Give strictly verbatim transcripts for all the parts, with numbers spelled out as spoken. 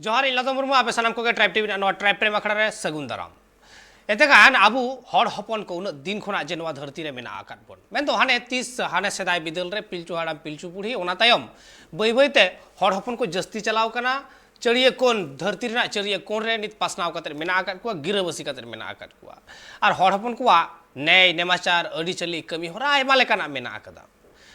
ᱡᱚᱦᱟᱨ, ᱤᱧ ᱞᱟᱫᱚ ᱢᱩᱨᱢᱩ, ᱟᱯᱮ ᱥᱟᱱᱟᱢ ᱠᱚᱜᱮ ᱴᱨᱟᱭᱤᱵᱽ ᱴᱤᱵᱷᱤ ᱨᱮᱱᱟᱜ ᱱᱚᱣᱟ ᱴᱨᱟᱭᱤᱵᱽ ᱯᱨᱮᱢ ᱟᱠᱷᱲᱟ ᱨᱮ ᱥᱟᱹᱜᱩᱱ ᱫᱟᱨᱟᱢ᱾ ᱮᱱᱛᱮ ᱠᱷᱟᱱ ᱟᱵᱚ ᱦᱚᱲ ᱦᱚᱯᱚᱱ ᱠᱚ ᱩᱱᱟᱹᱜ ᱫᱤᱱ ᱠᱷᱚᱱᱟᱜ ᱡᱮ ᱱᱚᱣᱟ ᱫᱷᱟᱹᱨᱛᱤ ᱨᱮ ᱢᱮᱱᱟᱜ ᱟᱠᱟᱫ ᱵᱚᱱ, ᱢᱮᱱᱫᱚ ᱦᱟᱱᱮ ᱛᱤᱥ ᱦᱟᱱᱮ ᱥᱮᱫᱟᱭ ᱵᱤᱫᱟᱹᱞ ᱨᱮ ᱯᱤᱞᱪᱩ ᱦᱟᱲᱟᱢ ᱯᱤᱞᱪᱩ ᱵᱩᱲᱦᱤ, ᱚᱱᱟ ᱛᱟᱭᱚᱢ ᱵᱟᱹᱭ ᱵᱟᱹᱭ ᱛᱮ ᱦᱚᱲ ᱦᱚᱯᱚᱱ ᱠᱚ ᱡᱟᱹᱥᱛᱤ ᱪᱟᱞᱟᱣ ᱠᱟᱱᱟ᱾ ᱪᱟᱹᱲᱤᱭᱟᱹ ᱠᱚᱱ, ᱫᱷᱟᱹᱨᱛᱤ ᱨᱮᱱᱟᱜ ᱪᱟᱹᱲᱤᱭᱟᱹ ᱠᱚᱱ ᱨᱮ ᱱᱤᱛ ᱯᱟᱥᱱᱟᱣ ᱠᱟᱛᱮ ᱢᱮᱱᱟᱜ ᱟᱠᱟᱫ ᱠᱚᱣᱟ, ᱜᱤᱨᱟᱹᱵᱟᱹᱥᱤ ᱠᱟᱛᱮ ᱢᱮᱱᱟᱜ ᱟᱠᱟᱫ ᱠᱚᱣᱟ᱾ ᱟᱨ ᱦᱚᱲ ᱦᱚᱯᱚᱱ ᱠᱚᱣᱟᱜ ᱱᱮᱭ ᱱᱮᱢᱟᱪᱟᱨ, ᱟᱹᱨᱤᱪᱟᱹᱞᱤ, ᱠᱟᱹᱢᱤ ᱦᱚᱨᱟ ᱟᱭᱢᱟ ᱞᱮᱠᱟᱱᱟᱜ ᱢᱮᱱᱟᱜ ᱟᱠᱟᱫᱟ᱾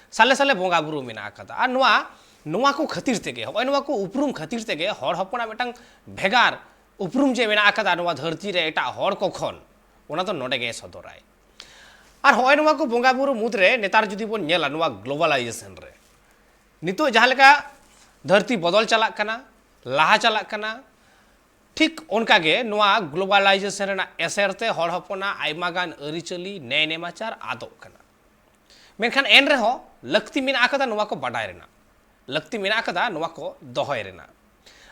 ᱥᱟᱞᱮ ᱥᱟᱞᱮ ᱵᱚᱸᱜᱟ ᱵᱩᱨᱩ ᱢᱮᱱᱟᱜ ᱟᱠᱟᱫᱟ᱾ ᱟᱨ ᱱᱚᱣᱟ, ᱱᱚᱣᱟ ᱠᱚ ᱠᱷᱟᱹᱛᱤᱨ ᱛᱮᱜᱮ, ᱦᱚᱸᱜᱼᱚᱭ ᱱᱚᱣᱟ ᱠᱚ ᱩᱯᱨᱩᱢ ᱠᱷᱟᱹᱛᱤᱨ ᱛᱮᱜᱮ ᱦᱚᱲ ᱦᱚᱯᱚᱱᱟᱜ ᱢᱤᱫᱴᱟᱝ ᱵᱷᱮᱜᱟᱨ ᱩᱯᱨᱩᱢ ᱡᱮ ᱢᱮᱱᱟᱜ ᱟᱠᱟᱫᱟ ᱱᱚᱣᱟ ᱫᱷᱟᱹᱨᱛᱤ ᱨᱮ ᱮᱴᱟᱜ ᱦᱚᱲ ᱠᱚ ᱠᱷᱚᱱ, ᱚᱱᱟ ᱫᱚ ᱱᱚᱰᱮ ᱜᱮ ᱥᱚᱫᱚᱨᱟᱭ᱾ ᱟᱨ ᱦᱚᱸᱜᱼᱚᱭ ᱱᱚᱣᱟ ᱠᱚ ᱵᱚᱸᱜᱟ ᱵᱩᱨᱩ ᱢᱩᱫᱽᱨᱮ ᱱᱮᱛᱟᱨ ᱡᱩᱫᱤ ᱵᱚᱱ ᱧᱮᱞᱟ, ᱱᱚᱣᱟ ᱜᱞᱳᱵᱟᱞᱟᱭᱡᱮᱥᱚᱱ ᱨᱮ ᱱᱤᱛᱚᱜ ᱡᱟᱦᱟᱸ ᱞᱮᱠᱟ ᱫᱷᱟᱹᱨᱛᱤ ᱵᱚᱫᱚᱞ ᱪᱟᱞᱟᱜ ᱠᱟᱱᱟ, ᱞᱟᱦᱟ ᱪᱟᱞᱟᱜ ᱠᱟᱱᱟ, ᱴᱷᱤᱠ ᱚᱱᱠᱟ ᱜᱮ ᱱᱚᱣᱟ ᱜᱞᱳᱵᱟᱞᱟᱭᱡᱮᱥᱚᱱ ᱨᱮᱱᱟᱜ ᱮᱥᱮᱨ ᱛᱮ ᱦᱚᱲ ᱦᱚᱯᱚᱱᱟᱜ ᱟᱭᱢᱟ ᱜᱟᱱ ᱟᱹᱨᱤᱪᱟᱹᱞᱤ, ᱱᱮᱭ ᱱᱮᱢᱟᱪᱟᱨ ᱟᱫᱚᱜ ᱠᱟᱱᱟ᱾ ᱢᱮᱱᱠᱷᱟᱱ ᱮᱱ ᱨᱮᱦᱚᱸ ᱞᱟᱹᱠᱛᱤ ᱢᱮᱱᱟᱜ ᱟᱠᱟᱫᱟ ᱱᱚᱣᱟ ᱠᱚ ᱵᱟᱰᱟᱭ ᱨᱮᱱᱟᱜ, ᱞᱟᱹᱠᱛᱤ ᱢᱮᱱᱟᱜ ᱟᱠᱟᱫᱟ ᱱᱚᱣᱟ ᱠᱚ ᱫᱚᱦᱚᱭ ᱨᱮᱱᱟᱜ᱾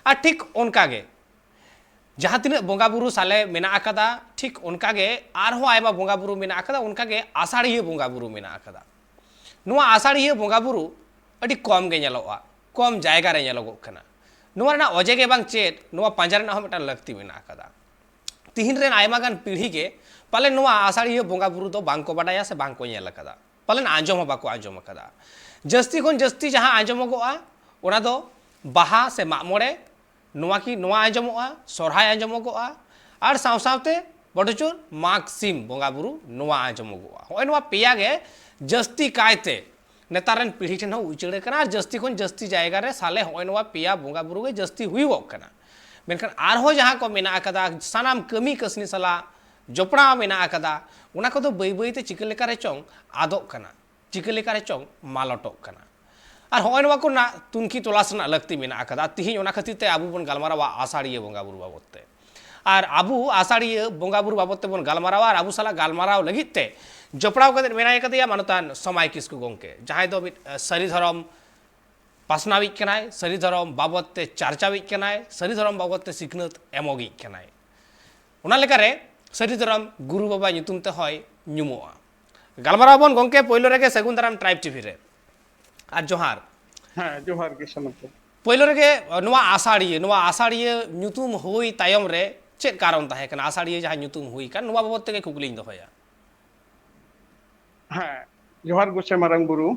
ᱟᱨ ᱴᱷᱤᱠ ᱚᱱᱠᱟ ᱜᱮ ᱡᱟᱦᱟᱸ ᱛᱤᱱᱟᱹᱜ ᱵᱚᱸᱜᱟ ᱵᱩᱨᱩ ᱥᱟᱞᱮ ᱢᱮᱱᱟᱜ ᱟᱠᱟᱫᱟ, ᱴᱷᱤᱠ ᱚᱱᱠᱟ ᱜᱮ ᱟᱨᱦᱚᱸ ᱟᱭᱢᱟ ᱵᱚᱸᱜᱟ ᱵᱩᱨᱩ ᱢᱮᱱᱟᱜ ᱟᱠᱟᱫᱟ, ᱚᱱᱠᱟ ᱜᱮ ᱟᱥᱟᱲᱤᱭᱟᱹ ᱵᱚᱸᱜᱟ ᱵᱩᱨᱩ ᱢᱮᱱᱟᱜ ᱟᱠᱟᱫᱟ᱾ ᱱᱚᱣᱟ ᱟᱥᱟᱲᱤᱭᱟᱹ ᱵᱚᱸᱜᱟ ᱵᱩᱨᱩ ᱟᱹᱰᱤ ᱠᱚᱢ ᱜᱮ ᱧᱮᱞᱚᱜᱼᱟ, ᱠᱚᱢ ᱡᱟᱭᱜᱟ ᱨᱮ ᱧᱮᱞᱚᱜᱚᱜ ᱠᱟᱱᱟ᱾ ᱱᱚᱣᱟ ᱨᱮᱱᱟᱜ ᱚᱡᱮ ᱜᱮ ᱵᱟᱝ ᱪᱮᱫ, ᱱᱚᱣᱟ ᱯᱟᱸᱡᱟ ᱨᱮᱱᱟᱜ ᱦᱚᱸ ᱢᱤᱫᱴᱟᱝ ᱞᱟᱹᱠᱛᱤ ᱢᱮᱱᱟᱜ ᱟᱠᱟᱫᱟ᱾ ᱛᱤᱦᱤᱧ ᱨᱮᱱ ᱟᱭᱢᱟ ᱜᱟᱱ ᱯᱤᱲᱦᱤ ᱜᱮ ᱯᱟᱞᱮᱱ ᱱᱚᱣᱟ ᱟᱥᱟᱲᱤᱭᱟᱹ ᱵᱚᱸᱜᱟ ᱵᱩᱨᱩ ᱫᱚ ᱵᱟᱝ ᱠᱚ ᱵᱟᱰᱟᱭᱟ ᱥᱮ ᱵᱟᱝ ᱠᱚ ᱧᱮᱞ ᱟᱠᱟᱫᱟ, ᱯᱟᱞᱮᱱ ᱟᱸᱡᱚᱢ ᱦᱚᱸ ᱵᱟᱠᱚ ᱟᱸᱡᱚᱢ ᱟᱠᱟᱫᱟ᱾ ᱡᱟᱹᱥᱛᱤ ᱠᱷᱚᱱ ᱡᱟᱹᱥᱛᱤ ᱡᱟᱦᱟᱸ ᱟᱸᱡᱚᱢᱚᱜᱚᱜᱼᱟ, ᱚᱱᱟ ᱫᱚ ᱵᱟᱦᱟ ᱥᱮ ᱢᱟᱜ ᱢᱚᱬᱮ, ᱱᱚᱣᱟ ᱠᱤ ᱱᱚᱣᱟ ᱟᱸᱡᱚᱢᱚᱜᱼᱟ, ᱥᱚᱨᱦᱟᱭ ᱟᱸᱡᱚᱢᱚᱜᱚᱜᱼᱟ, ᱟᱨ ᱥᱟᱶ ᱥᱟᱶᱛᱮ ᱵᱚᱰᱚᱪᱚᱨ ᱢᱟᱜᱽ ᱥᱤᱢ ᱵᱚᱸᱜᱟ ᱵᱩᱨᱩ ᱱᱚᱣᱟ ᱟᱸᱡᱚᱢᱚᱜᱚᱜᱼᱟ᱾ ᱦᱚᱸᱜᱼᱚᱭ ᱱᱚᱣᱟ ᱯᱮᱭᱟ ᱜᱮ ᱡᱟᱹᱥᱛᱤ ᱠᱟᱭᱛᱮ ᱱᱮᱛᱟᱨ ᱨᱮᱱ ᱯᱤᱲᱦᱤ ᱴᱷᱮᱱ ᱦᱚᱸ ᱩᱪᱟᱹᱲ ᱟᱠᱟᱱᱟ, ᱟᱨ ᱡᱟᱹᱥᱛᱤ ᱠᱷᱚᱱ ᱡᱟᱹᱥᱛᱤ ᱡᱟᱭᱜᱟ ᱨᱮ ᱥᱟᱞᱮ ᱦᱚᱸᱜᱼᱚᱭ ᱱᱚᱣᱟ ᱯᱮᱭᱟ ᱵᱚᱸᱜᱟ ᱵᱩᱨᱩ ᱜᱮ ᱡᱟᱹᱥᱛᱤ ᱦᱩᱭᱩᱜᱚᱜ ᱠᱟᱱᱟ᱾ ᱢᱮᱱᱠᱷᱟᱱ ᱟᱨᱦᱚᱸ ᱡᱟᱦᱟᱸ ᱠᱚ ᱢᱮᱱᱟᱜ ᱟᱠᱟᱫᱟ, ᱥᱟᱱᱟᱢ ᱠᱟᱹᱢᱤ ᱠᱟᱹᱥᱱᱤ ᱥᱟᱞᱟᱜ ᱡᱚᱯᱲᱟᱣ ᱢᱮᱱᱟᱜ ᱟᱠᱟᱫᱟ, ᱚᱱᱟ ᱠᱚᱫᱚ ᱵᱟᱹᱭ ᱵᱟᱹᱭ ᱛᱮ ᱪᱤᱠᱟᱹ ᱞᱮᱠᱟ ᱨᱮᱪᱚᱝ ᱟᱫᱚᱜ ᱠᱟᱱᱟ, ᱪᱤᱠᱟᱹ ᱞᱮᱠᱟ ᱨᱮᱪᱚᱝ ᱢᱟᱞᱚᱴᱚᱜ ᱠᱟᱱᱟ᱾ ᱟᱨ ᱦᱚᱸᱜᱼᱚᱭ ᱱᱚᱣᱟ ᱠᱚᱨᱮᱱᱟᱜ ᱛᱩᱱᱠᱷᱤ ᱛᱚᱞᱟᱥ ᱨᱮᱱᱟᱜ ᱞᱟᱹᱠᱛᱤ ᱢᱮᱱᱟᱜ ᱟᱠᱟᱫᱟ᱾ ᱛᱤᱦᱤᱧ ᱚᱱᱟ ᱠᱷᱟᱹᱛᱤᱨ ᱛᱮ ᱟᱵᱚ ᱵᱚᱱ ᱜᱟᱞᱢᱟᱨᱟᱣᱟ ᱟᱥᱟᱲᱤᱭᱟᱹ ᱵᱚᱸᱜᱟ ᱵᱩᱨᱩ ᱵᱟᱵᱚᱫ ᱛᱮ᱾ ᱟᱨ ᱟᱵᱚ ᱟᱥᱟᱲᱤᱭᱟᱹ ᱵᱚᱸᱜᱟ ᱵᱩᱨᱩ ᱵᱟᱵᱚᱫ ᱛᱮᱵᱚᱱ ᱜᱟᱞᱢᱟᱨᱟᱣᱟ, ᱟᱨ ᱟᱵᱚ ᱥᱟᱞᱟᱜ ᱜᱟᱞᱢᱟᱨᱟᱣ ᱞᱟᱹᱜᱤᱫ ᱛᱮ ᱡᱚᱯᱲᱟᱣ ᱠᱟᱛᱮ ᱢᱮᱱᱟᱭ ᱠᱟᱫᱮᱭᱟ ᱢᱟᱱᱚᱛᱟᱱ ᱥᱚᱢᱟᱭ ᱠᱤᱥᱠᱩ ᱜᱚᱢᱠᱮ, ᱡᱟᱦᱟᱸᱭ ᱫᱚ ᱢᱤᱫ, ᱮ, ᱥᱟᱹᱨᱤ ᱫᱷᱚᱨᱚᱢ ᱯᱟᱥᱱᱟᱣᱤᱡ ᱠᱟᱱᱟᱭ, ᱥᱟᱹᱨᱤ ᱫᱷᱚᱨᱚᱢ ᱵᱟᱵᱚᱫ ᱛᱮ ᱪᱟᱨᱪᱟᱣᱤᱡ ᱠᱟᱱᱟᱭ, ᱥᱟᱹᱨᱤ ᱫᱷᱚᱨᱚᱢ ᱵᱟᱵᱚᱫ ᱛᱮ ᱥᱤᱠᱷᱱᱟᱹᱛ ᱮᱢᱚᱜᱤᱡ ᱠᱟᱱᱟᱭ᱾ ᱚᱱᱟ ᱞᱮᱠᱟᱨᱮ ᱥᱟᱹᱨᱤ ᱫᱷᱚᱨᱚᱢ ᱜᱩᱨᱩ ᱵᱟᱵᱟ ᱧᱩᱛᱩᱢ ᱛᱮᱦᱚᱸᱭ ᱧᱩᱢᱚᱜᱼᱟ᱾ ᱜᱟᱞᱢᱟᱨᱟᱣ ᱵᱚᱱ ᱜᱚᱢᱠᱮ, ᱯᱳᱭᱞᱳ ᱨᱮᱜᱮ ᱥᱟᱹᱜᱩᱱ ᱫᱟᱨᱟᱢ ᱴᱨᱟᱭᱤᱵᱽ ᱴᱤᱵᱷᱤ ᱨᱮ, ᱟᱨ ᱡᱚᱦᱟᱨ᱾ ᱦᱮᱸ, ᱡᱚᱦᱟᱨ ᱜᱮ ᱥᱟᱱᱟᱢ ᱠᱚ᱾ ᱯᱳᱭᱞᱳ ᱨᱮᱜᱮ ᱱᱚᱣᱟ ᱟᱥᱟᱲᱤᱭᱟᱹ, ᱱᱚᱣᱟ ᱟᱥᱟᱲᱤᱭᱟᱹ ᱧᱩᱛᱩᱢ ᱦᱩᱭ ᱛᱟᱭᱚᱢ ᱨᱮ ᱪᱮᱫ ᱠᱟᱨᱚᱱ ᱛᱟᱦᱮᱸ ᱠᱟᱱᱟ? ᱟᱥᱟᱲᱤᱭᱟᱹ ᱡᱟᱦᱟᱸ ᱧᱩᱛᱩᱢ ᱦᱩᱭ ᱠᱟᱱ, ᱱᱚᱣᱟ ᱵᱟᱵᱚᱫ ᱛᱮᱜᱮ ᱠᱩᱠᱞᱤᱧ ᱫᱚᱦᱚᱭᱟ᱾ ᱦᱮᱸ, ᱡᱚᱦᱟᱨ ᱜᱚᱥᱮ ᱢᱟᱨᱟᱝ ᱵᱩᱨᱩ᱾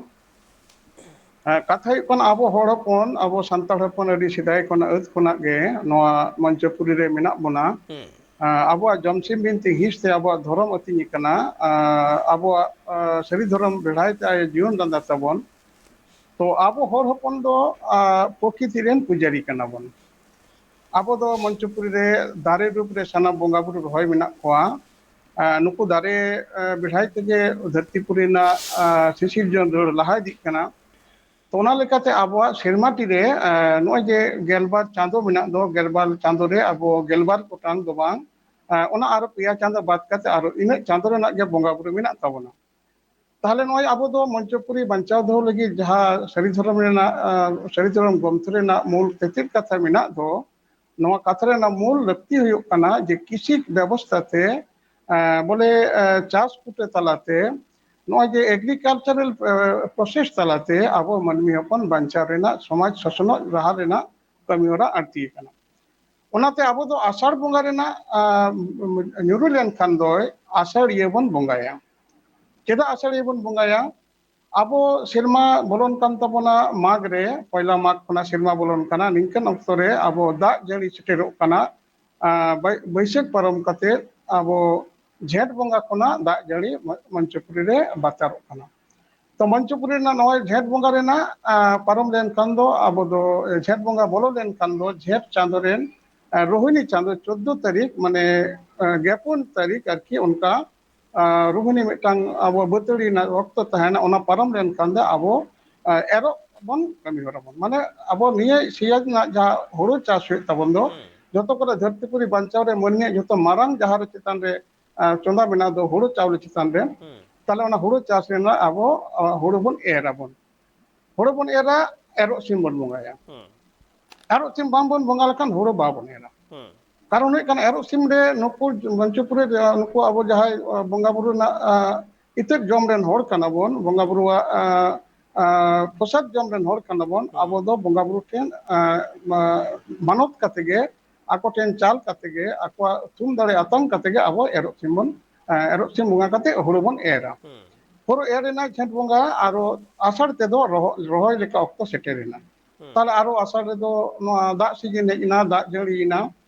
ᱦᱮᱸ, ᱠᱟᱛᱷᱟ ᱦᱩᱭᱩᱜ ᱠᱟᱱᱟ, ᱟᱵᱚ ᱦᱚᱲ ᱦᱚᱯᱚᱱ, ᱟᱵᱚ ᱥᱟᱱᱛᱟᱲ ᱦᱚᱯᱚᱱ ᱟᱹᱰᱤ ᱥᱮᱫᱟᱭ ᱠᱷᱚᱱᱟᱜ, ᱟᱹᱫ ᱠᱷᱚᱱᱟᱜ ᱜᱮ ᱱᱚᱣᱟ ᱢᱚᱧᱪᱚᱯᱩᱨᱤ ᱨᱮ ᱢᱮᱱᱟᱜ ᱵᱚᱱᱟ᱾ ᱦᱩᱸ᱾ ᱟᱸ, ᱟᱵᱚᱣᱟᱜ ᱡᱚᱢᱥᱤᱢ ᱵᱤᱱᱛᱤ ᱦᱤᱸᱥ ᱛᱮ ᱟᱵᱚᱣᱟᱜ ᱫᱷᱚᱨᱚᱢ ᱟᱹᱛᱤᱧ ᱠᱟᱱᱟ᱾ ᱟᱸ, ᱟᱵᱚᱣᱟᱜ, ᱟᱸ, ᱥᱟᱹᱨᱤ ᱫᱷᱚᱨᱚᱢ ᱵᱮᱲᱦᱟᱭ ᱛᱮ ᱟᱭᱳ ᱡᱤᱭᱚᱱ ᱞᱟᱸᱫᱟ ᱛᱟᱵᱚᱱ᱾ ᱛᱚ ᱟᱵᱚ ᱦᱚᱲ ᱦᱚᱯᱚᱱ ᱫᱚ, ᱟᱸ, ᱯᱨᱚᱠᱤᱛᱤ ᱨᱮᱱ ᱯᱩᱡᱟᱹᱨᱤ ᱠᱟᱱᱟ ᱵᱚᱱ᱾ ᱟᱵᱚ ᱫᱚ ᱢᱚᱧᱪᱚᱯᱩᱨᱤ ᱨᱮ ᱫᱟᱨᱮ ᱨᱩᱯ ᱨᱮ ᱥᱟᱱᱟᱢ ᱵᱚᱸᱜᱟ ᱵᱩᱨᱩ ᱨᱚᱦᱚᱭ ᱢᱮᱱᱟᱜ ᱠᱚᱣᱟ᱾ ᱟᱸ, ᱱᱩᱠᱩ ᱫᱟᱨᱮ, ᱟᱸ, ᱵᱮᱲᱦᱟᱭ ᱛᱮᱜᱮ ᱫᱷᱟᱹᱨᱛᱤᱯᱩᱨᱤ ᱨᱮᱱᱟᱜ, ᱟᱸ, ᱥᱤᱥᱤᱨᱡᱚᱱ ᱨᱟᱹᱲ ᱞᱟᱦᱟ ᱤᱫᱤᱜ ᱠᱟᱱᱟ᱾ ᱛᱚ ᱚᱱᱟ ᱞᱮᱠᱟᱛᱮ ᱟᱵᱚᱣᱟᱜ ᱥᱮᱨᱢᱟ ᱴᱤ ᱨᱮ, ᱟᱸ, ᱱᱚᱜᱼᱚᱭ ᱡᱮ ᱜᱮᱞᱵᱟᱨ ᱪᱟᱸᱫᱚ ᱢᱮᱱᱟᱜ ᱫᱚ, ᱜᱮᱞᱵᱟᱨ ᱪᱟᱸᱫᱚ ᱨᱮ ᱟᱵᱚ ᱜᱮᱞᱵᱟᱨ ᱜᱚᱴᱟᱝ ᱫᱚ ᱵᱟᱝ, ᱟᱸ, ᱚᱱᱟ ᱟᱨᱚ ᱯᱮᱭᱟ ᱪᱟᱸᱫᱚ ᱵᱟᱫ ᱠᱟᱛᱮ ᱟᱨᱚ ᱤᱱᱟᱹᱜ ᱪᱟᱸᱫᱚ ᱨᱮᱱᱟᱜ ᱜᱮ ᱵᱚᱸᱜᱟ ᱵᱩᱨᱩ ᱢᱮᱱᱟᱜ ᱛᱟᱵᱚᱱᱟ᱾ ᱛᱟᱦᱚᱞᱮ ᱱᱚᱜᱼᱚᱭ ᱟᱵᱚ ᱫᱚ ᱢᱚᱧᱪᱚᱯᱩᱨᱤ ᱵᱟᱧᱪᱟᱣ ᱫᱚᱦᱚ ᱞᱟᱹᱜᱤᱫ ᱡᱟᱦᱟᱸ ᱥᱟᱹᱨᱤ ᱫᱷᱚᱨᱚᱢ ᱨᱮᱱᱟᱜ, ᱟᱸ, ᱥᱟᱹᱨᱤ ᱫᱷᱚᱨᱚᱢ ᱜᱨᱚᱱᱛᱷᱚ ᱨᱮᱱᱟᱜ ᱢᱩᱞ ᱛᱮᱛᱮᱫ ᱠᱟᱛᱷᱟ ᱢᱮᱱᱟᱜ ᱫᱚ, ᱱᱚᱣᱟ ᱠᱟᱛᱷᱟ ᱨᱮᱱᱟᱜ ᱢᱩᱞ ᱞᱟᱹᱠᱛᱤ ᱦᱩᱭᱩᱜ ᱠᱟᱱᱟ ᱡᱮ ᱠᱤᱥᱤ ᱵᱮᱵᱚᱥᱛᱷᱟ ᱛᱮ, ᱟᱸ, ᱵᱚᱞᱮ, ᱟᱸ, ᱪᱟᱥ ᱠᱩᱴᱟᱹ ᱛᱟᱞᱟᱛᱮ ᱱᱚᱜᱼᱚᱭ ᱡᱮ ᱮᱜᱽᱨᱤᱠᱟᱞᱪᱟᱨᱟᱞ, ᱟᱸ, ᱯᱨᱚᱥᱮᱥ ᱛᱟᱞᱟᱛᱮ ᱟᱵᱚ ᱢᱟᱹᱱᱢᱤ ᱦᱚᱯᱚᱱ ᱵᱟᱧᱪᱟᱣ ᱨᱮᱱᱟᱜ, ᱥᱚᱢᱟᱡᱽ ᱥᱚᱥᱚᱱᱚᱜ ᱰᱟᱦᱟᱨ ᱨᱮᱱᱟᱜ ᱠᱟᱹᱢᱤ ᱦᱚᱨᱟ ᱟᱬᱛᱤ ᱟᱠᱟᱱᱟ᱾ ᱚᱱᱟᱛᱮ ᱟᱵᱚ ᱫᱚ ᱟᱥᱟᱲ ᱵᱚᱸᱜᱟ ᱨᱮᱱᱟᱜ, ᱟᱸ, ᱧᱩᱨᱩ ᱞᱮᱱᱠᱷᱟᱱ ᱫᱚᱭ ᱟᱥᱟᱲᱤᱭᱟᱹ ᱵᱚᱱ ᱵᱚᱸᱜᱟᱭᱟ᱾ ᱪᱮᱫᱟᱜ ᱟᱥᱟᱲᱤᱭᱟᱹ ᱵᱚᱱ ᱵᱚᱸᱜᱟᱭᱟ? ᱟᱵᱚ ᱥᱮᱨᱢᱟ ᱵᱚᱞᱚᱱ ᱠᱟᱱ ᱛᱟᱵᱚᱱᱟ ᱢᱟᱜᱽ ᱨᱮ, ᱯᱚᱭᱞᱟ ᱢᱟᱜᱽ ᱠᱷᱚᱱᱟᱜ ᱥᱮᱨᱢᱟ ᱵᱚᱞᱚᱱ ᱠᱟᱱᱟ, ᱱᱤᱝᱠᱟᱹᱱ ᱚᱠᱛᱚ ᱨᱮ ᱟᱵᱚ ᱫᱟᱜ ᱡᱟᱹᱲᱤ ᱥᱮᱴᱮᱨᱚᱜ ᱠᱟᱱᱟ᱾ ᱟᱸ, ᱵᱟᱹᱭ-, ᱵᱟᱹᱭᱥᱟᱹᱠᱷ ᱯᱟᱨᱚᱢ ᱠᱟᱛᱮ ᱟᱵᱚ ᱡᱷᱮᱸᱴ ᱵᱚᱸᱜᱟ ᱠᱷᱚᱱᱟᱜ ᱫᱟᱜ ᱡᱟᱹᱲᱤ ᱢᱚ-, ᱢᱚᱧᱪᱚᱯᱩᱨᱤ ᱨᱮ ᱵᱟᱛᱟᱨᱚᱜ ᱠᱟᱱᱟ᱾ ᱛᱚ ᱢᱚᱧᱪᱚᱯᱩᱨᱤ ᱨᱮᱱᱟᱜ ᱱᱚᱜᱼᱚᱭ ᱡᱷᱮᱸᱴ ᱵᱚᱸᱜᱟ ᱨᱮᱱᱟᱜ, ᱟᱸ, ᱯᱟᱨᱚᱢ ᱞᱮᱱᱠᱷᱟᱱ ᱫᱚ ᱟᱵᱚ ᱫᱚ, ᱮ, ᱡᱷᱮᱸᱴ ᱵᱚᱸᱜᱟ ᱵᱚᱞᱚ ᱞᱮᱱᱠᱷᱟᱱ ᱫᱚ ᱡᱷᱮᱸᱴ ᱪᱟᱸᱫᱚ ᱨᱮᱱ, ᱟᱸ, ᱨᱳᱦᱤᱱᱤ ᱪᱟᱸᱫᱚ ᱪᱳᱫᱽᱫᱳ ᱛᱟᱹᱨᱤᱠᱷ, ᱢᱟᱱᱮ, ᱟᱸ, ᱜᱮᱯᱩᱱ ᱛᱟᱹᱨᱤᱠᱷ ᱟᱨᱠᱤ ᱚᱱᱠᱟ, ᱟᱸ, ᱨᱳᱦᱤᱱᱤ ᱢᱤᱫᱴᱟᱝ ᱟᱵᱚ ᱵᱟᱹᱛᱟᱹᱲᱤ ᱨᱮᱱᱟᱜ ᱚᱠᱛᱚ ᱛᱟᱦᱮᱱᱟ, ᱚᱱᱟ ᱯᱟᱨᱚᱢ ᱞᱮᱱᱠᱷᱟᱱ ᱫᱚ ᱟᱵᱚ, ᱟᱸ, ᱮᱨᱚᱜ ᱵᱚᱱ ᱠᱟᱹᱢᱤ ᱦᱚᱨᱟ ᱵᱚᱱ᱾ ᱢᱟᱱᱮ ᱟᱵᱚ ᱱᱤᱭᱟᱹ ᱥᱤᱭᱟᱡ ᱨᱮᱱᱟᱜ ᱡᱟᱦᱟᱸ ᱦᱩᱲᱩ ᱪᱟᱥ ᱦᱩᱭᱩᱜ ᱛᱟᱵᱚᱱ ᱫᱚ, ᱦᱩᱸ᱾ ᱡᱚᱛᱚ ᱠᱚᱨᱮ ᱫᱷᱟᱹᱨᱛᱤ ᱯᱩᱨᱤ ᱵᱟᱧᱪᱟᱣ ᱨᱮ ᱢᱟᱹᱱᱢᱤᱭᱟᱜ ᱡᱚᱛᱚ ᱢᱟᱨᱟᱝ ᱡᱟᱦᱟᱸ ᱨᱮ ᱪᱮᱛᱟᱱ ᱨᱮ, ᱟᱸ, ᱪᱚᱸᱫᱟ ᱢᱮᱱᱟᱜ ᱫᱚ ᱦᱩᱲᱩ ᱪᱟᱣᱞᱮ ᱪᱮᱛᱟᱱ ᱨᱮ, ᱦᱩᱸ᱾ ᱛᱟᱦᱞᱮ ᱚᱱᱟ ᱦᱩᱲᱩ ᱪᱟᱥ ᱨᱮᱱᱟᱜ ᱟᱵᱚ, ᱟᱸ, ᱦᱩᱲᱩ ᱵᱚᱱ ᱮᱨ ᱟᱵᱚᱱ᱾ ᱦᱩᱲᱩ ᱵᱚᱱ ᱮᱨᱟ, ᱮᱨᱚᱜ ᱥᱤᱢ ᱵᱚᱱ ᱵᱚᱸᱜᱟᱭᱟ᱾ ᱦᱩᱸ᱾ ᱮᱨᱚᱜ ᱥᱤᱢ ᱵᱟᱝ ᱵᱚᱱ ᱵᱚᱸᱜᱟ ᱞᱮᱠᱷᱟᱱ ᱦᱩᱲᱩ ᱵᱟᱵᱚᱱ ᱮᱨᱟ᱾ ᱦᱩᱸ᱾ ᱠᱟᱨᱚᱱ ᱦᱩᱭᱩᱜ ᱠᱟᱱᱟ, ᱮᱨᱚᱜ ᱥᱤᱢ ᱨᱮ ᱱᱩᱠᱩ ᱢᱚᱧᱪᱚᱯᱩᱨᱤ ᱨᱮ ᱱᱩᱠᱩ ᱟᱵᱚ ᱡᱟᱦᱟᱸᱭ, ᱟᱸ, ᱵᱚᱸᱜᱟ ᱵᱩᱨᱩ ᱨᱮᱱᱟᱜ, ᱟᱸ, ᱤᱛᱟᱹᱫ ᱡᱚᱢ ᱨᱮᱱ ᱦᱚᱲ ᱠᱟᱱᱟ ᱵᱚᱱ, ᱵᱚᱸᱜᱟ ᱵᱩᱨᱩᱣᱟᱜ, ᱟᱸ, ᱟᱸ, ᱯᱨᱚᱥᱟᱫ ᱡᱚᱢ ᱨᱮᱱ ᱦᱚᱲ ᱠᱟᱱᱟ ᱵᱚᱱ᱾ ᱦᱩᱸ᱾ ᱟᱵᱚ ᱫᱚ ᱵᱚᱸᱜᱟ ᱵᱩᱨᱩ ᱴᱷᱮᱱ, ᱟᱸ, ᱢᱟ-, ᱢᱟᱱᱚᱛ ᱠᱟᱛᱮ ᱜᱮ, ᱟᱠᱚ ᱴᱷᱮᱱ ᱪᱟᱞ ᱠᱟᱛᱮ ᱜᱮ, ᱟᱠᱚᱣᱟᱜ ᱛᱷᱩᱢ ᱫᱟᱲᱮ ᱟᱛᱟᱝ ᱠᱟᱛᱮ ᱜᱮ ᱟᱵᱚ ᱮᱨᱚᱜ ᱥᱤᱢ ᱵᱚᱱ, ᱟᱸ, ᱮᱨᱚᱜ ᱥᱤᱢ ᱵᱚᱸᱜᱟ ᱠᱟᱛᱮ ᱦᱩᱲᱩ ᱵᱚᱱ ᱮᱨᱟ᱾ ᱦᱩᱸ᱾ ᱦᱩᱲᱩ ᱮᱨ ᱮᱱᱟ ᱡᱷᱮᱸᱴ ᱵᱚᱸᱜᱟ, ᱟᱨᱚ ᱟᱥᱟᱲ ᱛᱮᱫᱚ ᱨᱚᱦᱚ-, ᱨᱚᱦᱚᱭ ᱞᱮᱠᱟ ᱚᱠᱛᱚ ᱥᱮᱴᱮᱨ ᱮᱱᱟ᱾ ᱦᱩᱸ᱾ ᱛᱟᱦᱞᱮ ᱟᱨᱚ ᱟᱥᱟᱲ ᱨᱮᱫᱚ ᱱᱚᱣᱟ ᱫᱟᱜ ᱥᱤᱡᱤᱱ ᱦᱮᱡ ᱮᱱᱟ, ᱫᱟᱜ ᱡᱟᱹᱲᱤᱭᱮᱱᱟ,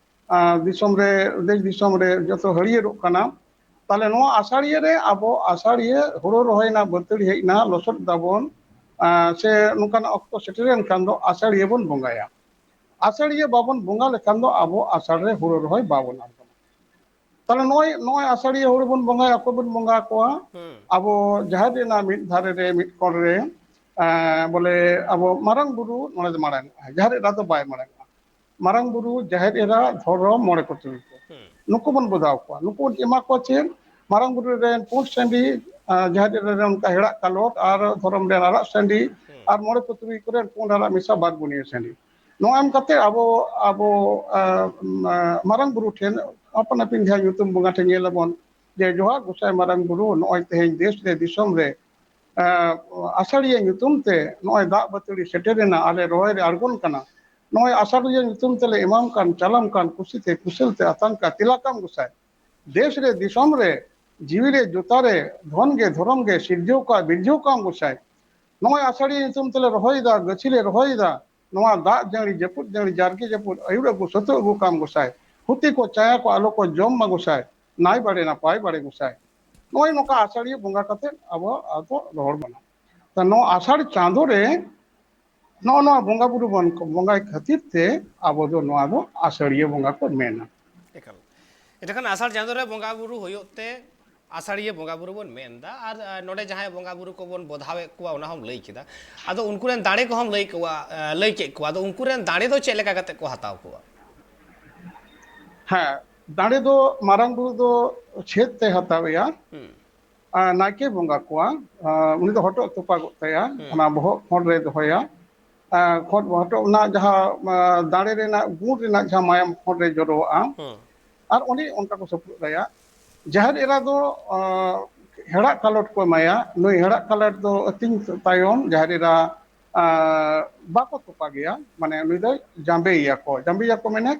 ᱟᱸ, ᱫᱤᱥᱚᱢ ᱨᱮ, ᱫᱮᱥ ᱫᱤᱥᱚᱢ ᱨᱮ ᱡᱚᱛᱚ ᱦᱟᱹᱨᱭᱟᱹᱲᱚᱜ ᱠᱟᱱᱟ᱾ ᱛᱟᱦᱞᱮ ᱱᱚᱣᱟ ᱟᱥᱟᱲᱤᱭᱟᱹ ᱨᱮ ᱟᱵᱚ ᱟᱥᱟᱲᱤᱭᱟᱹ ᱦᱩᱲᱩ ᱨᱚᱦᱚᱭ ᱨᱮᱱᱟᱜ ᱵᱟᱹᱛᱟᱹᱲᱤ ᱦᱮᱡ ᱮᱱᱟ, ᱞᱚᱥᱚᱫ ᱫᱟᱵᱚᱱ, ᱟᱸ, ᱥᱮ ᱱᱚᱝᱠᱟᱱᱟᱜ ᱚᱠᱛᱚ ᱥᱮᱴᱮᱨ ᱮᱱ ᱠᱷᱟᱱ ᱫᱚ ᱟᱥᱟᱲᱤᱭᱟᱹ ᱵᱚᱱ ᱵᱚᱸᱜᱟᱭᱟ᱾ ᱟᱥᱟᱲᱤᱭᱟᱹ ᱵᱟᱵᱚᱱ ᱵᱚᱸᱜᱟ ᱞᱮᱠᱷᱟᱱ ᱫᱚ ᱟᱵᱚ ᱟᱥᱟᱲ ᱨᱮ ᱦᱩᱲᱩ ᱨᱚᱦᱚᱭ ᱵᱟᱵᱚᱱ ᱟᱬᱜᱚᱱᱟ᱾ ᱛᱟᱦᱞᱮ ᱱᱚᱜᱼᱚᱭ, ᱱᱚᱜᱼᱚᱭ ᱟᱥᱟᱲᱤᱭᱟᱹ ᱦᱩᱲᱩ ᱵᱚᱱ ᱵᱚᱸᱜᱟᱭᱟ, ᱚᱠᱚᱭ ᱵᱚᱱ ᱵᱚᱸᱜᱟ ᱟᱠᱚᱣᱟ? ᱦᱩᱸ᱾ ᱟᱵᱚ ᱡᱟᱦᱮᱨ ᱨᱮᱱᱟᱜ ᱢᱤᱫ ᱫᱷᱟᱨᱮ ᱨᱮ, ᱢᱤᱫ ᱠᱚᱬ ᱨᱮ, ᱮᱸ, ᱵᱚᱞᱮ ᱟᱵᱚ ᱢᱟᱨᱟᱝ ᱵᱩᱨᱩ ᱱᱚᱰᱮ ᱫᱚ ᱢᱟᱨᱟᱝ ᱚᱜᱼᱟᱭ, ᱡᱟᱦᱮᱨ ᱮᱨᱟ ᱫᱚ ᱵᱟᱭ ᱢᱟᱨᱟᱝ ᱚᱜᱼᱟ᱾ ᱢᱟᱨᱟᱝ ᱵᱩᱨᱩ, ᱡᱟᱦᱮᱨ ᱮᱨᱟ, ᱫᱷᱚᱨᱚᱢ, ᱢᱚᱬᱮ ᱠᱚ ᱛᱩᱨᱩᱭ ᱠᱚ᱾ ᱦᱩᱸ᱾ ᱱᱩᱠᱩ ᱵᱚᱱ ᱵᱚᱫᱷᱟᱣ ᱠᱚᱣᱟ᱾ ᱱᱩᱠᱩ ᱵᱚᱱ ᱮᱢᱟ ᱠᱚᱣᱟ ᱪᱮᱫ? ᱢᱟᱨᱟᱝ ᱵᱩᱨᱩ ᱨᱮᱱ ᱯᱩᱸᱰ ᱥᱟᱺᱰᱤ, ᱟᱸ, ᱡᱟᱦᱮᱨ ᱮᱨᱟ ᱨᱮᱱ ᱚᱱᱠᱟ ᱦᱮᱲᱟᱜ ᱠᱟᱞᱚᱴ ᱟᱨ ᱫᱷᱚᱨᱚᱢ ᱨᱮᱱ ᱟᱨᱟᱜ ᱥᱟᱺᱰᱤ, ᱦᱩᱸ᱾ ᱟᱨ ᱢᱚᱬᱮ ᱠᱚ ᱛᱩᱨᱩᱭ ᱠᱚᱨᱮᱱ ᱯᱩᱸᱰ ᱟᱨᱟᱜ ᱢᱮᱥᱟ ᱵᱟᱨ ᱜᱩᱱᱤᱭᱟᱹ ᱥᱟᱺᱰᱤ᱾ ᱱᱚᱣᱟ ᱮᱢ ᱠᱟᱛᱮ ᱟᱵᱚ, ᱟᱵᱚ, ᱟᱸ, ᱟᱸ, ᱢᱟᱨᱟᱝ ᱵᱩᱨᱩ ᱴᱷᱮᱱ ᱟᱯᱟᱱ ᱟᱹᱯᱤᱱ ᱡᱟᱦᱟᱸ ᱧᱩᱛᱩᱢ ᱵᱚᱸᱜᱟ ᱴᱷᱮᱱ ᱧᱮᱞ ᱟᱵᱚᱱ ᱡᱮ, "ᱡᱚᱦᱟᱨ ᱜᱚᱸᱥᱟᱭ ᱢᱟᱨᱟᱝ ᱵᱩᱨᱩ, ᱱᱚᱜᱼᱚᱭ ᱛᱮᱦᱮᱧ ᱫᱮᱥ ᱨᱮ ᱫᱤᱥᱚᱢ ᱨᱮ, ᱟᱸ, ᱟᱥᱟᱲᱤᱭᱟᱹ ᱧᱩᱛᱩᱢ ᱛᱮ ᱱᱚᱜᱼᱚᱭ ᱫᱟᱜ ᱵᱟᱹᱛᱟᱹᱲᱤ ᱥᱮᱴᱮᱨᱮᱱᱟ, ᱟᱞᱮ ᱨᱚᱦᱚᱭ ᱨᱮ ᱟᱬᱜᱚᱱ ᱠᱟᱱᱟ᱾ ᱱᱚᱜᱼᱚᱭ ᱟᱥᱟᱲᱤᱭᱟᱹ ᱧᱩᱛᱩᱢ ᱛᱮᱞᱮ ᱮᱢᱟᱢ ᱠᱟᱱ, ᱪᱟᱞᱟᱢ ᱠᱟᱱ, ᱠᱩᱥᱤᱛᱮ ᱠᱩᱥᱟᱹᱞ ᱛᱮ ᱟᱛᱟᱝ ᱠᱟᱱ, ᱛᱮᱞᱟ ᱠᱟᱢ ᱜᱚᱸᱥᱟᱭ᱾ ᱫᱮᱥ ᱨᱮ ᱫᱤᱥᱚᱢ ᱨᱮ, ᱡᱤᱣᱤ ᱨᱮ ᱡᱚᱛᱟ ᱨᱮ, ᱫᱷᱚᱱ ᱜᱮ ᱫᱷᱚᱨᱚᱢ ᱜᱮ ᱥᱤᱨᱡᱟᱹᱣ ᱠᱟᱜ, ᱵᱤᱨᱡᱟᱹᱣ ᱠᱟᱢ ᱜᱚᱸᱥᱟᱭ᱾ ᱱᱚᱜᱼᱚᱭ ᱟᱥᱟᱲᱤᱭᱟᱹ ᱧᱩᱛᱩᱢ ᱛᱮᱞᱮ ᱨᱚᱦᱚᱭᱮᱫᱟ, ᱜᱟᱹᱪᱷᱤ ᱞᱮ ᱨᱚᱦᱚᱭᱮᱫᱟ, ᱱᱚᱣᱟ ᱫᱟᱜ ᱡᱟᱹᱲᱤ, ᱡᱟᱹᱯᱩᱫ ᱡᱟᱹᱲᱤ, ᱡᱟᱨᱜᱮ ᱡᱟᱹᱯᱩᱫ, ᱟᱹᱭᱩᱨ ᱟᱹᱜᱩ, ᱥᱟᱹᱛᱟᱹᱜ ᱟᱹᱜᱩ ᱠᱟᱢ ᱜᱚᱸᱥᱟᱭ᱾ ᱦᱩᱛᱤ ᱠᱚ ᱪᱟᱭᱟ ᱠᱚ ᱟᱞᱚ ᱠᱚ ᱡᱚᱢ ᱢᱟ ᱜᱚᱸᱥᱟᱭ, ᱱᱟᱭ ᱵᱟᱲᱮ ᱱᱟᱯᱟᱭ ᱵᱟᱲᱮ ᱜᱚᱸᱥᱟᱭ᱾" ᱱᱚᱜᱼᱚᱭ ᱱᱚᱝᱠᱟ ᱟᱥᱟᱲᱤᱭᱟᱹ ᱵᱚᱸᱜᱟ ᱠᱟᱛᱮ ᱟᱵᱚ ᱟᱫᱚ ᱨᱚᱦᱚᱲ ᱵᱚᱱᱟ᱾ ᱛᱚ ᱱᱚᱣᱟ ᱟᱥᱟᱲ ᱪᱟᱸᱫᱳ ᱨᱮ ᱱᱚᱜᱼᱚ ᱱᱚᱣᱟ ᱵᱚᱸᱜᱟ ᱵᱩᱨᱩ ᱵᱚᱱ ᱵᱚᱸᱜᱟᱭ ᱠᱷᱟᱹᱛᱤᱨ ᱛᱮ ᱟᱵᱚ ᱫᱚ ᱱᱚᱣᱟ ᱫᱚ ᱟᱥᱟᱲᱤᱭᱟᱹ ᱵᱚᱸᱜᱟ ᱠᱚ ᱢᱮᱱᱟ᱾ ᱮᱠᱟᱞ᱾ ᱮᱸᱰᱮᱠᱷᱟᱱ ᱟᱥᱟᱲ ᱪᱟᱸᱫᱳ ᱨᱮ ᱵᱚᱸᱜᱟ ᱵᱩᱨᱩ ᱦᱩᱭᱩᱜ ᱛᱮ ᱟᱥᱟᱲᱤᱭᱟᱹ ᱵᱚᱸᱜᱟ ᱵᱩᱨᱩ ᱵᱚᱱ ᱢᱮᱱ ᱮᱫᱟ᱾ ᱟᱨ, ᱟᱨ ᱱᱚᱰᱮ ᱡᱟᱦᱟᱸᱭ ᱵᱚᱸᱜᱟ ᱵᱩᱨᱩ ᱠᱚᱵᱚᱱ ᱵᱚᱫᱷᱟᱣᱮᱫ ᱠᱚᱣᱟ, ᱚᱱᱟ ᱦᱚᱸᱢ ᱞᱟᱹᱭ ᱠᱮᱫᱟ᱾ ᱟᱫᱚ ᱩᱱᱠᱩ ᱨᱮᱱ ᱫᱟᱲᱮ ᱠᱚᱦᱚᱸᱢ ᱞᱟᱹᱭ ᱠᱚᱣᱟ, ᱮ, ᱞᱟᱹᱭ ᱠᱮᱫ ᱠᱚᱣᱟ᱾ ᱟᱫᱚ ᱩᱱᱠᱩ ᱨᱮᱱ ᱫᱟᱲᱮ ᱫᱚ ᱪᱮᱫ ᱞᱮᱠᱟ ᱠᱟᱛᱮ ᱠᱚ ᱦᱟᱛᱟᱣ ᱠᱚᱣᱟ? ᱦᱮᱸ, ᱫᱟᱲᱮ ᱫᱚ ᱢᱟᱨᱟᱝ ᱵᱩᱨᱩ ᱫᱚ ᱪᱷᱮᱫ ᱛᱮ ᱦᱟᱛᱟᱣᱮᱭᱟ᱾ ᱦᱩᱸ᱾ ᱟᱨ ᱱᱟᱭᱠᱮ ᱵᱚᱸᱜᱟ ᱠᱚᱣᱟ, ᱟᱨ ᱩᱱᱤ ᱫᱚ ᱦᱚᱴᱚᱜ ᱛᱚᱯᱟᱜᱚᱜ ᱛᱟᱭᱟ, ᱦᱩᱸ᱾ ᱚᱱᱟ ᱵᱚᱦᱚᱜ ᱠᱷᱚᱸᱰ ᱨᱮ ᱫᱚᱦᱚᱭᱟ᱾ ᱟᱨ ᱠᱷᱚᱸᱰ, ᱦᱚᱴᱚᱜ ᱨᱮᱱᱟᱜ ᱡᱟᱦᱟᱸ, ᱟᱨ ᱫᱟᱲᱮ ᱨᱮᱱᱟᱜ ᱜᱩᱬ ᱨᱮᱱᱟᱜ ᱡᱟᱦᱟᱸ ᱢᱟᱭᱟᱢ ᱠᱷᱚᱸᱰ ᱨᱮ ᱡᱚᱨᱚᱣᱟᱜᱼᱟ, ᱦᱩᱸ᱾ ᱟᱨ ᱩᱱᱤ ᱚᱱᱠᱟ ᱠᱚ ᱥᱟᱹᱯᱩᱫ ᱟᱭᱟ᱾ ᱡᱟᱦᱮᱨ ᱮᱨᱟ ᱫᱚ, ᱟᱨ, ᱦᱮᱲᱟᱜ ᱠᱟᱞᱚᱴ ᱠᱚ ᱮᱢᱟᱭᱟ᱾ ᱱᱩᱭ ᱦᱮᱲᱟᱜ ᱠᱟᱞᱚᱴ ᱫᱚ ᱟᱹᱛᱤᱧ ᱛᱟᱭᱚᱢ ᱡᱟᱦᱮᱨ ᱮᱨᱟ, ᱟᱸ, ᱵᱟᱠᱚ ᱛᱚᱯᱟ ᱜᱮᱭᱟ, ᱢᱟᱱᱮ ᱱᱩᱭ ᱫᱚ ᱡᱟᱸᱵᱮᱭᱮᱭᱟ ᱠᱚ᱾ ᱡᱟᱸᱵᱮᱭᱮᱭᱟ ᱠᱚ ᱢᱮᱱᱮ,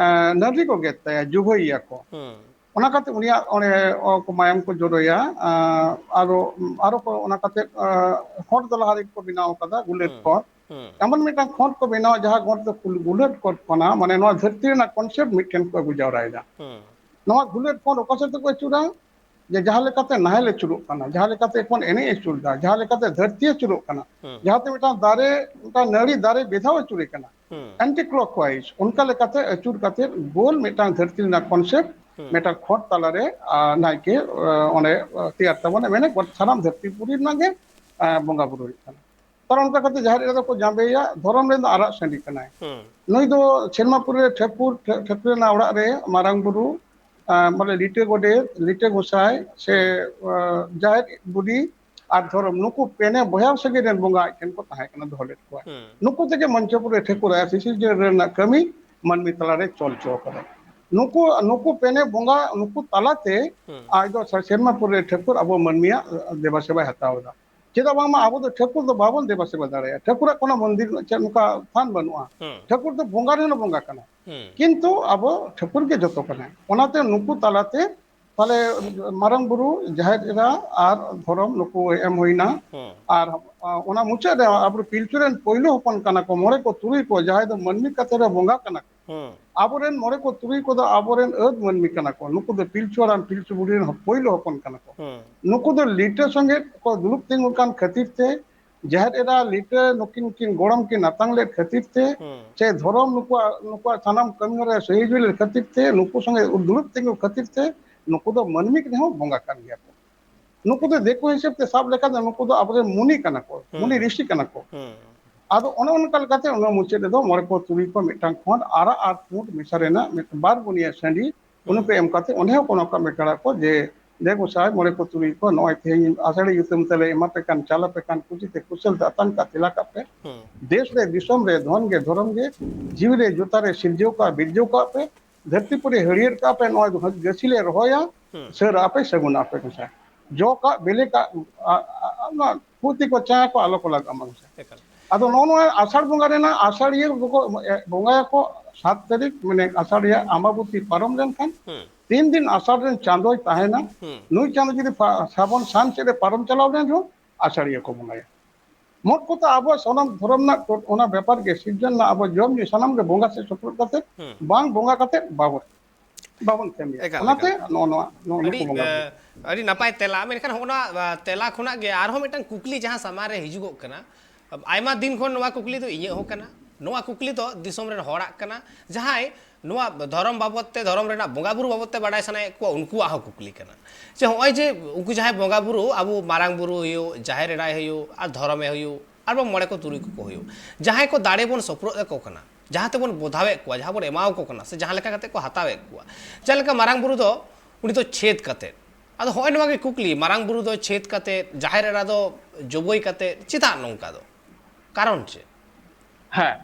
ᱟᱸ, ᱱᱟᱹᱰᱨᱤ ᱠᱚ ᱜᱮᱫ ᱛᱟᱭᱟ, ᱡᱩᱵᱷᱟᱹᱭᱮᱭᱟ ᱠᱚ᱾ ᱦᱩᱸ᱾ ᱚᱱᱟ ᱠᱟᱛᱮ ᱩᱱᱤᱭᱟᱜ ᱚᱸᱰᱮ, ᱚ, ᱠᱚ ᱢᱟᱭᱟᱢ ᱠᱚ ᱡᱚᱨᱚᱭᱟ᱾ ᱟᱸ, ᱟᱨᱚ, ᱟᱨᱚ ᱠᱚ ᱚᱱᱟ ᱠᱟᱛᱮ, ᱟᱸ, ᱠᱷᱚᱸᱰ ᱫᱚ ᱞᱟᱦᱟ ᱨᱮᱜᱮ ᱠᱚ ᱵᱮᱱᱟᱣ ᱟᱠᱟᱫᱟ, ᱜᱩᱞᱟᱹᱴ ᱦᱩᱸ᱾ ᱠᱷᱚᱸᱰ᱾ ᱦᱩᱸ᱾ ᱮᱢᱚᱱ ᱢᱤᱫᱴᱟᱝ ᱠᱷᱚᱸᱰ ᱠᱚ ᱵᱮᱱᱟᱣᱟ, ᱡᱟᱦᱟᱸ ᱠᱷᱚᱸᱰ ᱫᱚ ᱠᱩᱞ-, ᱜᱩᱞᱟᱹᱴ ᱠᱷᱚᱸᱰ ᱠᱟᱱᱟ, ᱢᱟᱱᱮ ᱱᱚᱣᱟ ᱫᱷᱟᱹᱨᱛᱤ ᱨᱮᱱᱟᱜ concept ᱢᱤᱫᱴᱷᱮᱱ ᱠᱚ ᱟᱹᱜᱩ ᱡᱟᱣᱨᱟᱭᱮᱫᱟ᱾ ᱦᱩᱸ᱾ ᱱᱚᱣᱟ ᱜᱩᱞᱟᱹᱴ ᱠᱷᱚᱸᱰ ᱚᱠᱟ ᱥᱮᱫ ᱛᱮᱠᱚ ᱟᱹᱪᱩᱨᱟ? ᱡᱮ ᱡᱟᱦᱟᱸ ᱞᱮᱠᱟᱛᱮ ᱱᱟᱦᱮᱞ ᱟᱹᱪᱩᱨᱚᱜ ᱠᱟᱱᱟ, ᱡᱟᱦᱟᱸ ᱞᱮᱠᱟᱛᱮ ᱮᱠᱷᱚᱱ ᱮᱱᱮᱡ ᱟᱹᱪᱩᱨ ᱫᱟ, ᱡᱟᱦᱟᱸ ᱞᱮᱠᱟᱛᱮ ᱫᱷᱟᱹᱨᱛᱤ ᱟᱹᱪᱩᱨᱚᱜ ᱠᱟᱱᱟ, ᱦᱩᱸ᱾ ᱡᱟᱦᱟᱸᱛᱮ ᱢᱤᱫᱴᱟᱝ ᱫᱟᱨᱮ, ᱢᱤᱫᱴᱟᱝ ᱱᱟᱹᱲᱤ ᱫᱟᱨᱮ ᱵᱮᱫᱷᱟᱣ ᱟᱹᱪᱩᱨᱮ ᱠᱟᱱᱟ, ᱦᱩᱸ᱾ anti clockwise, ᱚᱱᱠᱟ ᱞᱮᱠᱟᱛᱮ ᱟᱹᱪᱩᱨ ᱠᱟᱛᱮ ᱜᱳᱞ ᱢᱤᱫᱴᱟᱝ ᱫᱷᱟᱹᱨᱛᱤ ᱨᱮᱱᱟᱜ concept ᱦᱩᱸ᱾ ᱢᱤᱫᱴᱟᱝ ᱠᱷᱚᱸᱰ ᱛᱟᱞᱟᱨᱮ, ᱟᱨ ᱱᱟᱭᱠᱮ, ᱟᱨ, ᱚᱸᱰᱮ, ᱟᱨ, ᱛᱮᱭᱟᱨ ᱛᱟᱵᱚᱱ ᱢᱮᱱᱮ ᱜᱚᱴ ᱥᱟᱱᱟᱢ ᱫᱷᱟᱹᱨᱛᱤ ᱯᱩᱨᱤ ᱨᱮᱱᱟᱜ ᱜᱮ, ᱟᱨ, ᱵᱚᱸᱜᱟ ᱵᱩᱨᱩ ᱦᱩᱭᱩᱜ ᱠᱟᱱᱟ᱾ ᱛᱟᱦᱞᱮ ᱚᱱᱠᱟ ᱠᱟᱛᱮ ᱡᱟᱦᱮᱨ ᱮᱨᱟ ᱫᱚᱠᱚ ᱡᱟᱸᱵᱮᱭᱟ, ᱫᱷᱚᱨᱚᱢ ᱨᱮᱱ ᱫᱚ ᱟᱨᱟᱜ ᱥᱟᱺᱰᱤ ᱠᱟᱱᱟᱭ᱾ ᱦᱩᱸ᱾ ᱱᱩᱭ ᱫᱚ ᱥᱮᱨᱢᱟ ᱯᱩᱨᱤ ᱨᱮ ᱴᱷᱟᱹᱠᱩᱨ, ᱴᱷᱟᱹ-, ᱴᱷᱟᱹᱠᱩᱨ ᱨᱮᱱᱟᱜ ᱚᱲᱟᱜ ᱨᱮ ᱢᱟᱨᱟᱝ ᱵᱩᱨᱩ, ᱟᱸ, ᱵᱚᱞᱮ ᱞᱤᱴᱟᱹ ᱜᱚᱰᱮᱛ, ᱞᱤᱴᱟᱹ ᱜᱚᱸᱥᱟᱭ ᱥᱮ, ᱦᱩᱸ᱾ ᱟᱸ, ᱡᱟᱦᱮᱨ ᱵᱩᱰᱷᱤ ᱟᱨ ᱫᱷᱚᱨᱚᱢ, ᱱᱩᱠᱩ ᱯᱮᱱᱮ ᱵᱚᱭᱦᱟ ᱥᱟᱹᱜᱟᱹᱭ ᱨᱮᱱ ᱵᱚᱸᱜᱟ ᱟᱡ ᱴᱷᱮᱱ ᱠᱚ ᱛᱟᱦᱮᱸ ᱠᱟᱱᱟ, ᱫᱚᱦᱚ ᱞᱮᱫ ᱠᱚᱣᱟ᱾ ᱦᱩᱸ᱾ ᱱᱩᱠᱩ ᱛᱮᱜᱮ ᱢᱚᱧᱪᱚᱯᱩᱨ ᱨᱮ ᱴᱷᱟᱹᱠᱩᱨ ᱟᱭᱟᱜ ᱥᱤᱥᱤᱨ ᱡᱟᱹᱨ ᱨᱮᱱᱟᱜ ᱠᱟᱹᱢᱤ ᱢᱟᱹᱱᱢᱤ ᱛᱟᱞᱟᱨᱮ ᱪᱚᱞ ᱦᱚᱪᱚ ᱠᱟᱫᱟ᱾ ᱱᱩᱠᱩ, ᱱᱩᱠᱩ ᱯᱮᱱᱮ ᱵᱚᱸᱜᱟ, ᱱᱩᱠᱩ ᱛᱟᱞᱟᱛᱮ ᱦᱩᱸ᱾ ᱟᱡ ᱫᱚ ᱥᱮᱨᱢᱟ ᱯᱩᱨᱤ ᱨᱮ ᱴᱷᱟᱹᱠᱩᱨ ᱟᱵᱚ ᱢᱟᱹᱱᱢᱤᱭᱟᱜ ᱫᱮᱵᱟ ᱥᱮᱵᱟᱭ ᱦᱟᱛᱟᱣ ᱮᱫᱟ᱾ ᱪᱮᱫᱟᱜ ᱵᱟᱝᱢᱟ ᱟᱵᱚ ᱫᱚ ᱴᱷᱟᱹᱠᱩᱨ ᱫᱚ ᱵᱟᱵᱚᱱ ᱫᱮᱵᱟ ᱥᱮᱵᱟ ᱫᱟᱲᱮᱭᱟᱜᱼᱟ, ᱴᱷᱟᱹᱠᱩᱨᱟᱜ ᱠᱳᱱᱳ ᱢᱚᱱᱫᱤᱨ ᱪᱮᱫ ᱱᱚᱝᱠᱟ ᱛᱷᱟᱱ ᱵᱟᱹᱱᱩᱜᱼᱟ᱾ ᱦᱩᱸ᱾ ᱴᱷᱟᱹᱠᱩᱨ ᱫᱚ ᱵᱚᱸᱜᱟ ᱨᱮᱱ ᱦᱚᱸ ᱵᱚᱸᱜᱟ ᱠᱟᱱᱟᱭ, ᱦᱩᱸ᱾ ᱠᱤᱱᱛᱩ ᱟᱵᱚ ᱴᱷᱟᱹᱠᱩᱨ ᱜᱮ ᱡᱚᱛᱚ ᱠᱟᱱᱟᱭ᱾ ᱚᱱᱟᱛᱮ ᱱᱩᱠᱩ ᱛᱟᱞᱟᱛᱮ ᱛᱟᱦᱞᱮ ᱢᱟᱨᱟᱝ ᱵᱩᱨᱩ, ᱡᱟᱦᱮᱨ ᱮᱨᱟ ᱟᱨ ᱫᱷᱚᱨᱚᱢ ᱱᱩᱠᱩ ᱮᱢ ᱦᱩᱭᱱᱟ᱾ ᱦᱩᱸ᱾ ᱟᱨ, ᱟ, ᱚᱱᱟ ᱢᱩᱪᱟᱹᱫ ᱨᱮ ᱟᱵᱚ ᱯᱤᱞᱪᱩ ᱨᱮᱱ ᱯᱳᱭᱞᱳ ᱦᱚᱯᱚᱱ ᱠᱟᱱᱟ ᱠᱚ, ᱢᱚᱬᱮ ᱠᱚ ᱛᱩᱨᱩᱭ ᱠᱚ, ᱡᱟᱦᱟᱸᱭ ᱫᱚ ᱢᱟᱹᱱᱢᱤ ᱠᱟᱛᱷᱟ ᱨᱮ ᱵᱚᱸᱜᱟ ᱠᱟᱱᱟ ᱠᱚ᱾ ᱦᱩᱸ᱾ ᱟᱵᱚᱨᱮᱱ ᱢᱚᱬᱮ ᱠᱚ ᱛᱩᱨᱩᱭ ᱠᱚᱫᱚ ᱟᱵᱚᱨᱮᱱ ᱟᱹᱫ ᱢᱟᱹᱱᱢᱤ ᱠᱟᱱᱟ ᱠᱚ᱾ ᱱᱩᱠᱩ ᱫᱚ ᱯᱤᱞᱪᱩ ᱦᱟᱲᱟᱢ ᱯᱤᱞᱪᱩ ᱵᱩᱲᱦᱤ ᱨᱮᱱ ᱯᱳᱭᱞᱳ ᱦᱚᱯᱚᱱ ᱠᱟᱱᱟ ᱠᱚ᱾ ᱦᱩᱸ᱾ ᱱᱩᱠᱩ ᱫᱚ ᱞᱤᱴᱟᱹ ᱥᱚᱸᱜᱮ ᱠᱚ ᱫᱩᱲᱩᱵ ᱛᱤᱸᱜᱩᱱ ᱠᱟᱱ ᱠᱷᱟᱹᱛᱤᱨ ᱛᱮ, ᱡᱟᱦᱮᱨ ᱮᱨᱟ ᱞᱤᱴᱟᱹ ᱱᱩᱠᱤᱱ ᱠᱤᱱ ᱜᱚᱲᱚᱢ ᱠᱤᱱ ᱟᱛᱟᱝ ᱞᱮᱫ ᱠᱷᱟᱹᱛᱤᱨ ᱛᱮ, ᱦᱩᱸ᱾ ᱥᱮ ᱫᱷᱚᱨᱚᱢ ᱱᱩᱠᱩᱣᱟᱜ, ᱱᱩᱠᱩᱣᱟᱜ ᱥᱟᱱᱟᱢ ᱠᱟᱹᱢᱤ ᱦᱚᱨᱟ ᱥᱟᱹᱦᱤᱡᱩᱦᱤ ᱞᱮᱫ ᱠᱷᱟᱹᱛᱤᱨ ᱛᱮ, ᱱᱩᱠᱩ ᱥᱚᱸᱜᱮ ᱫᱩᱲᱩᱵ ᱛᱤᱸᱜᱩ ᱠᱷᱟᱹᱛᱤᱨ ᱛᱮ, ᱱᱩᱠᱩ ᱫᱚ ᱢᱟᱹᱱᱢᱤ ᱨᱮᱦᱚᱸ ᱵᱚᱸᱜᱟ ᱠᱟᱱ ᱜᱮᱭᱟ ᱠᱚ᱾ ᱱᱩᱠᱩ ᱫᱚ ᱫᱤᱠᱩ ᱦᱤᱥᱟᱹᱵ ᱛᱮ ᱥᱟᱵ ᱞᱮᱠᱷᱟᱱ ᱫᱚ ᱱᱩᱠᱩ ᱫᱚ ᱟᱵᱚᱨᱮᱱ ᱢᱩᱱᱤ ᱠᱟᱱᱟ ᱠᱚ, ᱦᱩᱸ᱾ ᱢᱩᱱᱤ ᱨᱤᱥᱤ ᱠᱟᱱᱟ ᱠᱚ᱾ ᱦᱩᱸ᱾ ᱟᱫᱚ ᱚᱱᱮ ᱚᱱᱠᱟ ᱞᱮᱠᱟᱛᱮ ᱚᱱᱟ ᱢᱩᱪᱟᱹᱫ ᱨᱮᱫᱚ ᱢᱚᱬᱮ ᱠᱚ ᱛᱩᱨᱩᱭ ᱠᱚ ᱢᱤᱫᱴᱟᱝ ᱠᱷᱚᱸᱰ ᱟᱨᱟᱜ ᱟᱨ ᱯᱩᱸᱰ ᱢᱮᱥᱟ ᱨᱮᱱᱟᱜ ᱢᱤᱫ ᱵᱟᱨ ᱵᱩᱱᱤᱭᱟᱹ ᱥᱟᱺᱰᱤ ᱦᱩᱸ᱾ ᱩᱱᱩᱯᱮ ᱮᱢ ᱠᱟᱛᱮ ᱚᱸᱰᱮ ᱦᱚᱸ ᱠᱚᱱᱚ ᱠᱟᱢᱮ ᱠᱟᱲᱟ ᱠᱚ ᱡᱮ, "ᱫᱮ ᱜᱚᱸᱥᱟᱭ, ᱢᱚᱬᱮ ᱠᱚ ᱛᱩᱨᱩᱭ ᱠᱚ ᱱᱚᱜᱼᱚᱭ ᱛᱮᱦᱮᱧ ᱟᱥᱟᱲᱤ ᱧᱩᱛᱩᱢ ᱛᱮᱞᱮ ᱮᱢᱟ ᱯᱮ ᱠᱟᱱ, ᱪᱟᱞ ᱟᱯᱮ ᱠᱟᱱ, ᱠᱩᱥᱤ ᱛᱮ ᱠᱩᱥᱟᱹᱞ ᱛᱮ ᱟᱛᱟᱝ ᱠᱟᱜ, ᱛᱮᱞᱟ ᱠᱟᱜ ᱯᱮ, ᱦᱩᱸ᱾ ᱫᱮᱥ ᱨᱮ ᱫᱤᱥᱚᱢ ᱨᱮ ᱫᱷᱚᱱ ᱜᱮ ᱫᱷᱚᱨᱚᱢ ᱜᱮ, ᱡᱤᱣᱤ ᱨᱮ ᱡᱚᱛᱟ ᱨᱮ ᱥᱤᱨᱡᱟᱹᱣ ᱠᱟᱜ, ᱵᱤᱨᱡᱟᱹᱣ ᱠᱟᱜ ᱯᱮ, ᱫᱷᱟᱹᱨᱛᱤ ᱯᱩᱨᱤ ᱦᱟᱹᱨᱭᱟᱹᱲ ᱠᱟᱜ ᱯᱮ, ᱱᱚᱜᱼᱚᱭ ᱫᱚ ᱜᱟᱹᱪᱷᱤ ᱞᱮ ᱨᱚᱦᱚᱭᱟ, ᱦᱩᱸ᱾ ᱥᱟᱹᱨ ᱟᱯᱮ ᱥᱟᱹᱜᱩᱱ ᱟᱯᱮ ᱜᱚᱸᱥᱟᱭ᱾" ᱡᱚ ᱠᱟᱜ, ᱵᱤᱞᱤ ᱠᱟᱜ, ᱟ, ᱟ, ᱟ, ᱚᱱᱟ ᱯᱷᱩᱨᱛᱤ ᱠᱚ, ᱪᱟᱭᱟ ᱠᱚ ᱟᱞᱚ ᱠᱚ ᱞᱟᱜᱟᱜ ᱢᱟ᱾ ᱮᱠᱟᱞ᱾ ᱟᱫᱚ ᱱᱚᱜᱼᱚ ᱱᱚᱣᱟ ᱟᱥᱟᱲ ᱵᱚᱸᱜᱟ ᱨᱮᱱᱟᱜ ᱟᱥᱟᱲᱤᱭᱟᱹ ᱠᱚᱠᱚ, ᱮ, ᱵᱚᱸᱜᱟᱭᱟᱠᱚ ᱥᱟᱛ ᱛᱟᱹᱨᱤᱠᱷ, ᱢᱟᱱᱮ ᱟᱥᱟᱲᱤᱭᱟᱹ ᱟᱢᱵᱟᱵᱚᱛᱤ ᱯᱟᱨᱚᱢ ᱞᱮᱱᱠᱷᱟᱱ, ᱦᱩᱸ᱾ ᱛᱤᱱ ᱫᱤᱱ ᱟᱥᱟᱲ ᱨᱮᱱ ᱪᱟᱸᱫᱚᱭ ᱛᱟᱦᱮᱱᱟ, ᱦᱩᱸ᱾ ᱱᱩᱭ ᱪᱟᱸᱫᱚ ᱡᱩᱫᱤ ᱯᱷᱟ-, ᱥᱟᱵᱚᱱ ᱥᱟᱱ ᱥᱮᱫ ᱨᱮ ᱯᱟᱨᱚᱢ ᱪᱟᱞᱟᱣ ᱞᱮᱱ ᱨᱮᱦᱚᱸ ᱟᱥᱟᱲᱤᱭᱟᱹ ᱠᱚ ᱵᱚᱸᱜᱟᱭᱟ᱾ ᱢᱳᱴ ᱠᱚᱛᱷᱟ, ᱟᱵᱚᱣᱟᱜ ᱥᱟᱱᱟᱢ ᱫᱷᱚᱨᱚᱢ ᱨᱮᱱᱟᱜ ᱠᱚ-, ᱚᱱᱟ ᱵᱮᱯᱟᱨ ᱜᱮ, ᱥᱤᱨᱡᱚᱱ ᱨᱮᱱᱟᱜ ᱟᱵᱚ ᱡᱚᱢ ᱧᱩ ᱥᱟᱱᱟᱢ ᱜᱮ ᱵᱚᱸᱜᱟ ᱥᱮᱫ ᱥᱩᱯᱨᱩᱫ ᱠᱟᱛᱮ, ᱦᱩᱸ᱾ ᱵᱟᱝ ᱵᱚᱸᱜᱟ ᱠᱟᱛᱮ ᱵᱟᱵᱚᱱ, ᱵᱟᱵᱚᱱ ᱠᱟᱹᱢᱤᱭᱟ᱾ ᱮᱠᱟᱞ, ᱚᱱᱟᱛᱮ ᱮᱠᱟᱞ᱾ ᱱᱚᱜᱼᱚ ᱱᱚᱣᱟ, ᱱᱚᱜᱼᱚ ᱟᱹᱰᱤ, ᱱᱩᱠᱩ ᱵᱚᱸᱜᱟ ᱵᱩᱨᱩ᱾ ᱮ, ᱟᱹᱰᱤ ᱱᱟᱯᱟᱭ ᱛᱮᱞᱟ᱾ ᱢᱮᱱᱠᱷᱟᱱ ᱦᱚᱸᱜᱼᱚ ᱱᱚᱣᱟ, ᱟ, ᱛᱮᱞᱟ ᱠᱷᱚᱱᱟᱜ ᱜᱮ ᱟᱨᱦᱚᱸ ᱢᱤᱫᱴᱟᱝ ᱠᱩᱠᱞᱤ ᱡᱟᱦᱟᱸ ᱥᱟᱢᱟᱝ ᱨᱮ ᱦᱤᱡᱩᱜᱚᱜ ᱠᱟᱱᱟ, ᱟᱭᱢᱟ ᱫᱤᱱ ᱠᱷᱚᱱ ᱱᱚᱣᱟ ᱠᱩᱠᱞᱤ ᱫᱚ ᱤᱧᱟᱹᱜ ᱦᱚᱸ ᱠᱟᱱᱟ, ᱱᱚᱣᱟ ᱠᱩᱠᱞᱤ ᱫᱚ ᱫᱤᱥᱚᱢ ᱨᱮᱱ ᱦᱚᱲᱟᱜ ᱠᱟᱱᱟ, ᱡᱟᱦᱟᱸᱭ ᱱᱚᱣᱟ ᱫᱷᱚᱨᱚᱢ ᱵᱟᱵᱚᱫ ᱛᱮ, ᱫᱷᱚᱨᱚᱢ ᱨᱮᱱᱟᱜ ᱵᱚᱸᱜᱟ ᱵᱩᱨᱩ ᱵᱟᱵᱚᱫ ᱛᱮ ᱵᱟᱰᱟᱭ ᱥᱟᱱᱟᱭᱮᱫ ᱠᱚᱣᱟ, ᱩᱱᱠᱩᱣᱟᱜ ᱦᱚᱸ ᱠᱩᱠᱞᱤ ᱠᱟᱱᱟ᱾ ᱡᱮ ᱦᱚᱸᱜᱼᱚᱭ ᱡᱮ ᱩᱱᱠᱩ ᱡᱟᱦᱟᱸᱭ ᱵᱚᱸᱜᱟ ᱵᱩᱨᱩ, ᱟᱵᱚ ᱢᱟᱨᱟᱝ ᱵᱩᱨᱩ ᱦᱩᱭᱩᱜ, ᱡᱟᱦᱮᱨ ᱮᱨᱟᱭ ᱦᱩᱭᱩᱜ, ᱟᱨ ᱫᱷᱚᱨᱚᱢᱮ ᱦᱩᱭᱩᱜ, ᱟᱨ ᱵᱟᱝ ᱢᱚᱬᱮ ᱠᱚ ᱛᱩᱨᱩᱭ ᱠᱚᱠᱚ ᱦᱩᱭᱩᱜ, ᱡᱟᱦᱟᱸᱭ ᱠᱚ ᱫᱟᱲᱮ ᱵᱚᱱ ᱥᱚᱯᱨᱚᱫ ᱟᱠᱚ ᱠᱟᱱᱟ, ᱡᱟᱦᱟᱸ ᱛᱮᱵᱚᱱ ᱵᱚᱫᱷᱟᱣᱮᱫ ᱠᱚᱣᱟ, ᱡᱟᱦᱟᱸ ᱵᱚᱱ ᱮᱢᱟᱣ ᱠᱚ ᱠᱟᱱᱟ, ᱥᱮ ᱡᱟᱦᱟᱸ ᱞᱮᱠᱟ ᱠᱟᱛᱮ ᱠᱚ ᱦᱟᱛᱟᱣᱮᱫ ᱠᱚᱣᱟ, ᱡᱟᱦᱟᱸ ᱞᱮᱠᱟ ᱢᱟᱨᱟᱝ ᱵᱩᱨᱩ ᱫᱚ ᱩᱱᱤ ᱫᱚ ᱪᱷᱮᱫ ᱠᱟᱛᱮ᱾ ᱟᱫᱚ ᱦᱚᱸᱜᱼᱚᱭ ᱱᱚᱣᱟ ᱜᱮ ᱠᱩᱠᱞᱤ, ᱢᱟᱨᱟᱝ ᱵᱩᱨᱩ ᱫᱚ ᱪᱷᱮᱫ ᱠᱟᱛᱮ, ᱡᱟᱦᱮᱨ ᱮᱨᱟ ᱫᱚ ᱡᱚᱵᱚᱭ ᱠᱟᱛᱮ, ᱪᱮᱫᱟᱜ ᱱᱚᱝᱠᱟ ᱫᱚ? ᱠᱟᱨᱚᱱ ᱪᱮᱫ? ᱦᱮᱸ,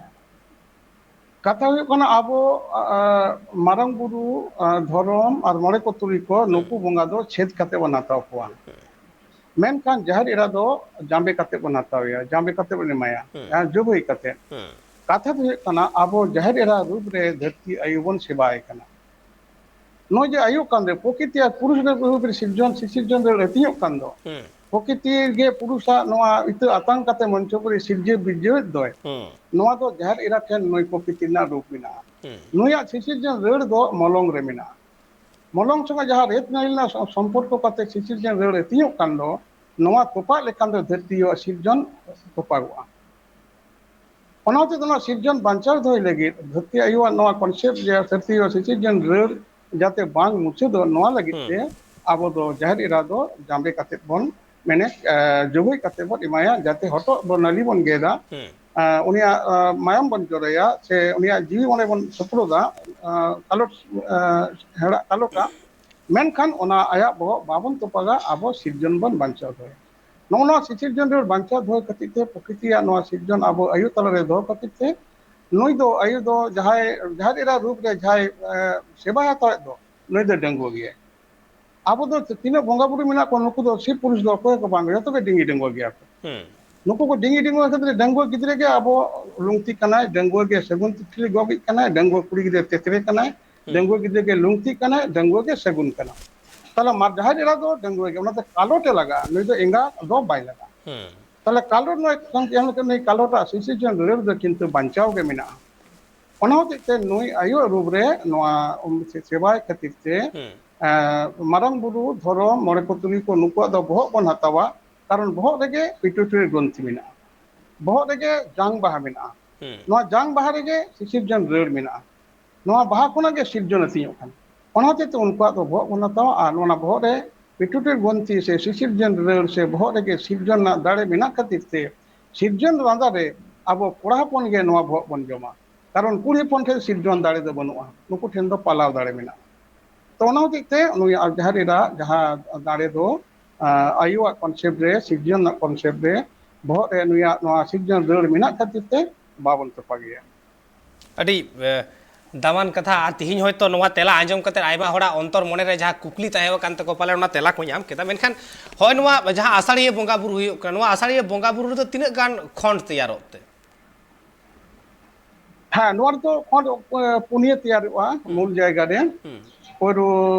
ᱠᱟᱛᱷᱟ ᱦᱩᱭᱩᱜ ᱠᱟᱱᱟ, ᱟᱵᱚ, ᱟ, ᱢᱟᱨᱟᱝ ᱵᱩᱨᱩ, ᱟ, ᱫᱷᱚᱨᱚᱢ ᱟᱨ ᱢᱚᱬᱮ ᱠᱚ ᱛᱩᱨᱩᱭ ᱠᱚ, ᱦᱩᱸ᱾ ᱱᱩᱠᱩ ᱵᱚᱸᱜᱟ ᱫᱚ ᱪᱷᱮᱫ ᱠᱟᱛᱮ ᱵᱚᱱ ᱦᱟᱛᱟᱣ ᱠᱚᱣᱟ᱾ ᱦᱩᱸ᱾ ᱢᱮᱱᱠᱷᱟᱱ ᱡᱟᱦᱮᱨ ᱮᱨᱟ ᱫᱚ ᱡᱟᱸᱵᱮ ᱠᱟᱛᱮ ᱵᱚᱱ ᱦᱟᱛᱟᱣᱮᱭᱟ, ᱡᱟᱸᱵᱮ ᱠᱟᱛᱮ ᱵᱚᱱ ᱮᱢᱟᱭᱟ, ᱦᱩᱸ᱾ ᱟ, ᱡᱚᱵᱚᱭ ᱠᱟᱛᱮ᱾ ᱦᱩᱸ᱾ ᱠᱟᱛᱷᱟ ᱫᱚ ᱦᱩᱭᱩᱜ ᱠᱟᱱᱟ, ᱟᱵᱚ ᱡᱟᱦᱮᱨ ᱮᱨᱟ ᱨᱩᱯ ᱨᱮ ᱫᱷᱟᱹᱨᱛᱤ ᱟᱭᱳ ᱵᱚᱱ ᱥᱮᱵᱟᱭᱮ ᱠᱟᱱᱟ᱾ ᱱᱚᱜᱼᱚᱭ ᱡᱮ ᱟᱭᱳ ᱠᱟᱱ ᱨᱮ ᱯᱨᱚᱠᱤᱛᱤ ᱟᱨ ᱯᱩᱨᱩᱥ ᱨᱮ ᱨᱩᱯ ᱨᱮ ᱥᱤᱨᱡᱚᱱ, ᱥᱤᱥᱤᱨᱡᱚᱱ ᱨᱮ ᱦᱟᱹᱴᱤᱧᱚᱜ ᱠᱟᱱ ᱫᱚ, ᱦᱩᱸ᱾ ᱯᱨᱚᱠᱤᱛᱤ ᱜᱮ ᱯᱩᱨᱩᱥᱟᱜ ᱱᱚᱣᱟ ᱤᱛᱟᱹ ᱟᱛᱟᱝ ᱠᱟᱛᱮ ᱢᱚᱧᱪᱚᱯᱩᱨᱤ ᱥᱤᱨᱡᱟᱹ ᱵᱤᱨᱡᱟᱹᱣᱮᱫ ᱫᱚᱭ, ᱦᱩᱸ᱾ ᱱᱚᱣᱟ ᱫᱚ ᱡᱟᱦᱮᱨ ᱮᱨᱟ ᱴᱷᱮᱱ ᱱᱩᱭ ᱯᱨᱚᱠᱤᱛᱤ ᱨᱮᱱᱟᱜ ᱨᱩᱯ ᱢᱮᱱᱟᱜᱼᱟ᱾ ᱦᱩᱸ᱾ ᱱᱩᱭᱟᱜ ᱥᱤᱥᱤᱨᱡᱚᱱ ᱨᱟᱹᱲ ᱫᱚ ᱢᱚᱞᱚᱝ ᱨᱮ ᱢᱮᱱᱟᱜᱼᱟ᱾ ᱢᱚᱞᱚᱝ ᱥᱚᱸᱜᱮ ᱡᱟᱦᱟᱸ ᱨᱮᱛ ᱱᱟᱹᱲᱤ ᱨᱮᱱᱟᱜ ᱥᱚ-, ᱥᱚᱢᱯᱚᱨᱠᱚ ᱠᱟᱛᱮ ᱥᱤᱥᱤᱨᱡᱚᱱ ᱨᱟᱹᱲ ᱦᱟᱹᱴᱤᱧᱚᱜ ᱠᱟᱱ ᱫᱚ, ᱱᱚᱣᱟ ᱛᱚᱯᱟᱜ ᱞᱮᱠᱷᱟᱱ ᱫᱚ ᱫᱷᱟᱹᱨᱛᱤ ᱟᱭᱳᱣᱟᱜ ᱥᱤᱨᱡᱚᱱ ᱛᱚᱯᱟᱜᱚᱜᱼᱟ᱾ ᱚᱱᱟ ᱦᱚᱛᱮᱡ ᱛᱮ ᱱᱚᱣᱟ ᱥᱤᱨᱡᱚᱱ ᱵᱟᱧᱪᱟᱣ ᱫᱚᱦᱚᱭ ᱞᱟᱹᱜᱤᱫ, ᱫᱷᱟᱹᱨᱛᱤ ᱟᱭᱳᱣᱟᱜ ᱱᱚᱣᱟ concept ᱡᱮ ᱫᱷᱟᱹᱨᱛᱤ ᱟᱭᱳᱣᱟᱜ ᱥᱤᱥᱤᱨᱡᱚᱱ ᱨᱟᱹᱲ ᱡᱟᱛᱮ ᱵᱟᱝ ᱢᱩᱪᱟᱹᱫᱚᱜ, ᱱᱚᱣᱟ ᱞᱟᱹᱜᱤᱫ ᱦᱩᱸ᱾ ᱛᱮ ᱟᱵᱚ ᱫᱚ ᱡᱟᱦᱮᱨ ᱮᱨᱟ ᱫᱚ ᱡᱟᱸᱵᱮ ᱠᱟᱛᱮ ᱵᱚᱱ, ᱢᱟᱱᱮ, ᱮ, ᱡᱚᱵᱚᱭ ᱠᱟᱛᱮ ᱵᱚᱱ ᱮᱢᱟᱭᱟ, ᱡᱟᱛᱮ ᱦᱚᱴᱚᱜ ᱵᱚᱱ ᱱᱟᱹᱞᱤ ᱵᱚᱱ ᱜᱮᱫᱟ, ᱦᱩᱸ᱾ ᱮ, ᱩᱱᱤᱭᱟᱜ, ᱮ, ᱢᱟᱭᱟᱢ ᱵᱚᱱ ᱡᱚᱨᱚᱭᱟ, ᱥᱮ ᱩᱱᱤᱭᱟᱜ ᱡᱤᱣᱤ ᱚᱸᱰᱮ ᱵᱚᱱ ᱥᱩᱯᱨᱩᱫᱟ, ᱮ, ᱠᱟᱞᱚᱴ, ᱮ, ᱦᱮᱲᱟᱜ ᱠᱟᱞᱚᱴᱟ᱾ ᱢᱮᱱᱠᱷᱟᱱ ᱚᱱᱟ ᱟᱭᱟᱜ ᱵᱚᱦᱚᱜ ᱵᱟᱵᱚᱱ ᱛᱚᱯᱟᱜᱟ, ᱟᱵᱚ ᱥᱤᱨᱡᱚᱱ ᱵᱚᱱ ᱵᱟᱧᱪᱟᱣ ᱫᱚᱦᱚᱭᱟ᱾ ᱱᱚᱜᱼᱚ ᱱᱚᱣᱟ ᱥᱤᱥᱤᱨᱡᱚᱱ ᱨᱟᱹᱲ ᱵᱟᱧᱪᱟᱣ ᱫᱚᱦᱚ ᱠᱷᱟᱹᱛᱤᱨ ᱛᱮ ᱯᱨᱚᱠᱨᱤᱛᱤᱭᱟᱜ ᱱᱚᱣᱟ ᱥᱤᱨᱡᱚᱱ ᱟᱵᱚ ᱟᱭᱳ ᱛᱟᱞᱟᱨᱮ ᱫᱚᱦᱚ ᱠᱷᱟᱹᱛᱤᱨ ᱛᱮ ᱱᱩᱭ ᱫᱚ ᱟᱭᱳ ᱫᱚ ᱡᱟᱦᱟᱸᱭ ᱡᱟᱦᱮᱨ ᱮᱨᱟ ᱨᱩᱯ ᱨᱮ ᱡᱟᱦᱟᱸᱭ, ᱮ, ᱥᱮᱵᱟᱭ ᱦᱟᱛᱟᱣᱮᱫ ᱫᱚ, ᱱᱩᱭ ᱫᱚ ᱰᱟᱺᱜᱩᱣᱟᱹ ᱜᱮᱭᱟᱭ᱾ ᱟᱵᱚ ᱫᱚ ᱛᱤᱱᱟᱹᱜ ᱵᱚᱸᱜᱟ ᱵᱩᱨᱩ ᱢᱮᱱᱟᱜ ᱠᱚᱣᱟ, ᱱᱩᱠᱩ ᱫᱚ ᱥᱤᱵ ᱯᱩᱨᱩᱥ ᱫᱚ ᱚᱠᱚᱭ ᱦᱚᱸ ᱵᱟᱝ, ᱡᱚᱛᱚ ᱜᱮ ᱰᱤᱝᱜᱤ ᱰᱟᱺᱜᱩᱣᱟᱹ ᱜᱮᱭᱟ ᱠᱚ᱾ ᱦᱩᱸ᱾ ᱱᱩᱠᱩ ᱠᱚ ᱰᱤᱝᱜᱤ ᱰᱟᱺᱜᱩᱣᱟᱹ ᱠᱷᱟᱹᱛᱤᱨ ᱰᱟᱺᱜᱩᱣᱟᱹ ᱜᱤᱫᱽᱨᱟᱹ ᱜᱮ ᱟᱵᱚ ᱞᱩᱝᱛᱤ ᱠᱟᱱᱟᱭ, ᱰᱟᱺᱜᱩᱣᱟᱹ ᱜᱮ ᱥᱟᱹᱜᱩᱱ ᱴᱷᱤᱞᱤ ᱜᱚᱜᱤᱡ ᱠᱟᱱᱟᱭ, ᱰᱟᱺᱜᱩᱣᱟᱹ ᱠᱩᱲᱤ ᱜᱤᱫᱽᱨᱟᱹ ᱛᱮᱛᱨᱮ ᱠᱟᱱᱟᱭ, ᱦᱩᱸ᱾ ᱰᱟᱺᱜᱩᱣᱟᱹ ᱜᱤᱫᱽᱨᱟᱹ ᱜᱮ ᱞᱩᱝᱛᱤ ᱠᱟᱱᱟᱭ, ᱰᱟᱺᱜᱩᱣᱟᱹ ᱜᱮ ᱥᱟᱹᱜᱩᱱ ᱠᱟᱱᱟ᱾ ᱛᱟᱦᱞᱮ ᱢᱟ ᱡᱟᱦᱟᱸᱭ ᱮᱨᱟ ᱫᱚ ᱰᱟᱺᱜᱩᱣᱟᱹ ᱜᱮ, ᱚᱱᱟᱛᱮ ᱠᱟᱞᱚᱴᱮ ᱞᱟᱜᱟᱜᱼᱟ, ᱱᱩᱭ ᱫᱚ ᱮᱸᱜᱟ ᱫᱚ ᱵᱟᱭ ᱞᱟᱜᱟᱜᱼᱟ᱾ ᱦᱩᱸ᱾ ᱛᱟᱦᱞᱮ ᱠᱟᱞᱚᱴ ᱱᱩᱭ ᱠᱟᱞᱚᱴᱟᱜ ᱥᱤᱥᱤᱨᱡᱚᱱ ᱨᱟᱹᱲ ᱫᱚ ᱠᱤᱱᱛᱩ ᱵᱟᱧᱪᱟᱣ ᱜᱮ ᱢᱮᱱᱟᱜᱼᱟ᱾ ᱚᱱᱟ ᱦᱚᱛᱮᱡ ᱛᱮ ᱱᱩᱭ ᱟᱭᱳ ᱨᱩᱯ ᱨᱮ ᱱᱚᱣᱟ ᱥᱮᱵᱟᱭ ᱠᱷᱟᱹᱛᱤᱨ ᱛᱮ, ᱦᱩᱸ᱾ ᱮᱸ, ᱢᱟᱨᱟᱝ ᱵᱩᱨᱩ, ᱫᱷᱚᱨᱚᱢ, ᱢᱚᱬᱮ ᱠᱚ ᱛᱩᱨᱩᱭ ᱠᱚ, ᱱᱩᱠᱩᱣᱟᱜ ᱫᱚ ᱵᱚᱦᱚᱜ ᱵᱚᱱ ᱦᱟᱛᱟᱣᱟ, ᱠᱟᱨᱚᱱ ᱵᱚᱦᱚᱜ ᱨᱮᱜᱮ ᱯᱤᱴᱩᱴᱨᱤ ᱜᱨᱚᱱᱛᱷᱤ ᱢᱮᱱᱟᱜᱼᱟ, ᱵᱚᱦᱚᱜ ᱨᱮᱜᱮ ᱡᱟᱝ ᱵᱟᱦᱟ ᱢᱮᱱᱟᱜᱼᱟ᱾ ᱦᱩᱸ᱾ ᱱᱚᱣᱟ ᱡᱟᱝ ᱵᱟᱦᱟ ᱨᱮᱜᱮ ᱥᱤᱥᱤᱨᱡᱚᱱ ᱨᱟᱹᱲ ᱢᱮᱱᱟᱜᱼᱟ᱾ ᱱᱚᱣᱟ ᱵᱟᱦᱟ ᱠᱷᱚᱱᱟᱜ ᱜᱮ ᱥᱤᱨᱡᱚᱱ ᱟᱹᱛᱤᱧᱚᱜ ᱠᱟᱱᱟ᱾ ᱚᱱᱟ ᱦᱚᱛᱮᱡ ᱛᱮ ᱩᱱᱠᱩᱣᱟᱜ ᱫᱚ ᱵᱚᱦᱚᱜ ᱵᱚᱱ ᱦᱟᱛᱟᱣᱟ, ᱟᱨ ᱚᱱᱟ ᱵᱚᱦᱚᱜ ᱨᱮ ᱯᱤᱴᱩᱴᱨᱤ ᱜᱨᱚᱱᱛᱷᱤ ᱥᱮ ᱥᱤᱥᱤᱨᱡᱚᱱ ᱨᱟᱹᱲ ᱥᱮ ᱵᱚᱦᱚᱜ ᱨᱮᱜᱮ ᱥᱤᱨᱡᱚᱱ ᱨᱮᱱᱟᱜ ᱫᱟᱲᱮ ᱢᱮᱱᱟᱜ ᱠᱷᱟᱹᱛᱤᱨ ᱛᱮ ᱥᱤᱨᱡᱚᱱ ᱞᱟᱸᱫᱟ ᱨᱮ ᱟᱵᱚ ᱠᱚᱲᱟ ᱦᱚᱯᱚᱱ ᱜᱮ ᱱᱚᱣᱟ ᱵᱚᱦᱚᱜ ᱵᱚᱱ ᱡᱚᱢᱟ᱾ ᱠᱟᱨᱚᱱ ᱠᱩᱲᱤ ᱦᱚᱯᱚᱱ ᱴᱷᱮᱱ ᱥᱤᱨᱡᱚᱱ ᱫᱟᱲᱮ ᱫᱚ ᱵᱟᱹᱱᱩᱜᱼᱟ, ᱱᱩᱠᱩ ᱴᱷᱮᱱ ᱫᱚ ᱯᱟᱞᱟᱣ ᱫᱟᱲᱮ ᱢᱮᱱᱟᱜᱼᱟ᱾ ᱛᱚ ᱚᱱᱟ ᱦᱚᱛᱮᱡ ᱛᱮ ᱱᱩᱭ ᱟᱡ ᱡᱟᱦᱟᱸ ᱮᱨᱟ ᱡᱟᱦᱟᱸ ᱫᱟᱲᱮ ᱫᱚ, ᱟᱸ, ᱟᱭᱳᱣᱟᱜ ᱠᱚᱱᱥᱮᱯᱴ ᱨᱮ, ᱥᱤᱨᱡᱚᱱ ᱨᱮᱱᱟᱜ ᱠᱚᱱᱥᱮᱯᱴ ᱨᱮ ᱵᱚᱦᱚᱜ ᱨᱮ ᱱᱩᱭᱟᱜ ᱱᱚᱣᱟ ᱥᱤᱨᱡᱚᱱ ᱨᱟᱹᱲ ᱢᱮᱱᱟᱜ ᱠᱷᱟᱹᱛᱤᱨ ᱛᱮ ᱵᱟᱵᱚᱱ ᱛᱚᱯᱟᱜᱮᱭᱟ᱾ ᱟᱹᱰᱤ, ᱮ, ᱫᱟᱢᱟᱱ ᱠᱟᱛᱷᱟ᱾ ᱟᱨ ᱛᱤᱦᱤᱧ ᱦᱚᱭᱛᱳ ᱱᱚᱣᱟ ᱛᱮᱞᱟ ᱟᱸᱡᱚᱢ ᱠᱟᱛᱮ ᱟᱭᱢᱟ ᱦᱚᱲᱟᱜ ᱚᱱᱛᱚᱨ ᱢᱚᱱᱮ ᱨᱮ ᱡᱟᱦᱟᱸ ᱠᱩᱠᱞᱤ ᱛᱟᱦᱮᱸ ᱟᱠᱟᱱ ᱛᱟᱠᱚ, ᱯᱟᱞᱮ ᱚᱱᱟ ᱛᱮᱞᱟ ᱠᱚ ᱧᱟᱢ ᱠᱮᱫᱟ᱾ ᱢᱮᱱᱠᱷᱟᱱ ᱦᱚᱸᱜᱼᱚᱭ ᱱᱚᱣᱟ ᱡᱟᱦᱟᱸ ᱟᱥᱟᱲᱤᱭᱟᱹ ᱵᱚᱸᱜᱟ ᱵᱩᱨᱩ ᱦᱩᱭᱩᱜ ᱠᱟᱱᱟ, ᱱᱚᱣᱟ ᱟᱥᱟᱲᱤᱭᱟᱹ ᱵᱚᱸᱜᱟ ᱵᱩᱨᱩ ᱨᱮᱫᱚ ᱛᱤᱱᱟᱹᱜ ᱜᱟᱱ ᱠᱷᱚᱸᱰ ᱛᱮᱭᱟᱨᱚᱜ ᱛᱮ? ᱦᱮᱸ, ᱱᱚᱣᱟ ᱨᱮᱫᱚ ᱠᱷᱚᱸᱰ, ᱮ, ᱯᱩᱱᱭᱟᱹ ᱛᱮᱭᱟᱨᱚᱜᱼᱟ᱾ ᱦᱩᱸ᱾ ᱢᱩᱞ ᱡᱟᱭᱜᱟ ᱨᱮ᱾ ᱦᱩᱸ᱾ ᱯᱳᱭᱞᱳ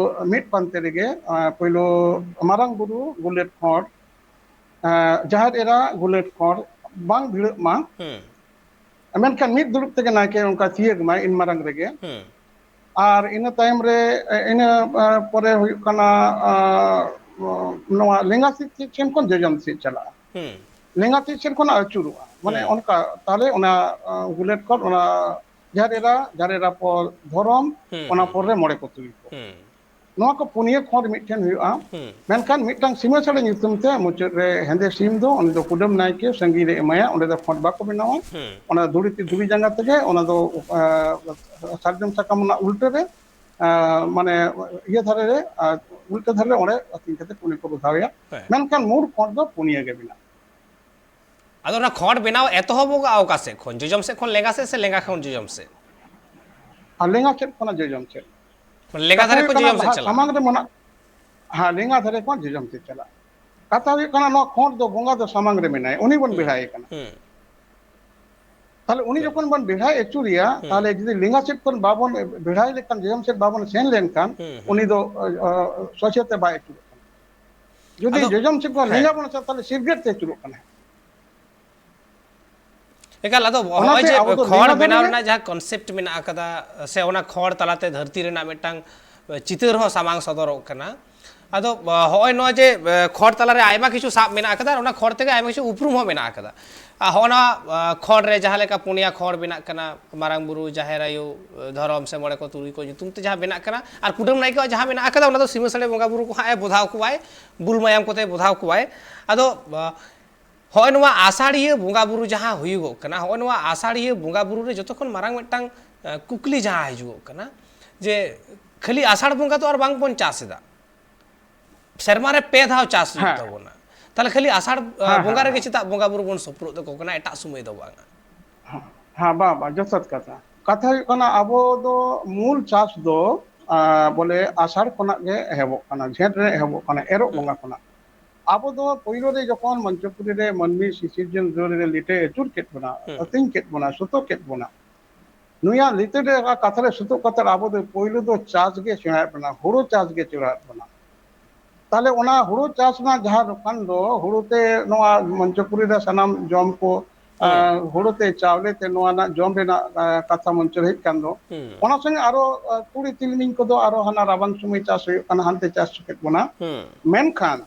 ᱢᱤᱫ ᱯᱟᱱᱛᱮ ᱨᱮᱜᱮ, ᱮ, ᱯᱳᱭᱞᱳ ᱢᱟᱨᱟᱝ ᱵᱩᱨᱩ ᱜᱩᱞᱮᱴ ᱠᱷᱚᱸᱰ, ᱮ, ᱡᱟᱦᱮᱨ ᱮᱨᱟ ᱜᱩᱞᱮᱴ ᱠᱷᱚᱸᱰ ᱵᱟᱝ ᱵᱷᱤᱲᱟᱹᱜ ᱢᱟ᱾ ᱦᱩᱸ᱾ ᱢᱮᱱᱠᱷᱟᱱ ᱢᱤᱫ ᱫᱩᱲᱩᱵ ᱛᱮᱜᱮ ᱱᱟᱭᱠᱮ ᱚᱱᱠᱟ ᱛᱤᱭᱟᱹᱜᱽ ᱢᱟᱭ ᱤᱱ ᱢᱟᱨᱟᱝ ᱨᱮᱜᱮ᱾ ᱦᱩᱸ᱾ ᱟᱨ ᱤᱱᱟᱹ ᱛᱟᱭᱚᱢ ᱨᱮ, ᱮ, ᱤᱱᱟᱹ, ᱮ, ᱯᱚᱨᱮ ᱦᱩᱭᱩᱜ ᱠᱟᱱᱟ, ᱟ, ᱱᱚᱣᱟ ᱞᱮᱸᱜᱟ ᱥᱮᱫ, ᱥᱮᱫ ᱥᱮᱱ ᱠᱷᱚᱱ ᱡᱚᱡᱚᱢ ᱥᱮᱫ ᱪᱟᱞᱟᱜᱼᱟ᱾ ᱦᱩᱸ᱾ ᱞᱮᱸᱜᱟ ᱥᱮᱫ ᱥᱮᱱ ᱠᱷᱚᱱᱟᱜ ᱟᱹᱪᱩᱨᱚᱜᱼᱟ᱾ ᱢᱟᱱᱮ ᱦᱩᱸ᱾ ᱚᱱᱠᱟ, ᱛᱟᱦᱞᱮ ᱚᱱᱟ, ᱟ, ᱜᱩᱞᱮᱴ ᱠᱷᱚᱱ ᱚᱱᱟ ᱡᱟᱦᱮᱨ ᱮᱨᱟ, ᱡᱟᱦᱮᱨ ᱮᱨᱟ ᱯᱚᱨ ᱫᱷᱚᱨᱚᱢ, ᱦᱩᱸ, ᱚᱱᱟ ᱦᱩᱸ, ᱯᱚᱨ ᱨᱮ ᱦᱩᱸ᱾ ᱢᱚᱬᱮ ᱠᱚ ᱛᱩᱨᱩᱭ ᱠᱚ᱾ ᱦᱩᱸ᱾ ᱱᱚᱣᱟ ᱠᱚ ᱯᱩᱱᱭᱟᱹ ᱠᱷᱚᱸᱰ ᱢᱤᱫᱴᱷᱮᱱ ᱦᱩᱭᱩᱜᱼᱟ᱾ ᱦᱩᱸ᱾ ᱢᱮᱱᱠᱷᱟᱱ ᱢᱤᱫᱴᱟᱝ ᱥᱤᱢᱟᱹ ᱥᱟᱹᱲᱤ ᱧᱩᱛᱩᱢ ᱛᱮ ᱢᱩᱪᱟᱹᱫ ᱨᱮ ᱦᱮᱸᱫᱮ ᱥᱤᱢ ᱫᱚ ᱩᱱᱤ ᱫᱚ ᱠᱩᱰᱟᱹᱢ ᱱᱟᱭᱠᱮ ᱥᱟᱺᱜᱤᱧ ᱨᱮ ᱮᱢᱟᱭᱟ, ᱚᱸᱰᱮ ᱫᱚ ᱠᱷᱚᱸᱰ ᱵᱟᱠᱚ ᱵᱮᱱᱟᱣᱟ᱾ ᱦᱩᱸ᱾ ᱚᱱᱟ ᱫᱷᱩᱲᱤ ᱛᱮ, ᱫᱷᱩᱲᱤ ᱡᱟᱸᱜᱟ ᱛᱮᱜᱮ ᱚᱱᱟ ᱫᱚ, ᱮ, ᱥᱟᱨᱡᱚᱢ ᱥᱟᱠᱟᱢ ᱨᱮᱱᱟᱜ ᱩᱞᱴᱟᱹ ᱨᱮ, ᱮ, ᱢᱟᱱᱮ ᱤᱭᱟᱹ ᱫᱷᱟᱨᱮ ᱨᱮ, ᱮ, ᱩᱞᱴᱟᱹ ᱫᱷᱟᱨᱮ ᱨᱮ ᱚᱸᱰᱮ ᱟᱹᱛᱤᱧ ᱠᱟᱛᱮ ᱩᱱᱤ ᱠᱚ ᱵᱚᱫᱷᱟᱣᱮᱭᱟ᱾ ᱦᱮᱸ᱾ ᱢᱮᱱᱠᱷᱟᱱ ᱢᱩᱲ ᱠᱷᱚᱸᱰ ᱫᱚ ᱯᱩᱱᱭᱟᱹ ᱜᱮ ᱢᱮᱱᱟᱜᱼᱟ᱾ ᱟᱫᱚ ᱚᱱᱟ ᱠᱷᱚᱸᱰ ᱵᱮᱱᱟᱣ ᱮᱛᱚᱦᱚᱵᱚᱜᱼᱟ ᱚᱠᱟ ᱥᱮᱫ ᱠᱷᱚᱱ? ᱡᱚᱡᱚᱢ ᱥᱮᱫ ᱠᱷᱚᱱ ᱞᱮᱸᱜᱟ ᱥᱮᱫ ᱥᱮ ᱞᱮᱸᱜᱟ ᱠᱷᱚᱱ ᱡᱚᱡᱚᱢ ᱥᱮᱫ? ᱟᱨ ᱞᱮᱸᱜᱟ ᱥᱮᱫ ᱠᱷᱚᱱᱟᱜ ᱡᱚᱡᱚᱢ ᱥᱮᱫ᱾ ᱢᱟᱱᱮ ᱞᱮᱸᱜᱟ ᱠᱟᱛᱷᱟ ᱫᱷᱟᱨᱮ ᱦᱩᱭᱩᱜ ᱠᱷᱚᱱ ᱠᱟᱱᱟ, ᱡᱚᱡᱚᱢ ᱥᱮᱫ ᱵᱟᱦᱟ ᱪᱟᱞᱟᱜᱼᱟ᱾ ᱥᱟᱢᱟᱝ ᱨᱮ ᱢᱮᱱᱟᱜ, ᱦᱮᱸ, ᱞᱮᱸᱜᱟ ᱫᱷᱟᱨᱮ ᱠᱷᱚᱱ ᱡᱚᱡᱚᱢ ᱥᱮᱫ ᱪᱟᱞᱟᱜ᱾ ᱠᱟᱛᱷᱟ ᱦᱩᱭᱩᱜ ᱠᱟᱱᱟ, ᱱᱚᱣᱟ ᱠᱷᱚᱸᱰ ᱫᱚ ᱵᱚᱸᱜᱟ ᱫᱚ ᱥᱟᱢᱟᱝ ᱨᱮ ᱢᱮᱱᱟᱭᱟ, ᱩᱱᱤ ᱵᱚᱱ ᱦᱩᱸ, ᱵᱮᱲᱦᱟᱭᱮ ᱠᱟᱱᱟ᱾ ᱦᱩᱸ, ᱛᱟᱦᱞᱮ ᱩᱱᱤ ᱦᱩᱸ, ᱡᱚᱠᱷᱚᱱ ᱵᱚᱱ ᱵᱮᱲᱦᱟᱭ ᱟᱹᱪᱩᱨᱮᱭᱟ, ᱦᱩᱸ, ᱛᱟᱦᱞᱮ ᱡᱩᱫᱤ ᱞᱮᱸᱜᱟ ᱥᱮᱫ ᱠᱷᱚᱱ ᱵᱟᱵᱚᱱ ᱵᱮᱲᱦᱟᱭ ᱞᱮᱠᱷᱟᱱ, ᱡᱚᱡᱚᱢ ᱥᱮᱫ ᱵᱟᱵᱚᱱ ᱥᱮᱱ ᱞᱮᱱᱠᱷᱟᱱ, ᱦᱩᱸ, ᱦᱩᱸ᱾ ᱩᱱᱤ ᱫᱚ, ᱚ, ᱚ, ᱥᱚᱡᱷᱮ ᱛᱮ ᱵᱟᱭ ᱟᱹᱪᱩᱨᱚᱜ ᱠᱟᱱᱟ᱾ ᱡᱩᱫᱤ ᱟᱫᱚ, ᱡᱚᱡᱚᱢ ᱥᱮᱫ ᱠᱷᱚᱱ ᱦᱮᱸ᱾ ᱞᱮᱸᱜᱟ ᱵᱚᱱ ᱪᱟᱞᱟᱜ, ᱛᱟᱦᱞᱮ ᱥᱤᱨᱜᱮᱴ ᱛᱮ ᱟᱹᱪᱩᱨᱚᱜ ᱠᱟᱱᱟ᱾ ᱮᱠᱟᱞ, ᱟᱫᱚ ᱦᱚᱸᱜᱼᱚᱭ ᱚᱱᱟᱛᱮ ᱡᱮ ᱟᱵᱚ ᱫᱚ ᱠᱷᱚᱲ ᱞᱮᱸᱜᱟ ᱫᱷᱟᱨᱮ ᱵᱮᱱᱟᱣ ᱨᱮ ᱨᱮᱱᱟᱜ ᱡᱟᱦᱟᱸ concept ᱢᱮᱱᱟᱜ ᱟᱠᱟᱫᱟ, ᱥᱮ ᱚᱱᱟ ᱠᱷᱚᱲ ᱛᱟᱞᱟᱛᱮ ᱫᱷᱟᱹᱨᱛᱤ ᱨᱮᱱᱟᱜ ᱢᱤᱫᱴᱟᱝ ᱪᱤᱛᱟᱹᱨ ᱦᱚᱸ ᱥᱟᱢᱟᱝ ᱥᱚᱫᱚᱨᱚᱜ ᱠᱟᱱᱟ᱾ ᱟᱫᱚ, ᱟ, ᱦᱚᱸᱜᱼᱚᱭ ᱱᱚᱣᱟ ᱡᱮ, ᱟ, ᱠᱷᱚᱲ ᱛᱟᱞᱟᱨᱮ ᱟᱭᱢᱟ ᱠᱤᱪᱷᱩ ᱥᱟᱵ ᱢᱮᱱᱟᱜ ᱟᱠᱟᱫᱟ, ᱟᱨ ᱚᱱᱟ ᱠᱷᱚᱲ ᱛᱮᱜᱮ ᱟᱭᱢᱟ ᱠᱤᱪᱷᱩ ᱩᱯᱨᱩᱢ ᱦᱚᱸ ᱢᱮᱱᱟᱜ ᱟᱠᱟᱫᱟ᱾ ᱟᱨ ᱦᱚᱸᱜᱼᱚ ᱱᱚᱣᱟ, ᱟ, ᱠᱷᱚᱲ ᱨᱮ ᱡᱟᱦᱟᱸ ᱞᱮᱠᱟ ᱯᱩᱱᱭᱟ ᱠᱷᱚᱲ ᱢᱮᱱᱟᱜ ᱠᱟᱱᱟ, ᱢᱟᱨᱟᱝ ᱵᱩᱨᱩ, ᱡᱟᱦᱮᱨ ᱟᱭᱳ, ᱫᱷᱚᱨᱚᱢ ᱥᱮ ᱢᱚᱬᱮ ᱠᱚ ᱛᱩᱨᱩᱭ ᱠᱚ ᱧᱩᱛᱩᱢ ᱛᱮ ᱡᱟᱦᱟᱸ ᱢᱮᱱᱟᱜ ᱠᱟᱱᱟ, ᱟᱨ ᱠᱩᱰᱟᱹᱢ ᱱᱟᱭᱠᱮᱣᱟᱜ ᱡᱟᱦᱟᱸ ᱢᱮᱱᱟᱜ ᱟᱠᱟᱫᱟ, ᱚᱱᱟ ᱫᱚ ᱥᱤᱢᱟᱹ ᱥᱟᱹᱲᱮ ᱵᱚᱸᱜᱟ ᱵᱩᱨᱩ ᱠᱚ ᱦᱟᱸᱜ ᱮ ᱵᱚᱫᱷᱟᱣ ᱠᱚᱣᱟᱭ, ᱵᱩᱞ ᱢᱟᱭᱟᱢ ᱠᱚᱛᱮ ᱵᱚᱫᱷᱟᱣ ᱠᱚᱣᱟᱭ᱾ ᱟᱫᱚ, ᱟ, ᱦᱚᱸᱜᱼᱚᱭ ᱱᱚᱣᱟ ᱟᱥᱟᱲᱤᱭᱟᱹ ᱵᱚᱸᱜᱟ ᱵᱩᱨᱩ ᱡᱟᱦᱟᱸ ᱦᱩᱭᱩᱜᱚᱜ ᱠᱟᱱᱟ, ᱦᱚᱸᱜᱼᱚᱭ ᱱᱚᱣᱟ ᱟᱥᱟᱲᱤᱭᱟᱹ ᱵᱚᱸᱜᱟ ᱵᱩᱨᱩ ᱨᱮ ᱡᱚᱛᱚ ᱠᱷᱚᱱ ᱢᱟᱨᱟᱝ ᱢᱤᱫᱴᱟᱝ, ᱟ, ᱠᱩᱠᱞᱤ ᱡᱟᱦᱟᱸ ᱦᱤᱡᱩᱜᱚᱜ ᱠᱟᱱᱟ, ᱡᱮ ᱠᱷᱟᱹᱞᱤ ᱟᱥᱟᱲ ᱵᱚᱸᱜᱟ ᱫᱚ ᱟᱨ ᱵᱟᱝ ᱵᱚᱱ ᱪᱟᱥ ᱮᱫᱟ, ᱥᱮᱨᱢᱟ ᱨᱮ ᱯᱮ ᱫᱷᱟᱣ ᱪᱟᱥ ᱦᱩᱭᱩᱜ ᱦᱮᱸ᱾ ᱛᱟᱵᱚᱱᱟ, ᱛᱟᱦᱞᱮ ᱠᱷᱟᱹᱞᱤ ᱟᱥᱟᱲ, ᱟ, ᱦᱮᱸ, ᱦᱮᱸ, ᱵᱚᱸᱜᱟ ᱨᱮᱜᱮ ᱦᱮᱸ᱾ ᱪᱮᱫᱟᱜ ᱵᱚᱸᱜᱟ ᱵᱩᱨᱩ ᱵᱚᱱ ᱥᱳᱯᱨᱳᱫ ᱟᱠᱚ ᱠᱟᱱᱟ, ᱮᱴᱟᱜ ᱥᱚᱢᱚᱭ ᱫᱚ ᱵᱟᱝᱟ? ᱦᱮᱸ, ᱦᱮᱸ, ᱵᱟᱝ, ᱵᱟᱝ, ᱡᱚᱛᱷᱟᱛ ᱠᱟᱛᱷᱟ᱾ ᱠᱟᱛᱷᱟ ᱦᱩᱭᱩᱜ ᱠᱟᱱᱟ, ᱟᱵᱚ ᱫᱚ ᱢᱩᱞ ᱪᱟᱥ ᱫᱚ, ᱟ, ᱵᱚᱞᱮ ᱟᱥᱟᱲ ᱠᱷᱚᱱᱟᱜ ᱜᱮ ᱮᱦᱚᱵᱚᱜ ᱠᱟᱱᱟ, ᱡᱷᱮᱸᱴ ᱨᱮ ᱮᱦᱚᱵᱚᱜ ᱠᱟᱱᱟ, ᱮᱨᱚᱜ ᱦᱩᱸ᱾ ᱵᱚᱸᱜᱟ ᱠᱷᱚᱱᱟᱜ᱾ ᱟᱵᱚ ᱫᱚ ᱯᱳᱭᱞᱳ ᱨᱮ ᱡᱚᱠᱷᱚᱱ ᱢᱚᱧᱪᱚᱯᱩᱨᱤ ᱨᱮ ᱢᱟᱹᱱᱢᱤ ᱥᱤᱥᱤᱨᱡᱚᱱ ᱫᱩᱣᱟᱹᱨ ᱨᱮ ᱞᱤᱴᱟᱹᱭ ᱟᱹᱪᱩᱨ ᱠᱮᱫ ᱵᱚᱱᱟ, ᱦᱩᱸ᱾ ᱟᱹᱛᱤᱧ ᱠᱮᱫ ᱵᱚᱱᱟ, ᱥᱩᱛᱩᱜ ᱠᱮᱫ ᱵᱚᱱᱟ, ᱱᱩᱭᱟᱜ ᱞᱤᱴᱟᱹ ᱨᱮ ᱚᱱᱟ ᱠᱟᱛᱷᱟ ᱨᱮ ᱥᱩᱛᱩᱜ ᱠᱟᱛᱮ ᱟᱵᱚ ᱫᱚ ᱯᱳᱭᱞᱳ ᱫᱚ ᱪᱟᱥ ᱜᱮ ᱥᱮᱬᱟᱭᱮᱫ ᱵᱚᱱᱟ, ᱦᱩᱲᱩ ᱪᱟᱥ ᱜᱮ ᱥᱮᱬᱟᱭᱮᱫ ᱵᱚᱱᱟ᱾ ᱛᱟᱦᱞᱮ ᱚᱱᱟ ᱦᱩᱲᱩ ᱪᱟᱥ ᱨᱮᱱᱟᱜ ᱡᱟᱦᱟᱸ ᱫᱚᱠᱟᱱ ᱫᱚ, ᱦᱩᱲᱩ ᱛᱮ ᱱᱚᱣᱟ ᱢᱚᱧᱪᱚᱯᱩᱨᱤ ᱨᱮ ᱥᱟᱱᱟᱢ ᱡᱚᱢ ᱠᱚ, ᱦᱩᱸ᱾ ᱟᱨ ᱦᱩᱲᱩ ᱛᱮ ᱪᱟᱣᱞᱮ ᱛᱮ ᱱᱚᱣᱟ ᱨᱮᱱᱟᱜ ᱡᱚᱢ ᱨᱮᱱᱟᱜ, ᱟᱨ, ᱠᱟᱛᱷᱟ ᱢᱚᱧᱪᱚ ᱨᱮ ᱦᱮᱡ ᱠᱟᱱ ᱫᱚ᱾ ᱦᱩᱸ᱾ ᱚᱱᱟ ᱥᱚᱸᱜᱮ ᱟᱨᱚ, ᱟᱨ, ᱛᱩᱲᱤ ᱛᱤᱞᱢᱤᱧ ᱠᱚᱫᱚ ᱟᱨᱚ ᱦᱟᱱᱟ ᱨᱟᱵᱟᱝ ᱥᱚᱢᱚᱭ ᱪᱟᱥ ᱦᱩᱭᱩᱜ ᱠᱟᱱᱟ, ᱦᱟᱱᱛᱮ ᱪᱟᱥ ᱦᱚᱪᱚ ᱠᱮᱫ ᱵᱚᱱᱟ᱾ ᱦᱩᱸ᱾ ᱢᱮᱱᱠᱷᱟᱱ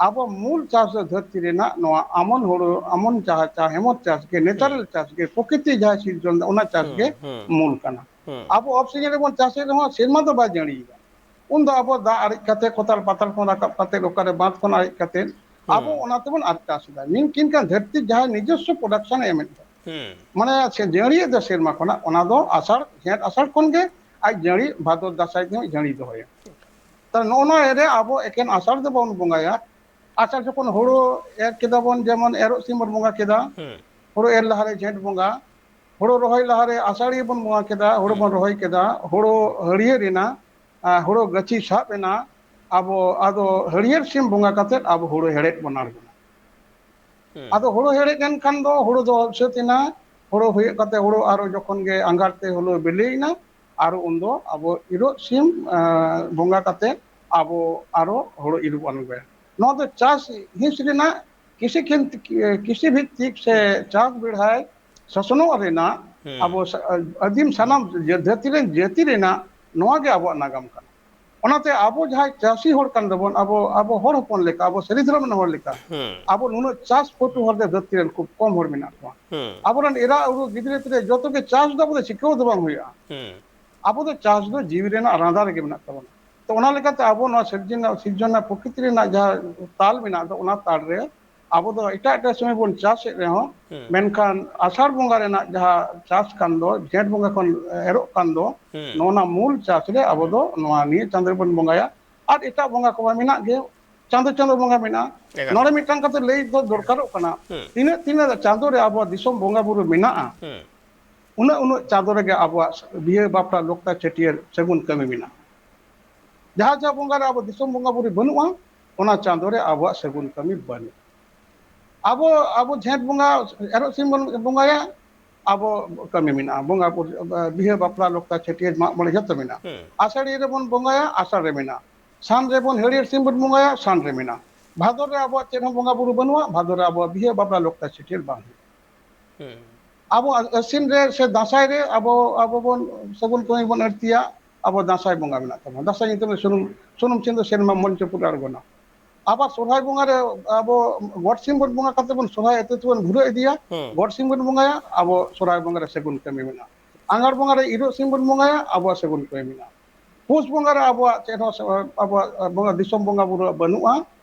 ᱟᱵᱚ ᱢᱩᱞ ᱪᱟᱥ ᱫᱚ ᱫᱷᱟᱹᱨᱛᱤ ᱨᱮᱱᱟᱜ ᱱᱚᱣᱟ ᱟᱢᱚᱱ ᱦᱩᱲᱩ, ᱟᱢᱚᱱ ᱪᱟᱥ, ᱪᱟ-, ᱦᱮᱢᱚᱱ ᱪᱟᱥ ᱜᱮ, ᱦᱩᱸ᱾ natural ᱪᱟᱥ ᱜᱮ, ᱯᱨᱚᱠᱨᱤᱛᱤ ᱡᱟᱦᱟᱸ ᱥᱤᱨᱡᱚᱱ ᱫᱟ, ᱚᱱᱟ ᱪᱟᱥ ᱦᱩᱸ, ᱜᱮ ᱦᱩᱸ᱾ ᱢᱩᱞ ᱠᱟᱱᱟ᱾ ᱦᱩᱸ᱾ ᱟᱵᱚ off season ᱨᱮᱵᱚᱱ ᱪᱟᱥᱮᱫ ᱨᱮᱦᱚᱸ ᱥᱮᱨᱢᱟ ᱫᱚ ᱵᱟᱭ ᱡᱟᱹᱲᱤᱭᱮᱫᱟ᱾ ᱩᱱᱫᱚ ᱟᱵᱚ ᱫᱟᱜ ᱟᱨᱮᱡ ᱠᱟᱛᱮ, ᱠᱚᱛᱟᱞ ᱯᱟᱛᱟᱞ ᱠᱷᱚᱱ ᱨᱟᱠᱟᱵ ᱠᱟᱛᱮ, ᱚᱠᱟᱨᱮ ᱵᱟᱸᱫᱷ ᱠᱷᱚᱱ ᱟᱨᱮᱡ ᱠᱟᱛᱮ, ᱟᱵᱚ ᱦᱩᱸ᱾ ᱚᱱᱟ ᱛᱮᱵᱚᱱ ᱟᱨ ᱪᱟᱥ ᱮᱫᱟ᱾ ᱢᱮᱱᱠᱷᱟᱱ ᱫᱷᱟᱹᱨᱛᱤ ᱡᱟᱦᱟᱸ ᱱᱤᱡᱚᱥᱥᱚ production ᱮ ᱮᱢᱮᱫ ᱫᱚ, ᱦᱩᱸ᱾ ᱢᱟᱱᱮ ᱥᱮ ᱡᱟᱹᱲᱤᱭᱮᱫ ᱫᱚ ᱥᱮᱨᱢᱟ ᱠᱷᱚᱱᱟᱜ, ᱚᱱᱟ ᱫᱚ ᱟᱥᱟᱲ, ᱡᱷᱮᱸᱴ ᱟᱥᱟᱲ ᱠᱷᱚᱱ ᱜᱮ ᱟᱡ ᱡᱟᱹᱲᱤ ᱵᱷᱟᱫᱚᱨ ᱫᱟᱸᱥᱟᱭ ᱛᱮᱦᱚᱸ ᱡᱟᱹᱲᱤ ᱫᱚᱦᱚᱭᱟ᱾ ᱛᱟᱦᱞᱮ ᱱᱚᱜᱼᱚ ᱱᱚᱣᱟ ᱨᱮ ᱟᱵᱚ ᱮᱠᱮᱱ ᱟᱥᱟᱲ ᱫᱚ ᱵᱟᱵᱚᱱ ᱵᱚᱸᱜᱟᱭᱟ᱾ ᱟᱥᱟᱲ ᱡᱚᱠᱷᱚᱱ ᱦᱳᱲᱳ ᱮᱨ ᱠᱮᱫᱟ ᱵᱚᱱ, ᱡᱮᱢᱚᱱ ᱮᱨᱚᱜ ᱥᱤᱢ ᱵᱚᱱ ᱵᱚᱸᱜᱟ ᱠᱮᱫᱟ, ᱦᱩᱸ᱾ ᱦᱳᱲᱳ ᱮᱨ ᱞᱟᱦᱟᱨᱮ ᱡᱷᱮᱸᱴ ᱵᱚᱸᱜᱟ, ᱦᱳᱲᱳ ᱨᱚᱦᱚᱭ ᱞᱟᱦᱟᱨᱮ ᱟᱥᱟᱲᱤᱭᱟᱹ ᱵᱚᱱ ᱵᱚᱸᱜᱟ ᱠᱮᱫᱟ, ᱦᱳᱲᱳ ᱦᱩᱸ᱾ ᱵᱚᱱ ᱨᱚᱦᱚᱭ ᱠᱮᱫᱟ, ᱦᱳᱲᱳ ᱦᱟᱹᱨᱭᱟᱹᱲ ᱮᱱᱟ, ᱟᱨ ᱦᱳᱲᱳ ᱜᱟᱹᱪᱷᱤ ᱥᱟᱵ ᱮᱱᱟ, ᱟᱵᱚ ᱟᱫᱚ ᱦᱟᱹᱨᱭᱟᱹᱲ ᱥᱤᱢ ᱵᱚᱸᱜᱟ ᱠᱟᱛᱮ ᱟᱵᱚ ᱦᱩᱲᱩ ᱦᱮᱲᱦᱮᱫ ᱵᱚᱱ ᱟᱬᱜᱚᱱᱟ᱾ ᱦᱩᱸ᱾ ᱟᱫᱚ ᱦᱩᱲᱩ ᱦᱮᱲᱦᱮᱫ ᱮᱱᱠᱷᱟᱱ ᱫᱚ ᱦᱩᱲᱩ ᱫᱚ ᱥᱟᱹᱛ ᱮᱱᱟ᱾ ᱦᱩᱲᱩ ᱦᱩᱭᱩᱜ ᱠᱟᱛᱮ ᱦᱩᱲᱩ ᱟᱨᱚ ᱡᱚᱠᱷᱚᱱ ᱜᱮ ᱟᱸᱜᱟᱨ ᱛᱮ ᱦᱩᱲᱩ ᱵᱤᱞᱤᱭᱮᱱᱟ, ᱟᱨ ᱩᱱᱫᱚ ᱟᱵᱚ ᱤᱨᱚᱜ ᱥᱤᱢ, ᱮᱸ, ᱵᱚᱸᱜᱟ ᱠᱟᱛᱮ ᱟᱵᱚ ᱟᱨᱚ ᱦᱩᱲᱩ ᱤᱨ ᱵᱚᱱ ᱟᱬᱜᱚᱭᱟ᱾ ᱱᱚᱣᱟ ᱫᱚ ᱪᱟᱥ ᱦᱤᱸᱥ ᱨᱮᱱᱟᱜ ᱠᱤᱥᱤ ᱠᱷᱮᱱ-, ᱠᱤᱥᱤ ᱵᱷᱤᱛᱛᱤᱠ ᱥᱮ ᱪᱟᱥ ᱵᱮᱲᱦᱟᱭ ᱥᱟᱥᱚᱱᱚᱜ ᱨᱮᱱᱟᱜ ᱦᱩᱸ᱾ ᱟᱵᱚ ᱥᱟ-, ᱟᱹᱫᱤᱢ ᱥᱟᱱᱟᱢ ᱡᱟᱹ-, ᱫᱷᱟᱹᱨᱛᱤ ᱨᱮᱱ ᱡᱟᱹᱛᱤ ᱨᱮᱱᱟᱜ ᱱᱚᱣᱟ ᱜᱮ ᱟᱵᱚᱣᱟᱜ ᱱᱟᱜᱟᱢ ᱠᱟᱱᱟ᱾ ᱚᱱᱟᱛᱮ ᱟᱵᱚ ᱡᱟᱦᱟᱸᱭ ᱪᱟᱹᱥᱤ ᱦᱚᱲ ᱠᱟᱱ ᱛᱟᱵᱚᱱ, ᱟᱵᱚ, ᱟᱵᱚ ᱦᱚᱲ ᱦᱚᱯᱚᱱ ᱞᱮᱠᱟ, ᱟᱵᱚ ᱥᱟᱹᱨᱤ ᱫᱷᱚᱨᱚᱢ ᱨᱮᱱ ᱦᱚᱲ ᱞᱮᱠᱟ, ᱦᱩᱸ᱾ ᱟᱵᱚ ᱱᱩᱱᱟᱹᱜ ᱪᱟᱥ ᱯᱟᱹᱴᱩ ᱦᱚᱲ ᱫᱚ ᱫᱷᱟᱹᱨᱛᱤ ᱨᱮᱱ ᱠᱷᱩᱵ ᱠᱚᱢ ᱦᱚᱲ ᱢᱮᱱᱟᱜ ᱠᱚᱣᱟ᱾ ᱦᱩᱸ᱾ ᱟᱵᱚᱨᱮᱱ ᱮᱨᱟ ᱩᱨᱩ ᱜᱤᱫᱽᱨᱟᱹ ᱯᱤᱫᱽᱨᱟᱹ ᱡᱚᱛᱚ ᱜᱮ ᱪᱟᱥ ᱫᱚ ᱟᱵᱚ ᱫᱚ ᱪᱤᱠᱟᱹᱣ ᱫᱚ ᱵᱟᱝ ᱦᱩᱭᱩᱜᱼᱟ᱾ ᱦᱩᱸ᱾ ᱟᱵᱚ ᱫᱚ ᱪᱟᱥ ᱫᱚ ᱡᱤᱣᱤ ᱨᱮᱱᱟᱜ ᱨᱟᱸᱫᱟ ᱨᱮᱜᱮ ᱢᱮᱱᱟᱜ ᱛᱟᱵᱚᱱᱟ᱾ ᱛᱚ, ᱚᱱᱟ ᱞᱮᱠᱟᱛᱮ ᱟᱵᱚ ᱱᱚᱣᱟ ᱥᱤᱨᱡᱚᱱ, ᱥᱤᱨᱡᱚᱱ ᱨᱮᱱᱟᱜ ᱯᱨᱚᱠᱨᱤᱛᱤ ᱨᱮᱱᱟᱜ ᱡᱟᱦᱟᱸ ᱛᱟᱞ ᱢᱮᱱᱟᱜ ᱫᱚ, ᱚᱱᱟ ᱛᱟᱞ ᱨᱮ ᱟᱵᱚ ᱫᱚ ᱮᱴᱟᱜ ᱮᱴᱟᱜ ᱥᱚᱢᱚᱭ ᱵᱚᱱ ᱪᱟᱥᱮᱫ ᱨᱮᱦᱚᱸ, ᱦᱩᱸ᱾ ᱢᱮᱱᱠᱷᱟᱱ ᱟᱥᱟᱲ ᱵᱚᱸᱜᱟ ᱨᱮᱱᱟᱜ ᱡᱟᱦᱟᱸ ᱪᱟᱥ ᱠᱟᱱ ᱫᱚ, ᱡᱷᱮᱸᱴ ᱵᱚᱸᱜᱟ ᱠᱷᱚᱱ ᱮᱨᱚᱜ ᱠᱟᱱ ᱫᱚ, ᱦᱩᱸ᱾ ᱱᱚᱜᱼᱚ ᱱᱟ ᱢᱩᱞ ᱪᱟᱥ ᱨᱮ ᱟᱵᱚ ᱫᱚ ᱱᱚᱣᱟ ᱱᱤᱭᱟᱹ ᱪᱟᱸᱫᱳ ᱨᱮᱵᱚᱱ ᱵᱚᱸᱜᱟᱭᱟ᱾ ᱟᱨ ᱮᱴᱟᱜ ᱵᱚᱸᱜᱟ ᱠᱚᱢᱟ ᱢᱮᱱᱟᱜ ᱜᱮ, ᱪᱟᱸᱫᱳ ᱪᱟᱸᱫᱳ ᱵᱚᱸᱜᱟ ᱢᱮᱱᱟᱜᱼᱟ᱾ ᱮᱠᱟᱞ᱾ ᱱᱚᱰᱮ ᱢᱤᱫᱴᱟᱝ ᱠᱟᱛᱷᱟ ᱞᱟᱹᱭ ᱫᱚ ᱫᱚᱨᱠᱟᱨᱚᱜ ᱠᱟᱱᱟ, ᱦᱩᱸ᱾ ᱛᱤᱱᱟᱹᱜ ᱛᱤᱱᱟᱹᱜ ᱪᱟᱸᱫᱳ ᱨᱮ ᱟᱵᱚᱣᱟᱜ ᱫᱤᱥᱚᱢ ᱵᱚᱸᱜᱟ ᱵᱩᱨᱩ ᱢᱮᱱᱟᱜᱼᱟ, ᱦᱩᱸ᱾ ᱩᱱᱟᱹᱜ ᱩᱱᱟᱹᱜ ᱪᱟᱸᱫᱳ ᱨᱮᱜᱮ ᱟᱵᱚᱣᱟᱜ ᱵᱤᱦᱟᱹ ᱵᱟᱯᱞᱟ ᱞᱚᱠᱛᱟ ᱪᱷᱟᱹᱴᱭᱟᱹᱨ ᱥᱟᱹᱜᱩᱱ ᱠᱟᱹᱢᱤ ᱢᱮᱱᱟᱜᱼᱟ᱾ ᱡᱟᱦᱟᱸ ᱡᱟᱦᱟᱸ ᱵᱚᱸᱜᱟ ᱨᱮ ᱟᱵᱚ ᱫᱤᱥᱚᱢ ᱵᱚᱸᱜᱟ ᱵᱩᱨᱩ ᱵᱟᱹᱱᱩᱜᱼᱟ, ᱚᱱᱟ ᱪᱟᱸᱫᱳ ᱨᱮ ᱟᱵᱚᱣᱟᱜ ᱥᱟᱹᱜᱩᱱ ᱠᱟᱹᱢᱤ ᱵᱟᱹᱱᱩᱜᱼᱟ᱾ ᱟᱵᱚ, ᱟᱵᱚ ᱡᱷᱮᱸᱴ ᱵᱚᱸᱜᱟ ᱮᱨᱚᱜ ᱥᱤᱢ ᱵᱚᱱ ᱵᱚᱸᱜᱟᱭᱟ, ᱟᱵᱚ ᱠᱟᱹᱢᱤ ᱢᱮᱱᱟᱜᱼᱟ, ᱵᱚᱸᱜᱟ ᱵᱩᱨᱩ, ᱵᱤᱦᱟᱹ ᱵᱟᱯᱞᱟ ᱞᱚᱠᱛᱟ ᱪᱷᱟᱹᱴᱭᱟᱹᱨ ᱢᱟᱜ ᱢᱚᱬᱮ ᱡᱚᱛᱚ ᱢᱮᱱᱟᱜᱼᱟ᱾ ᱦᱩᱸ᱾ ᱟᱥᱟᱲᱤᱭᱟᱹ ᱨᱮᱵᱚᱱ ᱵᱚᱸᱜᱟᱭᱟ, ᱟᱥᱟᱲ ᱨᱮ ᱢᱮᱱᱟᱜᱼᱟ᱾ ᱥᱟᱱ ᱨᱮᱵᱚᱱ ᱦᱟᱹᱨᱭᱟᱹᱲ ᱥᱤᱢ ᱵᱚᱱ ᱵᱚᱸᱜᱟᱭᱟ, ᱥᱟᱱ ᱨᱮ ᱢᱮᱱᱟᱜᱼᱟ᱾ ᱵᱷᱟᱫᱚᱨ ᱨᱮ ᱟᱵᱚᱣᱟᱜ ᱪᱮᱫ ᱦᱚᱸ ᱵᱚᱸᱜᱟ ᱵᱩᱨᱩ ᱵᱟᱹᱱᱩᱜᱼᱟ, ᱵᱷᱟᱫᱚᱨ ᱨᱮ ᱟᱵᱚᱣᱟᱜ ᱵᱤᱦᱟᱹ ᱵᱟᱯᱞᱟ ᱞᱚᱠᱛᱟ ᱪᱷᱟᱹᱴᱭᱟᱹᱨ ᱵᱟᱝ ᱦᱩᱭᱩᱜᱼᱟ᱾ ᱦᱩᱸ᱾ ᱟᱵᱚ ᱟᱹᱥᱤᱱ ᱨᱮ ᱥᱮ ᱫᱟᱸᱥᱟᱭ ᱨᱮ ᱟᱵᱚ, ᱟᱵᱚ ᱵᱚᱱ ᱥᱟᱹᱜᱩᱱ ᱠᱟᱹᱢᱤ ᱵᱚᱱ ᱟᱹᱲᱛᱤᱭᱟ, ᱟᱵᱚ ᱫᱟᱸᱥᱟᱭ ᱵᱚᱸᱜᱟ ᱢᱮᱱᱟᱜ ᱛᱟᱵᱚᱱᱟ, ᱫᱟᱸᱥᱟᱭ ᱧᱩᱛᱩᱢ ᱨᱮ ᱥᱩᱱᱩᱢ, ᱥᱩᱱᱩᱢ ᱪᱟᱸᱫᱚ ᱥᱮᱨᱢᱟ ᱢᱚᱧᱪᱚᱯᱩᱨ ᱨᱮ ᱟᱬᱜᱚᱱᱟ᱾ ᱟᱵᱟᱨ ᱥᱚᱨᱦᱟᱭ ᱵᱚᱸᱜᱟ ᱨᱮ ᱟᱵᱚ ᱜᱚᱴ ᱥᱤᱢ ᱵᱚᱱ ᱵᱚᱸᱜᱟ ᱠᱟᱛᱮ ᱵᱚᱱ ᱥᱚᱨᱦᱟᱭ ᱟᱹᱛᱩ ᱛᱮᱵᱚᱱ ᱵᱷᱩᱨᱟᱹ ᱤᱫᱤᱭᱟ, ᱦᱩᱸ᱾ ᱜᱚᱴ ᱥᱤᱢ ᱵᱚᱱ ᱵᱚᱸᱜᱟᱭᱟ, ᱟᱵᱚ ᱥᱚᱨᱦᱟᱭ ᱵᱚᱸᱜᱟ ᱨᱮ ᱥᱟᱹᱜᱩᱱ ᱠᱟᱹᱢᱤ ᱢᱮᱱᱟᱜᱼᱟ᱾ ᱟᱸᱜᱷᱟᱲ ᱵᱚᱸᱜᱟ ᱨᱮ ᱤᱨᱚᱜ ᱥᱤᱢ ᱵᱚᱱ ᱵᱚᱸᱜᱟᱭᱟ, ᱟᱵᱚᱣᱟᱜ ᱥᱟᱹᱜᱩᱱ ᱠᱟᱹᱢᱤ ᱢᱮᱱᱟᱜᱼᱟ᱾ ᱯᱩᱥ ᱵᱚᱸᱜᱟ ᱨᱮ ᱟᱵᱚᱣᱟᱜ ᱪᱮᱫ ᱦᱚᱸ ᱥᱮ-, ᱟᱵᱚᱣᱟᱜ ᱵᱚᱸᱜᱟ, ᱫᱤᱥᱚᱢ ᱵᱚᱸᱜᱟ ᱵᱩᱨᱩᱣᱟᱜ ᱵᱟᱹᱱᱩᱜᱼᱟ᱾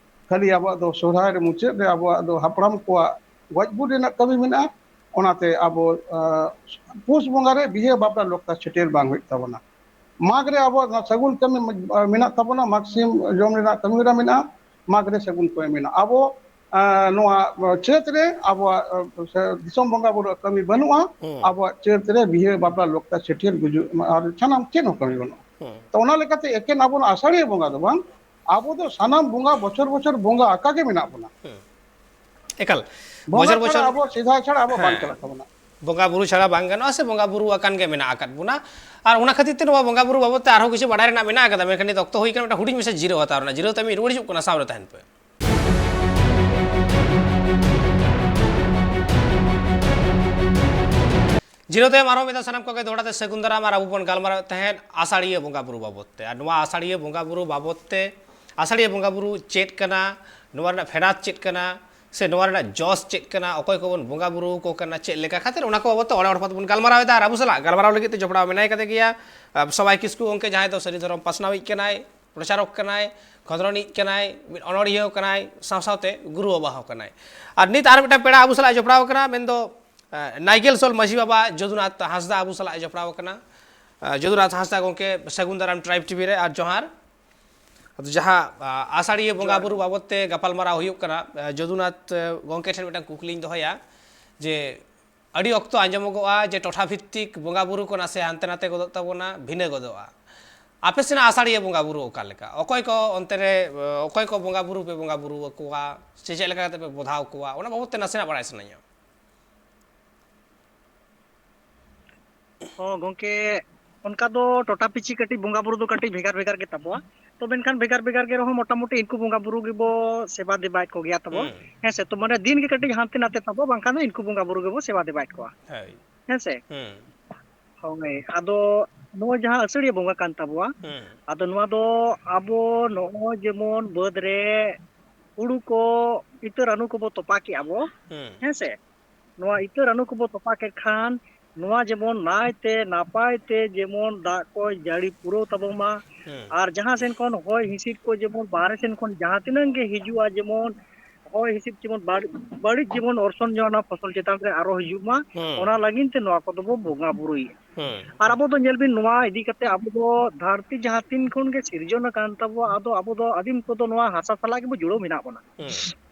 ᱠᱷᱟᱹᱞᱤ ᱟᱵᱚᱣᱟᱜ ᱫᱚ ᱥᱚᱨᱦᱟᱭ ᱨᱮ ᱢᱩᱪᱟᱹᱫ ᱨᱮ ᱟᱵᱚᱣᱟᱜ ᱫᱚ ᱦᱟᱯᱲᱟᱢ ᱠᱚᱣᱟᱜ ᱜᱚᱡ ᱜᱩᱨ ᱨᱮᱱᱟᱜ ᱠᱟᱹᱢᱤ ᱢᱮᱱᱟᱜᱼᱟ᱾ ᱚᱱᱟᱛᱮ ᱟᱵᱚ, ᱟᱸ, ᱯᱩᱥ ᱵᱚᱸᱜᱟ ᱨᱮ ᱵᱤᱦᱟᱹ ᱵᱟᱯᱞᱟ ᱞᱚᱠᱛᱟ ᱪᱷᱟᱹᱴᱭᱟᱹᱨ ᱵᱟᱝ ᱦᱩᱭᱩᱜ ᱛᱟᱵᱚᱱᱟ᱾ ᱢᱟᱜᱽ ᱨᱮ ᱟᱵᱚᱣᱟᱜ ᱥᱟᱹᱜᱩᱱ ᱠᱟᱹᱢᱤ, ᱟᱸ, ᱢᱮᱱᱟᱜ ᱛᱟᱵᱚᱱᱟ, ᱢᱟᱜᱽ ᱥᱤᱢ ᱡᱚᱢ ᱨᱮᱱᱟᱜ ᱠᱟᱹᱢᱤ ᱦᱚᱨᱟ ᱢᱮᱱᱟᱜᱼᱟ, ᱢᱟᱜᱽ ᱨᱮ ᱥᱟᱹᱜᱩᱱ ᱠᱟᱹᱢᱤ ᱢᱮᱱᱟᱜᱼᱟ᱾ ᱟᱵᱚ, ᱟᱸ, ᱱᱚᱣᱟ ᱪᱟᱹᱛ ᱨᱮ ᱟᱵᱚᱣᱟᱜ, ᱟᱸ, ᱥᱮ ᱫᱤᱥᱚᱢ ᱵᱚᱸᱜᱟ ᱵᱩᱨᱩ ᱠᱟᱹᱢᱤ ᱵᱟᱹᱱᱩᱜᱼᱟ, ᱦᱩᱸ᱾ ᱟᱵᱚᱣᱟᱜ ᱪᱟᱹᱛ ᱨᱮ ᱵᱤᱦᱟᱹ ᱵᱟᱯᱞᱟ ᱞᱚᱠᱛᱟ ᱪᱷᱟᱹᱴᱭᱟᱹᱨ ᱜᱩᱡᱩᱜ ᱟᱨ ᱥᱟᱱᱟᱢ ᱪᱮᱫ ᱦᱚᱸ ᱠᱟᱹᱢᱤ ᱵᱟᱹᱱᱩᱜᱼᱟ᱾ ᱦᱩᱸ᱾ ᱛᱚ ᱚᱱᱟ ᱞᱮᱠᱟᱛᱮ ᱮᱠᱮᱱ ᱟᱵᱚ ᱟᱥᱟᱲᱤᱭᱟᱹ ᱵᱚᱸᱜᱟ ᱫᱚ ᱵᱟᱝ, ᱟᱵᱚ ᱫᱚ ᱥᱟᱱᱟᱢ ᱵᱚᱸᱜᱟ ᱵᱚᱪᱷᱚᱨ ᱵᱚᱪᱷᱚᱨ ᱵᱚᱸᱜᱟ ᱟᱠᱟ ᱜᱮ ᱢᱮᱱᱟᱜ ᱵᱚᱱᱟ᱾ ᱮᱠᱟᱞ᱾ ᱵᱚᱸᱜᱟ ᱵᱚᱪᱷᱚᱨ ᱪᱷᱟᱲᱟ ᱵᱚᱪᱷᱚᱨ ᱟᱵᱚ ᱥᱮᱫᱟᱭ ᱪᱷᱟᱲᱟ ᱟᱵᱚ ᱵᱟᱝ ᱦᱮᱸ᱾ ᱪᱟᱞᱟᱜ ᱛᱟᱵᱚᱱᱟ᱾ ᱵᱚᱸᱜᱟ ᱵᱩᱨᱩ ᱪᱷᱟᱲᱟ ᱵᱟᱝ ᱜᱟᱱᱚᱜᱼᱟ, ᱥᱮ ᱵᱚᱸᱜᱟ ᱵᱩᱨᱩ ᱟᱠᱟᱱ ᱜᱮ ᱢᱮᱱᱟᱜ ᱟᱠᱟᱫ ᱵᱚᱱᱟ᱾ ᱟᱨ ᱚᱱᱟ ᱠᱷᱟᱹᱛᱤᱨ ᱛᱮ ᱱᱚᱣᱟ ᱵᱚᱸᱜᱟ ᱵᱩᱨᱩ ᱵᱟᱵᱚᱫ ᱛᱮ ᱟᱨᱦᱚᱸ ᱠᱤᱪᱷᱩ ᱵᱟᱰᱟᱭ ᱨᱮᱱᱟᱜ ᱢᱮᱱᱟᱜ ᱟᱠᱟᱫᱟ, ᱢᱮᱱᱠᱷᱟᱱ ᱱᱤᱛ ᱚᱠᱛᱚ ᱦᱩᱭ ᱠᱟᱱᱟ ᱢᱤᱫᱴᱟᱝ ᱦᱩᱰᱤᱧ ᱢᱟᱪᱷᱟ ᱡᱤᱨᱟᱹᱣ ᱦᱟᱛᱟᱣ ᱨᱮᱱᱟᱜ᱾ ᱡᱤᱨᱟᱹᱣ ᱛᱟᱭᱚᱢ ᱢᱤᱫ ᱨᱩᱣᱟᱹᱲ ᱦᱤᱡᱩᱜ ᱠᱟᱱᱟ, ᱥᱟᱶ ᱨᱮ ᱛᱟᱦᱮᱱ ᱯᱮ᱾ ᱡᱤᱨᱟᱹᱣ ᱛᱟᱭᱚᱢ ᱟᱨᱦᱚᱸ ᱢᱤᱫ ᱫᱷᱟᱣ ᱥᱟᱱᱟᱢ ᱠᱚᱜᱮ ᱫᱚᱦᱲᱟ ᱛᱮ ᱥᱟᱹᱜᱩᱱ ᱫᱟᱨᱟᱢ᱾ ᱟᱨ ᱟᱵᱚ ᱵᱚᱱ ᱜᱟᱞᱢᱟᱨᱟᱣᱮᱫ ᱛᱟᱦᱮᱸᱫ ᱟᱥᱟᱲᱤᱭᱟᱹ ᱵᱚᱸᱜᱟ ᱵᱩᱨᱩ ᱵᱟᱵᱚᱫ ᱛᱮ᱾ ᱟᱨ ᱱᱚᱣᱟ ᱟᱥᱟᱲᱤᱭᱟᱹ ᱵᱚᱸᱜᱟ ᱵᱩᱨᱩ ᱵᱟᱵᱚᱫ ᱛᱮ, ᱟᱥᱟᱲᱤᱭᱟᱹ ᱵᱚᱸᱜᱟ ᱵᱩᱨᱩ ᱪᱮᱫ ᱠᱟᱱᱟ, ᱱᱚᱣᱟ ᱨᱮᱱᱟᱜ ᱯᱷᱮᱰᱟᱛ ᱪᱮᱫ ᱠᱟᱱᱟ, ᱥᱮ ᱱᱚᱣᱟ ᱨᱮᱱᱟᱜ ᱡᱚᱥ ᱪᱮᱫ ᱠᱟᱱᱟ, ᱚᱠᱚᱭ ᱠᱚᱵᱚᱱ ᱵᱚᱸᱜᱟ ᱵᱩᱨᱩ ᱟᱠᱚ ᱠᱟᱱᱟ, ᱪᱮᱫ ᱞᱮᱠᱟ ᱠᱷᱟᱹᱛᱤᱨ, ᱚᱱᱟ ᱠᱚ ᱵᱟᱵᱚᱫ ᱛᱮ ᱚᱲᱮ ᱚᱲᱯᱟᱛ ᱵᱚᱱ ᱜᱟᱞᱢᱟᱨᱟᱣ ᱮᱫᱟ᱾ ᱟᱨ ᱟᱵᱚ ᱥᱟᱞᱟᱜ ᱜᱟᱞᱢᱟᱨᱟᱣ ᱞᱟᱹᱜᱤᱫ ᱛᱮ ᱡᱚᱯᱲᱟᱣ ᱢᱮᱱᱟᱭ ᱠᱟᱫᱮ ᱜᱮᱭᱟ, ᱟᱨ ᱥᱟᱵᱟᱭ ᱠᱤᱥᱠᱩ ᱜᱚᱢᱠᱮ, ᱡᱟᱦᱟᱸᱭ ᱫᱚ ᱥᱟᱹᱨᱤ ᱫᱷᱚᱨᱚᱢ ᱯᱟᱥᱱᱟᱣᱤᱡ ᱠᱟᱱᱟᱭ, ᱯᱨᱚᱪᱟᱨᱚᱠ ᱠᱟᱱᱟᱭ, ᱠᱷᱚᱸᱫᱽᱨᱚᱱᱤᱡ ᱠᱟᱱᱟᱭ, ᱢᱤᱫ ᱚᱱᱚᱲᱦᱤᱭᱟᱹ ᱠᱟᱱᱟᱭ, ᱥᱟᱶ ᱥᱟᱶᱛᱮ ᱜᱩᱨᱩ ᱵᱟᱵᱟ ᱦᱚᱸ ᱠᱟᱱᱟᱭ᱾ ᱟᱨ ᱱᱤᱛ ᱟᱨ ᱢᱤᱫᱴᱟᱝ ᱯᱮᱲᱟ ᱟᱵᱚ ᱥᱟᱞᱟᱜ ᱮ ᱡᱚᱯᱲᱟᱣ ᱠᱟᱱᱟ, ᱢᱮᱱᱫᱚ, ᱮ, ᱱᱟᱭᱠᱮᱞ ᱥᱳᱞ ᱢᱟᱹᱡᱷᱤ ᱵᱟᱵᱟ ᱡᱚᱫᱩᱱᱟᱛᱷ ᱦᱟᱸᱥᱫᱟ ᱟᱵᱚ ᱥᱟᱞᱟᱜ ᱮ ᱡᱚᱯᱲᱟᱣ ᱠᱟᱱᱟ᱾ ᱮ, ᱡᱚᱫᱩᱱᱟᱛᱷ ᱦᱟᱸᱥᱫᱟ ᱜᱚᱢᱠᱮ, ᱥᱟᱹᱜᱩᱱ ᱫᱟᱨᱟᱢ ᱴᱨᱟᱭᱤᱵᱽ ᱴᱤᱵᱷᱤ ᱨᱮ, ᱟᱨ ᱡᱚᱦᱟᱨ᱾ ᱟᱫᱚ ᱡᱟᱦᱟᱸ, ᱟ, ᱟᱥᱟᱲᱤᱭᱟᱹ ᱵᱚᱸᱜᱟ ᱡᱚᱦᱟᱨ᱾ ᱵᱩᱨᱩ ᱵᱟᱵᱚᱫ ᱛᱮ ᱜᱟᱯᱟᱞᱢᱟᱨᱟᱣ ᱦᱩᱭᱩᱜ ᱠᱟᱱᱟ, ᱟ, ᱡᱚᱫᱩᱱᱟᱛᱷ, ᱟ, ᱜᱚᱢᱠᱮ ᱴᱷᱮᱱ ᱢᱤᱫᱴᱟᱝ ᱠᱩᱠᱞᱤᱧ ᱫᱚᱦᱚᱭᱟ ᱡᱮ, ᱟᱹᱰᱤ ᱚᱠᱛᱚ ᱟᱸᱡᱚᱢᱚᱜᱚᱜᱼᱟ ᱡᱮ ᱴᱚᱴᱷᱟ ᱵᱷᱤᱛᱛᱤᱠ ᱵᱚᱸᱜᱟ ᱵᱩᱨᱩ ᱠᱚ ᱱᱟᱥᱮ ᱦᱟᱱᱛᱮ ᱱᱟᱛᱮ ᱜᱚᱫᱚᱜ ᱛᱟᱵᱚᱱᱟ, ᱵᱷᱤᱱᱟᱹ ᱜᱚᱫᱚᱜᱼᱟ᱾ ᱟᱯᱮ ᱥᱮᱱᱟᱜ ᱟᱥᱟᱲᱤᱭᱟᱹ ᱵᱚᱸᱜᱟ ᱵᱩᱨᱩ ᱚᱠᱟ ᱞᱮᱠᱟ? ᱚᱠᱚᱭ ᱠᱚ ᱚᱱᱛᱮ ᱨᱮ, ᱟ, ᱚᱠᱚᱭ ᱠᱚ ᱵᱚᱸᱜᱟ ᱵᱩᱨᱩ ᱯᱮ ᱵᱚᱸᱜᱟ ᱵᱩᱨᱩ ᱟᱠᱚᱣᱟ, ᱥᱮ ᱪᱮᱫ ᱞᱮᱠᱟ ᱠᱟᱛᱮ ᱯᱮ ᱵᱚᱫᱷᱟᱣ ᱠᱚᱣᱟ, ᱚᱱᱟ ᱵᱟᱵᱚᱫ ᱛᱮ ᱱᱟᱥᱮᱱᱟᱜ ᱵᱟᱲᱟᱭ ᱥᱟᱱᱟᱧᱟ᱾ ᱦᱚᱸ ᱜᱚᱝᱠᱮ, ᱚᱱᱠᱟ ᱫᱚ ᱴᱚᱴᱷᱟ ᱯᱤᱪᱷᱤ ᱠᱟᱹᱴᱤᱡ ᱵᱚᱸᱜᱟ ᱵᱩᱨᱩ ᱫᱚ ᱠᱟᱹᱴᱤᱡ ᱵᱷᱮᱜᱟᱨ ᱵᱷᱮᱜᱟᱨ ᱜᱮ ᱛᱟᱵᱚᱣᱟ᱾ ᱛᱚ ᱢᱮᱱᱠᱷᱟᱱ ᱵᱷᱮᱜᱟᱨ ᱵᱷᱮᱜᱟᱨ ᱜᱮ ᱨᱮᱦᱚᱸ ᱢᱚᱴᱟᱢᱩᱴᱤ ᱤᱱᱠᱩ ᱵᱚᱸᱜᱟ ᱵᱩᱨᱩ ᱜᱮᱵᱚ ᱥᱮᱵᱟ ᱫᱮᱵᱟᱭᱮᱫ ᱠᱚᱜᱮᱭᱟ ᱛᱟᱵᱚ᱾ ᱦᱩᱸ᱾ ᱦᱮᱸ ᱥᱮ? ᱛᱚ ᱢᱟᱱᱮ ᱫᱤᱱ ᱜᱮ ᱠᱟᱹᱴᱤᱡ ᱦᱟᱱᱛᱮ ᱱᱟᱛᱮ ᱛᱟᱵᱚ, ᱵᱟᱝᱠᱷᱟᱱ ᱫᱚ ᱤᱱᱠᱩ ᱵᱚᱸᱜᱟ ᱵᱩᱨᱩ ᱜᱮᱵᱚ ᱥᱮᱵᱟ ᱫᱮᱵᱟᱭᱮᱫ ᱠᱚᱣᱟ᱾ ᱦᱳᱭ᱾ ᱦᱮᱸ ᱥᱮ? ᱦᱩᱸ᱾ ᱦᱳᱭ᱾ ᱟᱫᱚ ᱱᱚᱜᱼᱚᱭ ᱡᱟᱦᱟᱸ ᱟᱹᱥᱟᱹᱲᱤᱭᱟᱹ ᱵᱚᱸᱜᱟ ᱠᱟᱱ ᱛᱟᱵᱚᱣᱟ, ᱦᱩᱸ᱾ ᱟᱫᱚ ᱱᱚᱣᱟ ᱫᱚ ᱟᱵᱚ ᱱᱚᱜᱼᱚᱭ ᱡᱮᱢᱚᱱ ᱵᱟᱹᱫᱽ ᱨᱮ ᱦᱩᱲᱩ ᱠᱚ, ᱤᱛᱟᱹ ᱨᱟᱱᱩ ᱠᱚᱵᱚ ᱛᱚᱯᱟ ᱠᱮᱜᱼᱟ ᱵᱚ, ᱦᱩᱸ᱾ ᱦᱮᱸ ᱥᱮ? ᱱᱚᱣᱟ ᱤᱛᱟᱹ ᱨᱟᱱᱩ ᱠᱚᱵᱚ ᱛᱚᱯᱟ ᱠᱮᱫ ᱠᱷᱟᱱ, ᱱᱚᱣᱟ ᱡᱮᱢᱚᱱ ᱱᱟᱭᱛᱮ ᱱᱟᱯᱟᱭ ᱛᱮ ᱡᱮᱢᱚᱱ ᱫᱟᱜ ᱠᱚᱭ ᱡᱟᱹᱲᱤ ᱯᱩᱨᱟᱹᱣ ᱛᱟᱵᱚᱱ ᱢᱟ᱾ ᱦᱩᱸ᱾ ᱟᱨ ᱡᱟᱦᱟᱸ ᱥᱮᱱ ᱠᱷᱚᱱ ᱦᱚᱭ ᱦᱤᱸᱥᱤᱫ ᱠᱚ ᱡᱮᱢᱚᱱ ᱵᱟᱦᱨᱮ ᱥᱮᱱ ᱠᱷᱚᱱ ᱡᱟᱦᱟᱸ ᱛᱤᱱᱟᱹᱜ ᱜᱮ ᱦᱤᱡᱩᱜᱼᱟ, ᱡᱮᱢᱚᱱ ᱦᱚᱭ ᱦᱤᱸᱥᱤᱫ ᱡᱮᱢᱚᱱ ᱵᱟᱹᱲ-, ᱵᱟᱹᱲᱤᱡ ᱡᱮᱢᱚᱱ ᱚᱨᱥᱚᱝ ᱡᱮᱢᱚᱱ ᱚᱱᱟ ᱯᱷᱚᱥᱚᱞ ᱪᱮᱛᱟᱱ ᱨᱮ ᱟᱨᱚ ᱦᱤᱡᱩᱜ ᱢᱟ, ᱦᱩᱸ᱾ ᱚᱱᱟ ᱞᱟᱹᱜᱤᱫ ᱛᱮ ᱱᱚᱣᱟ ᱠᱚᱫᱚ ᱵᱚ ᱵᱚᱸᱜᱟ ᱵᱩᱨᱩᱭᱮᱫᱼᱟ᱾ ᱦᱩᱸ᱾ ᱟᱨ ᱟᱵᱚ ᱫᱚ ᱧᱮᱞ ᱵᱤᱱ, ᱱᱚᱣᱟ ᱤᱫᱤ ᱠᱟᱛᱮ ᱟᱵᱚ ᱫᱚ ᱫᱷᱟᱹᱨᱛᱤ ᱡᱟᱦᱟᱸ ᱛᱤᱱ ᱠᱷᱚᱱ ᱜᱮ ᱥᱤᱨᱡᱚᱱ ᱟᱠᱟᱱ ᱛᱟᱵᱚ, ᱟᱫᱚ ᱟᱵᱚ ᱫᱚ ᱟᱹᱫᱤᱢ ᱠᱚᱫᱚ ᱱᱚᱣᱟ ᱦᱟᱥᱟ ᱥᱟᱞᱟᱜ ᱜᱮᱵᱚ ᱡᱩᱲᱟᱹᱣ ᱢᱮᱱᱟᱜ ᱵᱚᱱᱟ᱾ ᱦᱩᱸ᱾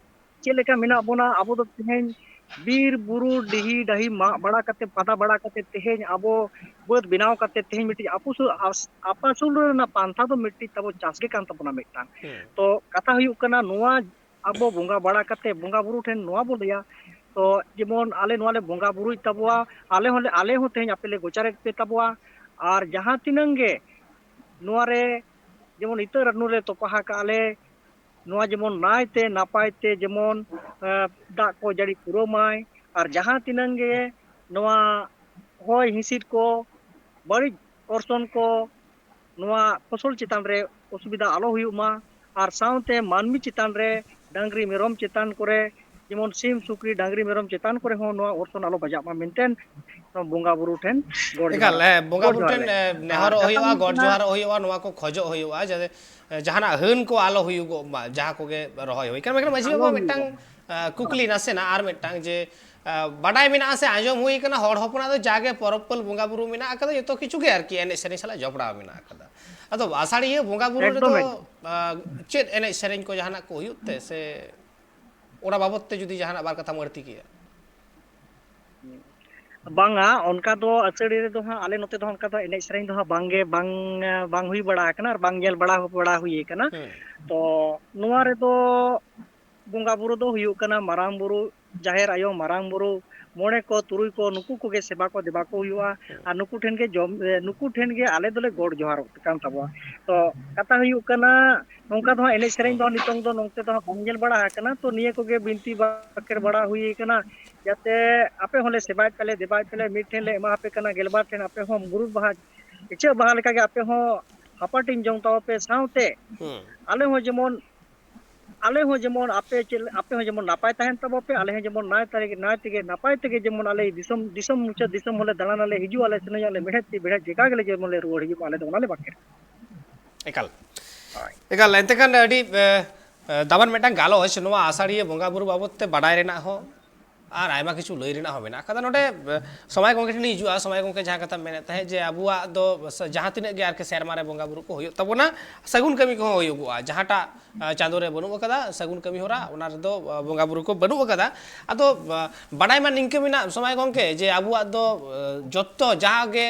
ᱪᱮᱫ ᱞᱮᱠᱟ ᱢᱮᱱᱟᱜ ᱵᱚᱱᱟ, ᱟᱵᱚ ᱫᱚ ᱛᱮᱦᱮᱧ ᱵᱤᱨ ᱵᱩᱨᱩ ᱰᱤᱦᱤ ᱰᱟᱹᱦᱤ ᱢᱟᱜ ᱵᱟᱲᱟ ᱠᱟᱛᱮ, ᱯᱷᱟᱫᱟ ᱵᱟᱲᱟ ᱠᱟᱛᱮ, ᱛᱮᱦᱮᱧ ᱟᱵᱚ ᱵᱟᱹᱫᱽ ᱵᱮᱱᱟᱣ ᱠᱟᱛᱮ ᱛᱮᱦᱮᱧ ᱢᱤᱫᱴᱤᱡ ᱟᱯᱟᱥᱩᱞ, ᱟᱥ-, ᱟᱯᱟᱥᱩᱞ ᱨᱮᱱᱟᱜ ᱯᱟᱱᱛᱷᱟ ᱫᱚ ᱢᱤᱫᱴᱤᱡ ᱛᱟᱵᱚ ᱪᱟᱥ ᱜᱮ ᱠᱟᱱ ᱛᱟᱵᱚᱱᱟ ᱢᱤᱫᱴᱟᱝ᱾ ᱦᱮᱸ᱾ ᱛᱚ ᱠᱟᱛᱷᱟ ᱦᱩᱭᱩᱜ ᱠᱟᱱᱟ, ᱱᱚᱣᱟ ᱟᱵᱚ ᱵᱚᱸᱜᱟ ᱵᱟᱲᱟ ᱠᱟᱛᱮ ᱵᱚᱸᱜᱟ ᱵᱩᱨᱩ ᱴᱷᱮᱱ ᱱᱚᱣᱟ ᱵᱚ ᱞᱟᱹᱭᱟ, ᱛᱚ ᱡᱮᱢᱚᱱ ᱟᱞᱮ ᱱᱚᱣᱟ ᱞᱮ ᱵᱚᱸᱜᱟ ᱵᱩᱨᱩᱭ ᱛᱟᱵᱚᱣᱟ, ᱟᱞᱮ ᱦᱚᱸᱞᱮ, ᱟᱞᱮ ᱦᱚᱸ ᱛᱮᱦᱮᱧ ᱟᱯᱮ ᱞᱮ ᱜᱚᱪᱟᱨᱮᱫ ᱯᱮ ᱛᱟᱵᱚᱣᱟ᱾ ᱟᱨ ᱡᱟᱦᱟᱸ ᱛᱤᱱᱟᱹᱝ ᱜᱮ ᱱᱚᱣᱟ ᱨᱮ ᱡᱮᱢᱚᱱ ᱤᱛᱟᱹ ᱨᱟᱹᱱᱩ ᱞᱮ ᱛᱚᱯᱟ ᱟᱠᱟᱫᱼᱟ ᱞᱮ, ᱱᱚᱣᱟ ᱡᱮᱢᱚᱱ ᱱᱟᱭᱛᱮ ᱱᱟᱯᱟᱭ ᱛᱮ ᱡᱮᱢᱚᱱ, ᱮ, ᱫᱟᱜ ᱠᱚ ᱡᱟᱹᱲᱤ ᱯᱩᱨᱟᱹᱣ ᱢᱟᱭ, ᱟᱨ ᱡᱟᱦᱟᱸ ᱛᱤᱱᱟᱹᱝ ᱜᱮ ᱱᱚᱣᱟ ᱦᱚᱭ ᱦᱤᱸᱥᱤᱫ ᱠᱚ, ᱵᱟᱹᱲᱤᱡ ᱚᱨᱥᱚᱝ ᱠᱚ ᱱᱚᱣᱟ ᱯᱷᱚᱥᱚᱞ ᱪᱮᱛᱟᱱ ᱨᱮ ᱚᱥᱩᱵᱤᱫᱷᱟ ᱟᱞᱚ ᱦᱩᱭᱩᱜ ᱢᱟ, ᱟᱨ ᱥᱟᱶᱛᱮ ᱢᱟᱹᱱᱢᱤ ᱪᱮᱛᱟᱱ ᱨᱮ, ᱰᱟᱹᱝᱨᱤ ᱢᱮᱨᱚᱢ ᱪᱮᱛᱟᱱ ᱠᱚᱨᱮ, ᱡᱮᱢᱚᱱ ᱥᱤᱢ ᱥᱩᱠᱨᱤ ᱰᱟᱹᱝᱨᱤ ᱢᱮᱨᱚᱢ ᱪᱮᱛᱟᱱ ᱠᱚᱨᱮ ᱦᱚᱸ ᱱᱚᱣᱟ ᱚᱨᱥᱚᱝ ᱟᱞᱚ ᱵᱟᱡᱟᱜ ᱢᱟ ᱢᱮᱱᱛᱮ ᱱᱚᱣᱟ ᱵᱚᱸᱜᱟ ᱵᱩᱨᱩ ᱴᱷᱮᱱ ᱜᱚᱰ ᱮᱠᱟᱞ, ᱡᱚᱦᱟᱨ, ᱦᱮᱸ, ᱵᱚᱸᱜᱟ ᱜᱚᱰ ᱵᱩᱨᱩ ᱡᱚᱦᱟᱨ ᱴᱷᱮᱱ, ᱞᱮ᱾ ᱮ, ᱟᱨ ᱱᱮᱦᱚᱨᱚᱜ ᱠᱟᱛᱷᱟ ᱦᱩᱭᱩᱜᱼᱟ, ᱦᱩᱭᱩᱜ ᱜᱚᱰ ᱠᱟᱱᱟ, ᱡᱚᱦᱟᱨᱚᱜ ᱦᱩᱭᱩᱜᱼᱟ, ᱱᱚᱣᱟ ᱠᱚ ᱠᱷᱚᱡᱚᱜ ᱦᱩᱭᱩᱜᱼᱟ, ᱡᱟᱛᱮ, ᱮ, ᱡᱟᱦᱟᱱᱟᱜ ᱦᱟᱹᱱ ᱠᱚ ᱟᱞᱚ ᱦᱩᱭᱩᱜᱚᱜ ᱢᱟ, ᱡᱟᱦᱟᱸ ᱠᱚᱜᱮ ᱨᱚᱦᱚᱭ ᱦᱩᱭ ᱠᱟᱱᱟ᱾ ᱢᱮᱱᱠᱷᱟᱱ ᱢᱟᱹᱡᱷᱤ ᱟᱞᱚ ᱵᱟᱵᱟ, ᱦᱩᱭᱩᱜᱚᱜ ᱢᱤᱫᱴᱟᱝ, ᱢᱟ᱾ ᱮ, ᱠᱩᱠᱞᱤ ᱱᱟᱥᱮᱱᱟᱜ ᱟᱨ ᱢᱤᱫᱴᱟᱝ ᱡᱮ, ᱮ, ᱵᱟᱰᱟᱭ ᱢᱮᱱᱟᱜᱼᱟ ᱥᱮ ᱟᱸᱡᱚᱢ ᱦᱩᱭ ᱠᱟᱱᱟ, ᱦᱚᱲ ᱦᱚᱯᱚᱱᱟᱜ ᱫᱚ ᱡᱟᱜᱮ ᱯᱚᱨᱚᱵᱽ ᱯᱟᱹᱞ ᱵᱚᱸᱜᱟ ᱵᱩᱨᱩ ᱢᱮᱱᱟᱜ ᱟᱠᱟᱫᱟ, ᱡᱚᱛᱚ ᱠᱤᱪᱷᱩ ᱜᱮ ᱟᱨᱠᱤ ᱮᱱᱮᱡ ᱥᱮᱨᱮᱧ ᱥᱟᱞᱟᱜ ᱡᱚᱯᱲᱟᱣ ᱢᱮᱱᱟᱜ ᱟᱠᱟᱫᱟ᱾ ᱟᱫᱚ ᱟᱥᱟᱲᱤᱭᱟᱹ ᱵᱚᱸᱜᱟ ᱵᱩᱨᱩ ᱮᱠᱫᱚᱢ, ᱨᱮᱫᱚ, ᱮᱠᱫᱚᱢ᱾ ᱮ, ᱪᱮᱫ ᱮᱱᱮᱡ ᱥᱮᱨᱮᱧ ᱠᱚ ᱡᱟᱦᱟᱱᱟᱜ ᱠᱚ ᱦᱩᱭᱩᱜ ᱛᱮ, ᱥᱮ ᱚᱱᱟ ᱵᱟᱵᱚᱫ ᱛᱮ ᱡᱩᱫᱤ ᱡᱟᱦᱟᱱᱟᱜ ᱵᱟᱨ ᱠᱟᱛᱷᱟᱢ ᱟᱹᱲᱛᱤ ᱠᱮᱭᱟ? ᱵᱟᱝᱟ, ᱚᱱᱠᱟ ᱫᱚ ᱟᱹᱥᱟᱹᱲᱤ ᱨᱮᱫᱚ ᱦᱟᱸᱜ ᱟᱞᱮ ᱱᱚᱛᱮ ᱫᱚ ᱚᱱᱠᱟ ᱫᱚ ᱮᱱᱮᱡ ᱥᱮᱨᱮᱧ ᱫᱚ ᱦᱟᱸᱜ ᱵᱟᱝᱜᱮ, ᱵᱟᱝ, ᱵᱟᱝ ᱦᱩᱭ ᱵᱟᱲᱟ ᱟᱠᱟᱱᱟ ᱟᱨ ᱵᱟᱝ ᱧᱮᱞ ᱵᱟᱲᱟ ᱦᱚᱸ ᱵᱟᱲᱟ ᱦᱩᱭ ᱟᱠᱟᱱᱟ᱾ ᱦᱮᱸ᱾ ᱛᱚ ᱱᱚᱣᱟ ᱨᱮᱫᱚ ᱵᱚᱸᱜᱟ ᱵᱩᱨᱩ ᱫᱚ ᱦᱩᱭᱩᱜ ᱠᱟᱱᱟ ᱢᱟᱨᱟᱝ ᱵᱩᱨᱩ, ᱡᱟᱦᱮᱨ ᱟᱭᱳ, ᱢᱟᱨᱟᱝ ᱵᱩᱨᱩ, ᱢᱚᱬᱮ ᱠᱚ, ᱛᱩᱨᱩᱭ ᱠᱚ, ᱱᱩᱠᱩ ᱠᱚᱜᱮ ᱥᱮᱵᱟ ᱠᱚ ᱫᱮᱵᱟ ᱠᱚ ᱦᱩᱭᱩᱜᱼᱟ᱾ ᱦᱮᱸ᱾ ᱟᱨ ᱱᱩᱠᱩ ᱴᱷᱮᱱ ᱜᱮ ᱡᱚᱢ, ᱮ, ᱱᱩᱠᱩ ᱴᱷᱮᱱ ᱜᱮ ᱟᱞᱮ ᱫᱚᱞᱮ ᱜᱚᱰ ᱡᱚᱦᱟᱨᱚᱜ ᱠᱟᱱ ᱛᱟᱵᱚᱣᱟ᱾ ᱛᱚ ᱠᱟᱛᱷᱟ ᱦᱩᱭᱩᱜ ᱠᱟᱱᱟ, ᱱᱚᱝᱠᱟ ᱫᱚ ᱦᱟᱸᱜ ᱮᱱᱮᱡ ᱥᱮᱨᱮᱧ ᱦᱮᱸ᱾ ᱫᱚ ᱦᱟᱸᱜ ᱱᱤᱛᱚᱝ ᱫᱚ ᱱᱚᱝᱠᱟ ᱫᱚ ᱦᱟᱸᱜ ᱵᱟᱝ ᱧᱮᱞ ᱵᱟᱲᱟ ᱟᱠᱟᱱᱟ᱾ ᱛᱚ ᱱᱤᱭᱟᱹ ᱠᱚᱜᱮ ᱵᱤᱱᱛᱤ ᱵᱟᱠᱷᱮᱲ ᱵᱟᱲᱟ ᱦᱩᱭ ᱟᱠᱟᱱᱟ, ᱡᱟᱛᱮ ᱟᱯᱮ ᱦᱚᱸᱞᱮ ᱥᱮᱵᱟᱭᱮᱫ ᱯᱮᱭᱟ, ᱫᱮᱵᱟᱭᱮᱫ ᱯᱮᱭᱟ, ᱢᱤᱫ ᱴᱷᱮᱱ ᱞᱮ ᱮᱢᱟ ᱯᱮ ᱠᱟᱱᱟ ᱜᱮᱞᱵᱟᱨ ᱴᱷᱮᱱ, ᱟᱯᱮ ᱦᱚᱸ ᱢᱩᱨᱩᱫ ᱵᱟᱦᱟ, ᱤᱪᱟᱹᱜ ᱵᱟᱦᱟ ᱞᱮᱠᱟᱜᱮ ᱟᱯᱮ ᱦᱚᱸ ᱦᱟᱯᱟᱴᱤᱧ ᱡᱚᱝ ᱛᱟᱵᱚ ᱯᱮ, ᱥᱟᱶᱛᱮ ᱦᱮᱸ᱾ ᱟᱞᱮ ᱦᱚᱸ ᱡᱮᱢᱚᱱ, ᱟᱞᱮ ᱦᱚᱸ ᱡᱮᱢᱚᱱ ᱟᱯᱮ ᱪᱮᱫ, ᱟᱯᱮ ᱦᱚᱸ ᱡᱮᱢᱚᱱ ᱱᱟᱯᱟᱭ ᱛᱟᱦᱮᱱ ᱛᱟᱵᱚ ᱯᱮ, ᱟᱞᱮ ᱦᱚᱸ ᱡᱮᱢᱚᱱ ᱱᱟᱭ ᱛᱮᱜᱮ, ᱱᱟᱭ ᱛᱮᱜᱮ, ᱱᱟᱯᱟᱭ ᱛᱮᱜᱮ ᱡᱮᱢᱚᱱ ᱟᱞᱮ ᱫᱤᱥᱚᱢ, ᱫᱤᱥᱚᱢ ᱢᱩᱪᱟᱹᱫ ᱫᱤᱥᱚᱢ ᱦᱚᱸᱞᱮ ᱫᱟᱬᱟᱱᱟᱞᱮ, ᱦᱤᱡᱩᱜ ᱟᱞᱮ, ᱥᱮᱱᱚᱜ ᱟᱞᱮ, ᱢᱮᱲᱦᱮᱫ ᱛᱤ ᱵᱮᱲᱦᱮᱫ ᱡᱟᱭᱜᱟ ᱜᱮᱞᱮ ᱡᱮᱢᱚᱱ ᱞᱮ ᱨᱩᱣᱟᱹᱲ ᱦᱤᱡᱩᱜ ᱢᱟ, ᱟᱞᱮ ᱫᱚ ᱚᱱᱟᱞᱮ ᱵᱟᱠᱷᱮᱲ᱾ ᱮᱠᱟᱞ᱾ ᱦᱳᱭ᱾ ᱮᱠᱟᱞ, ᱮᱱᱛᱮ ᱠᱷᱟᱱ ᱟᱹᱰᱤ, ᱮ, ᱮ, ᱫᱟᱢᱟᱱ ᱢᱤᱫᱴᱟᱝ ᱜᱟᱞᱚᱪ ᱱᱚᱣᱟ ᱟᱥᱟᱲᱤᱭᱟᱹ ᱵᱚᱸᱜᱟ ᱵᱩᱨᱩ ᱵᱟᱵᱚᱫ ᱛᱮ ᱵᱟᱰᱟᱭ ᱨᱮᱱᱟᱜ ᱦᱚᱸ᱾ ᱟᱨ ᱟᱭᱢᱟ ᱠᱤᱪᱷᱩ ᱞᱟᱹᱭ ᱨᱮᱱᱟᱜ ᱦᱚᱸ ᱢᱮᱱᱟᱜ ᱟᱠᱟᱫᱟ᱾ ᱱᱚᱰᱮ ᱥᱚᱢᱟᱭ ᱜᱚᱢᱠᱮ ᱴᱷᱮᱱ ᱤᱧ ᱦᱤᱡᱩᱜᱼᱟ᱾ ᱥᱚᱢᱟᱭ ᱜᱚᱢᱠᱮ, ᱡᱟᱦᱟᱸ ᱠᱟᱛᱷᱟᱢ ᱢᱮᱱᱮᱫ ᱛᱟᱦᱮᱸᱫ ᱡᱮ ᱟᱵᱚᱣᱟᱜ ᱫᱚ ᱡᱟᱦᱟᱸ ᱛᱤᱱᱟᱹᱜ ᱜᱮ ᱟᱨᱠᱤ ᱥᱮᱨᱢᱟ ᱨᱮ ᱵᱚᱸᱜᱟ ᱵᱩᱨᱩ ᱠᱚ ᱦᱩᱭᱩᱜ ᱛᱟᱵᱚᱱᱟ, ᱥᱟᱹᱜᱩᱱ ᱠᱟᱹᱢᱤ ᱠᱚᱦᱚᱸ ᱦᱩᱭᱩᱜᱚᱜᱼᱟ, ᱡᱟᱦᱟᱸᱴᱟᱜ ᱪᱟᱸᱫᱳ ᱨᱮ ᱵᱟᱹᱱᱩᱜ ᱟᱠᱟᱫᱟ ᱥᱟᱹᱜᱩᱱ ᱠᱟᱹᱢᱤ ᱦᱚᱨᱟ, ᱚᱱᱟ ᱨᱮᱫᱚ ᱵᱚᱸᱜᱟ ᱵᱩᱨᱩ ᱠᱚ ᱵᱟᱹᱱᱩᱜ ᱟᱠᱟᱫᱟ᱾ ᱟᱫᱚ ᱵᱟᱰᱟᱭ ᱢᱟ ᱱᱤᱝᱠᱟᱹ ᱢᱮᱱᱟᱜ ᱥᱚᱢᱟᱭ ᱜᱚᱢᱠᱮ, ᱡᱮ ᱟᱵᱚᱣᱟᱜ ᱫᱚ ᱡᱚᱛᱚ ᱡᱟᱦᱟᱸ ᱜᱮ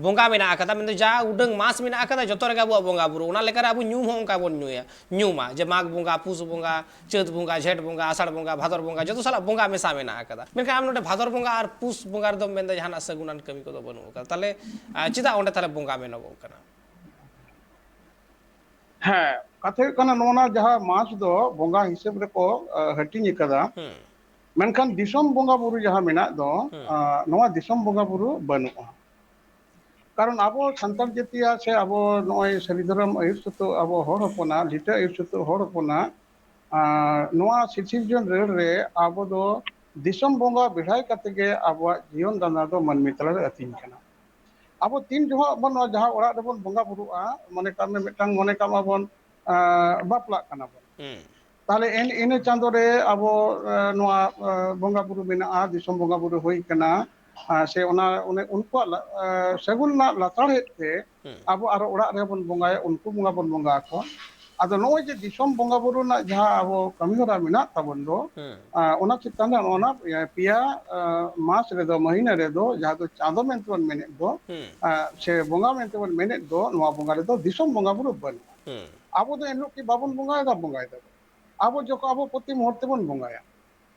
ᱵᱚᱸᱜᱟ ᱢᱮᱱᱟᱜ ᱟᱠᱟᱫᱟ, ᱢᱮᱱᱫᱚ ᱡᱟ ᱩᱰᱟᱹᱝ ᱢᱟᱥ ᱢᱮᱱᱟᱜ ᱟᱠᱟᱫᱟ, ᱡᱚᱛᱚ ᱨᱮᱜᱮ ᱟᱵᱚᱣᱟᱜ ᱵᱚᱸᱜᱟ ᱵᱩᱨᱩ᱾ ᱚᱱᱟ ᱞᱮᱠᱟᱨᱮ ᱟᱵᱚ ᱧᱩᱢ ᱦᱚᱸ ᱚᱱᱠᱟ ᱵᱚᱱ ᱧᱩᱭᱟ, ᱧᱩᱢᱟ, ᱡᱮ ᱢᱟᱜᱽ ᱵᱚᱸᱜᱟ, ᱯᱩᱥ ᱵᱚᱸᱜᱟ, ᱪᱟᱹᱛ ᱵᱚᱸᱜᱟ, ᱡᱷᱮᱸᱴ ᱵᱚᱸᱜᱟ, ᱟᱥᱟᱲ ᱵᱚᱸᱜᱟ, ᱵᱷᱟᱫᱚᱨ ᱵᱚᱸᱜᱟ, ᱡᱚᱛᱚ ᱥᱟᱞᱟᱜ ᱵᱚᱸᱜᱟ ᱢᱮᱥᱟ ᱢᱮᱱᱟᱜ ᱟᱠᱟᱫᱟ᱾ ᱢᱮᱱᱠᱷᱟᱱ ᱟᱢ ᱱᱚᱰᱮ ᱵᱷᱟᱫᱚᱨ ᱵᱚᱸᱜᱟ ᱟᱨ ᱯᱩᱥ ᱵᱚᱸᱜᱟ ᱨᱮᱫᱚᱢ ᱢᱮᱱᱫᱟ ᱡᱟᱦᱟᱱᱟᱜ ᱥᱟᱹᱜᱩᱱᱟᱱ ᱠᱟᱹᱢᱤ ᱠᱚᱫᱚ ᱵᱟᱹᱱᱩᱜ ᱟᱠᱟᱫᱟ᱾ ᱛᱟᱦᱚᱞᱮ ᱪᱮᱫᱟᱜ ᱚᱸᱰᱮ ᱛᱟᱦᱚᱞᱮ ᱵᱚᱸᱜᱟ ᱢᱮᱱᱚᱜᱚᱜ ᱠᱟᱱᱟ? ᱦᱮᱸ, ᱠᱟᱛᱷᱟ ᱦᱩᱭᱩᱜ ᱠᱟᱱᱟ, ᱱᱚᱜᱼᱚ ᱱᱟ ᱡᱟᱦᱟᱸ ᱢᱟᱥ ᱫᱚ ᱵᱚᱸᱜᱟ ᱦᱤᱥᱟᱹᱵ ᱨᱮᱠᱚ ᱦᱟᱹᱴᱤᱧ ᱟᱠᱟᱫᱟ, ᱢᱮᱱᱠᱷᱟᱱ ᱫᱤᱥᱚᱢ ᱵᱚᱸᱜᱟ ᱵᱩᱨᱩ ᱡᱟᱦᱟᱸ ᱢᱮᱱᱟᱜ ᱫᱚ, ᱱᱚᱣᱟ ᱫᱤᱥᱚᱢ ᱵᱚᱸᱜᱟ ᱵᱩᱨᱩ ᱵᱟᱹᱱᱩᱜᱼᱟ᱾ ᱠᱟᱨᱚᱱ ᱟᱵᱚ ᱥᱟᱱᱛᱟᱲ ᱡᱟᱹᱛᱤᱭᱟᱜ ᱥᱮ ᱟᱵᱚ ᱱᱚᱜᱼᱚᱭ ᱥᱟᱹᱨᱤ ᱫᱷᱚᱨᱚᱢ ᱟᱹᱭᱩᱨ ᱥᱩᱛᱩᱜ ᱟᱵᱚ ᱦᱚᱲ ᱦᱚᱯᱚᱱᱟᱜ, ᱞᱤᱴᱟᱹ ᱟᱹᱭᱩᱨ ᱥᱩᱛᱩᱜ ᱦᱚᱲ ᱦᱚᱯᱚᱱᱟᱜ, ᱟᱨ ᱱᱚᱣᱟ ᱥᱤᱨᱥᱤᱨᱡᱚᱱ ᱨᱟᱹᱲ ᱨᱮ ᱟᱵᱚ ᱫᱚ ᱫᱤᱥᱚᱢ ᱵᱚᱸᱜᱟ ᱵᱮᱲᱦᱟᱭ ᱠᱟᱛᱮ ᱜᱮ ᱟᱵᱚᱣᱟᱜ ᱡᱤᱭᱚᱱ ᱰᱟᱸᱰᱟ ᱫᱚ ᱢᱟᱹᱱᱢᱤ ᱛᱟᱞᱟᱨᱮ ᱟᱹᱛᱤᱧ ᱠᱟᱱᱟ᱾ ᱟᱵᱚ ᱛᱤᱱ ᱡᱚᱦᱚᱜ ᱵᱚᱱ ᱱᱚᱣᱟ ᱡᱟᱦᱟᱸ ᱚᱲᱟᱜ ᱨᱮᱵᱚᱱ ᱵᱚᱸᱜᱟ ᱵᱩᱨᱩᱜᱼᱟ, ᱢᱚᱱᱮ ᱠᱟᱜ ᱢᱮ ᱢᱤᱫᱴᱟᱝ, ᱢᱚᱱᱮ ᱠᱟᱜ ᱢᱟᱵᱚᱱ ᱵᱟᱯᱞᱟᱜ ᱠᱟᱱᱟ ᱵᱚᱱ, ᱛᱟᱦᱞᱮ ᱤᱱᱟᱹ ᱪᱟᱸᱫᱳ ᱨᱮ ᱟᱵᱚ ᱱᱚᱣᱟ ᱵᱚᱸᱜᱟ ᱵᱩᱨᱩ ᱢᱮᱱᱟᱜᱼᱟ, ᱫᱤᱥᱚᱢ ᱵᱚᱸᱜᱟ ᱵᱩᱨᱩ ᱦᱩᱭ ᱠᱟᱱᱟ, ᱥᱮ ᱚᱱᱟ ᱚᱱᱮ ᱩᱱᱠᱩᱣᱟᱜ ᱥᱟᱹᱜᱩᱱ ᱨᱮᱱᱟᱜ ᱞᱟᱥᱟᱲᱦᱮᱫ ᱛᱮ ᱟᱵᱚ ᱟᱨᱚ ᱚᱲᱟᱜ ᱨᱮᱦᱚᱸ ᱵᱚᱱ ᱵᱚᱸᱜᱟᱭᱟ, ᱩᱱᱠᱩ ᱵᱚᱸᱜᱟ ᱵᱚᱱ ᱵᱚᱸᱜᱟ ᱟᱠᱚᱣᱟ᱾ ᱟᱫᱚ ᱱᱚᱜᱼᱚᱭ ᱡᱮ ᱫᱤᱥᱚᱢ ᱵᱚᱸᱜᱟ ᱵᱩᱨᱩ ᱨᱮᱱᱟᱜ ᱡᱟᱦᱟᱸ ᱟᱵᱚ ᱠᱟᱹᱢᱤ ᱦᱚᱨᱟ ᱢᱮᱱᱟᱜ ᱛᱟᱵᱚᱱ ᱫᱚ, ᱚᱱᱟ ᱪᱮᱛᱟᱱ ᱨᱮ ᱚᱱᱟ ᱯᱮᱭᱟ ᱢᱟᱥ ᱨᱮᱫᱚ, ᱢᱟᱹᱦᱤᱱᱟᱹ ᱨᱮᱫᱚ, ᱡᱟᱦᱟᱸ ᱫᱚ ᱪᱟᱸᱫᱚ ᱢᱮᱱᱛᱮ ᱵᱚᱱ ᱢᱮᱱᱮᱫ ᱫᱚ, ᱥᱮ ᱵᱚᱸᱜᱟ ᱢᱮᱱᱛᱮ ᱵᱚᱱ ᱢᱮᱱᱮᱫ ᱫᱚ, ᱱᱚᱣᱟ ᱵᱚᱸᱜᱟ ᱨᱮᱫᱚ ᱫᱤᱥᱚᱢ ᱵᱚᱸᱜᱟ ᱵᱩᱨᱩ ᱵᱟᱹᱱᱩᱜᱼᱟ᱾ ᱟᱵᱚ ᱫᱚ ᱮᱱᱦᱤᱞᱳᱜ ᱠᱤ ᱵᱟᱵᱚᱱ ᱵᱚᱸᱜᱟᱭᱮᱫᱟ? ᱵᱚᱸᱜᱟᱭ ᱫᱟᱵᱚᱱ᱾ ᱟᱵᱚ ᱡᱚᱠᱷᱚᱱ, ᱟᱵᱚ ᱯᱨᱚᱛᱤ ᱢᱩᱦᱩᱨᱛᱮ ᱵᱚᱱ ᱵᱚᱸᱜᱟᱭᱟ᱾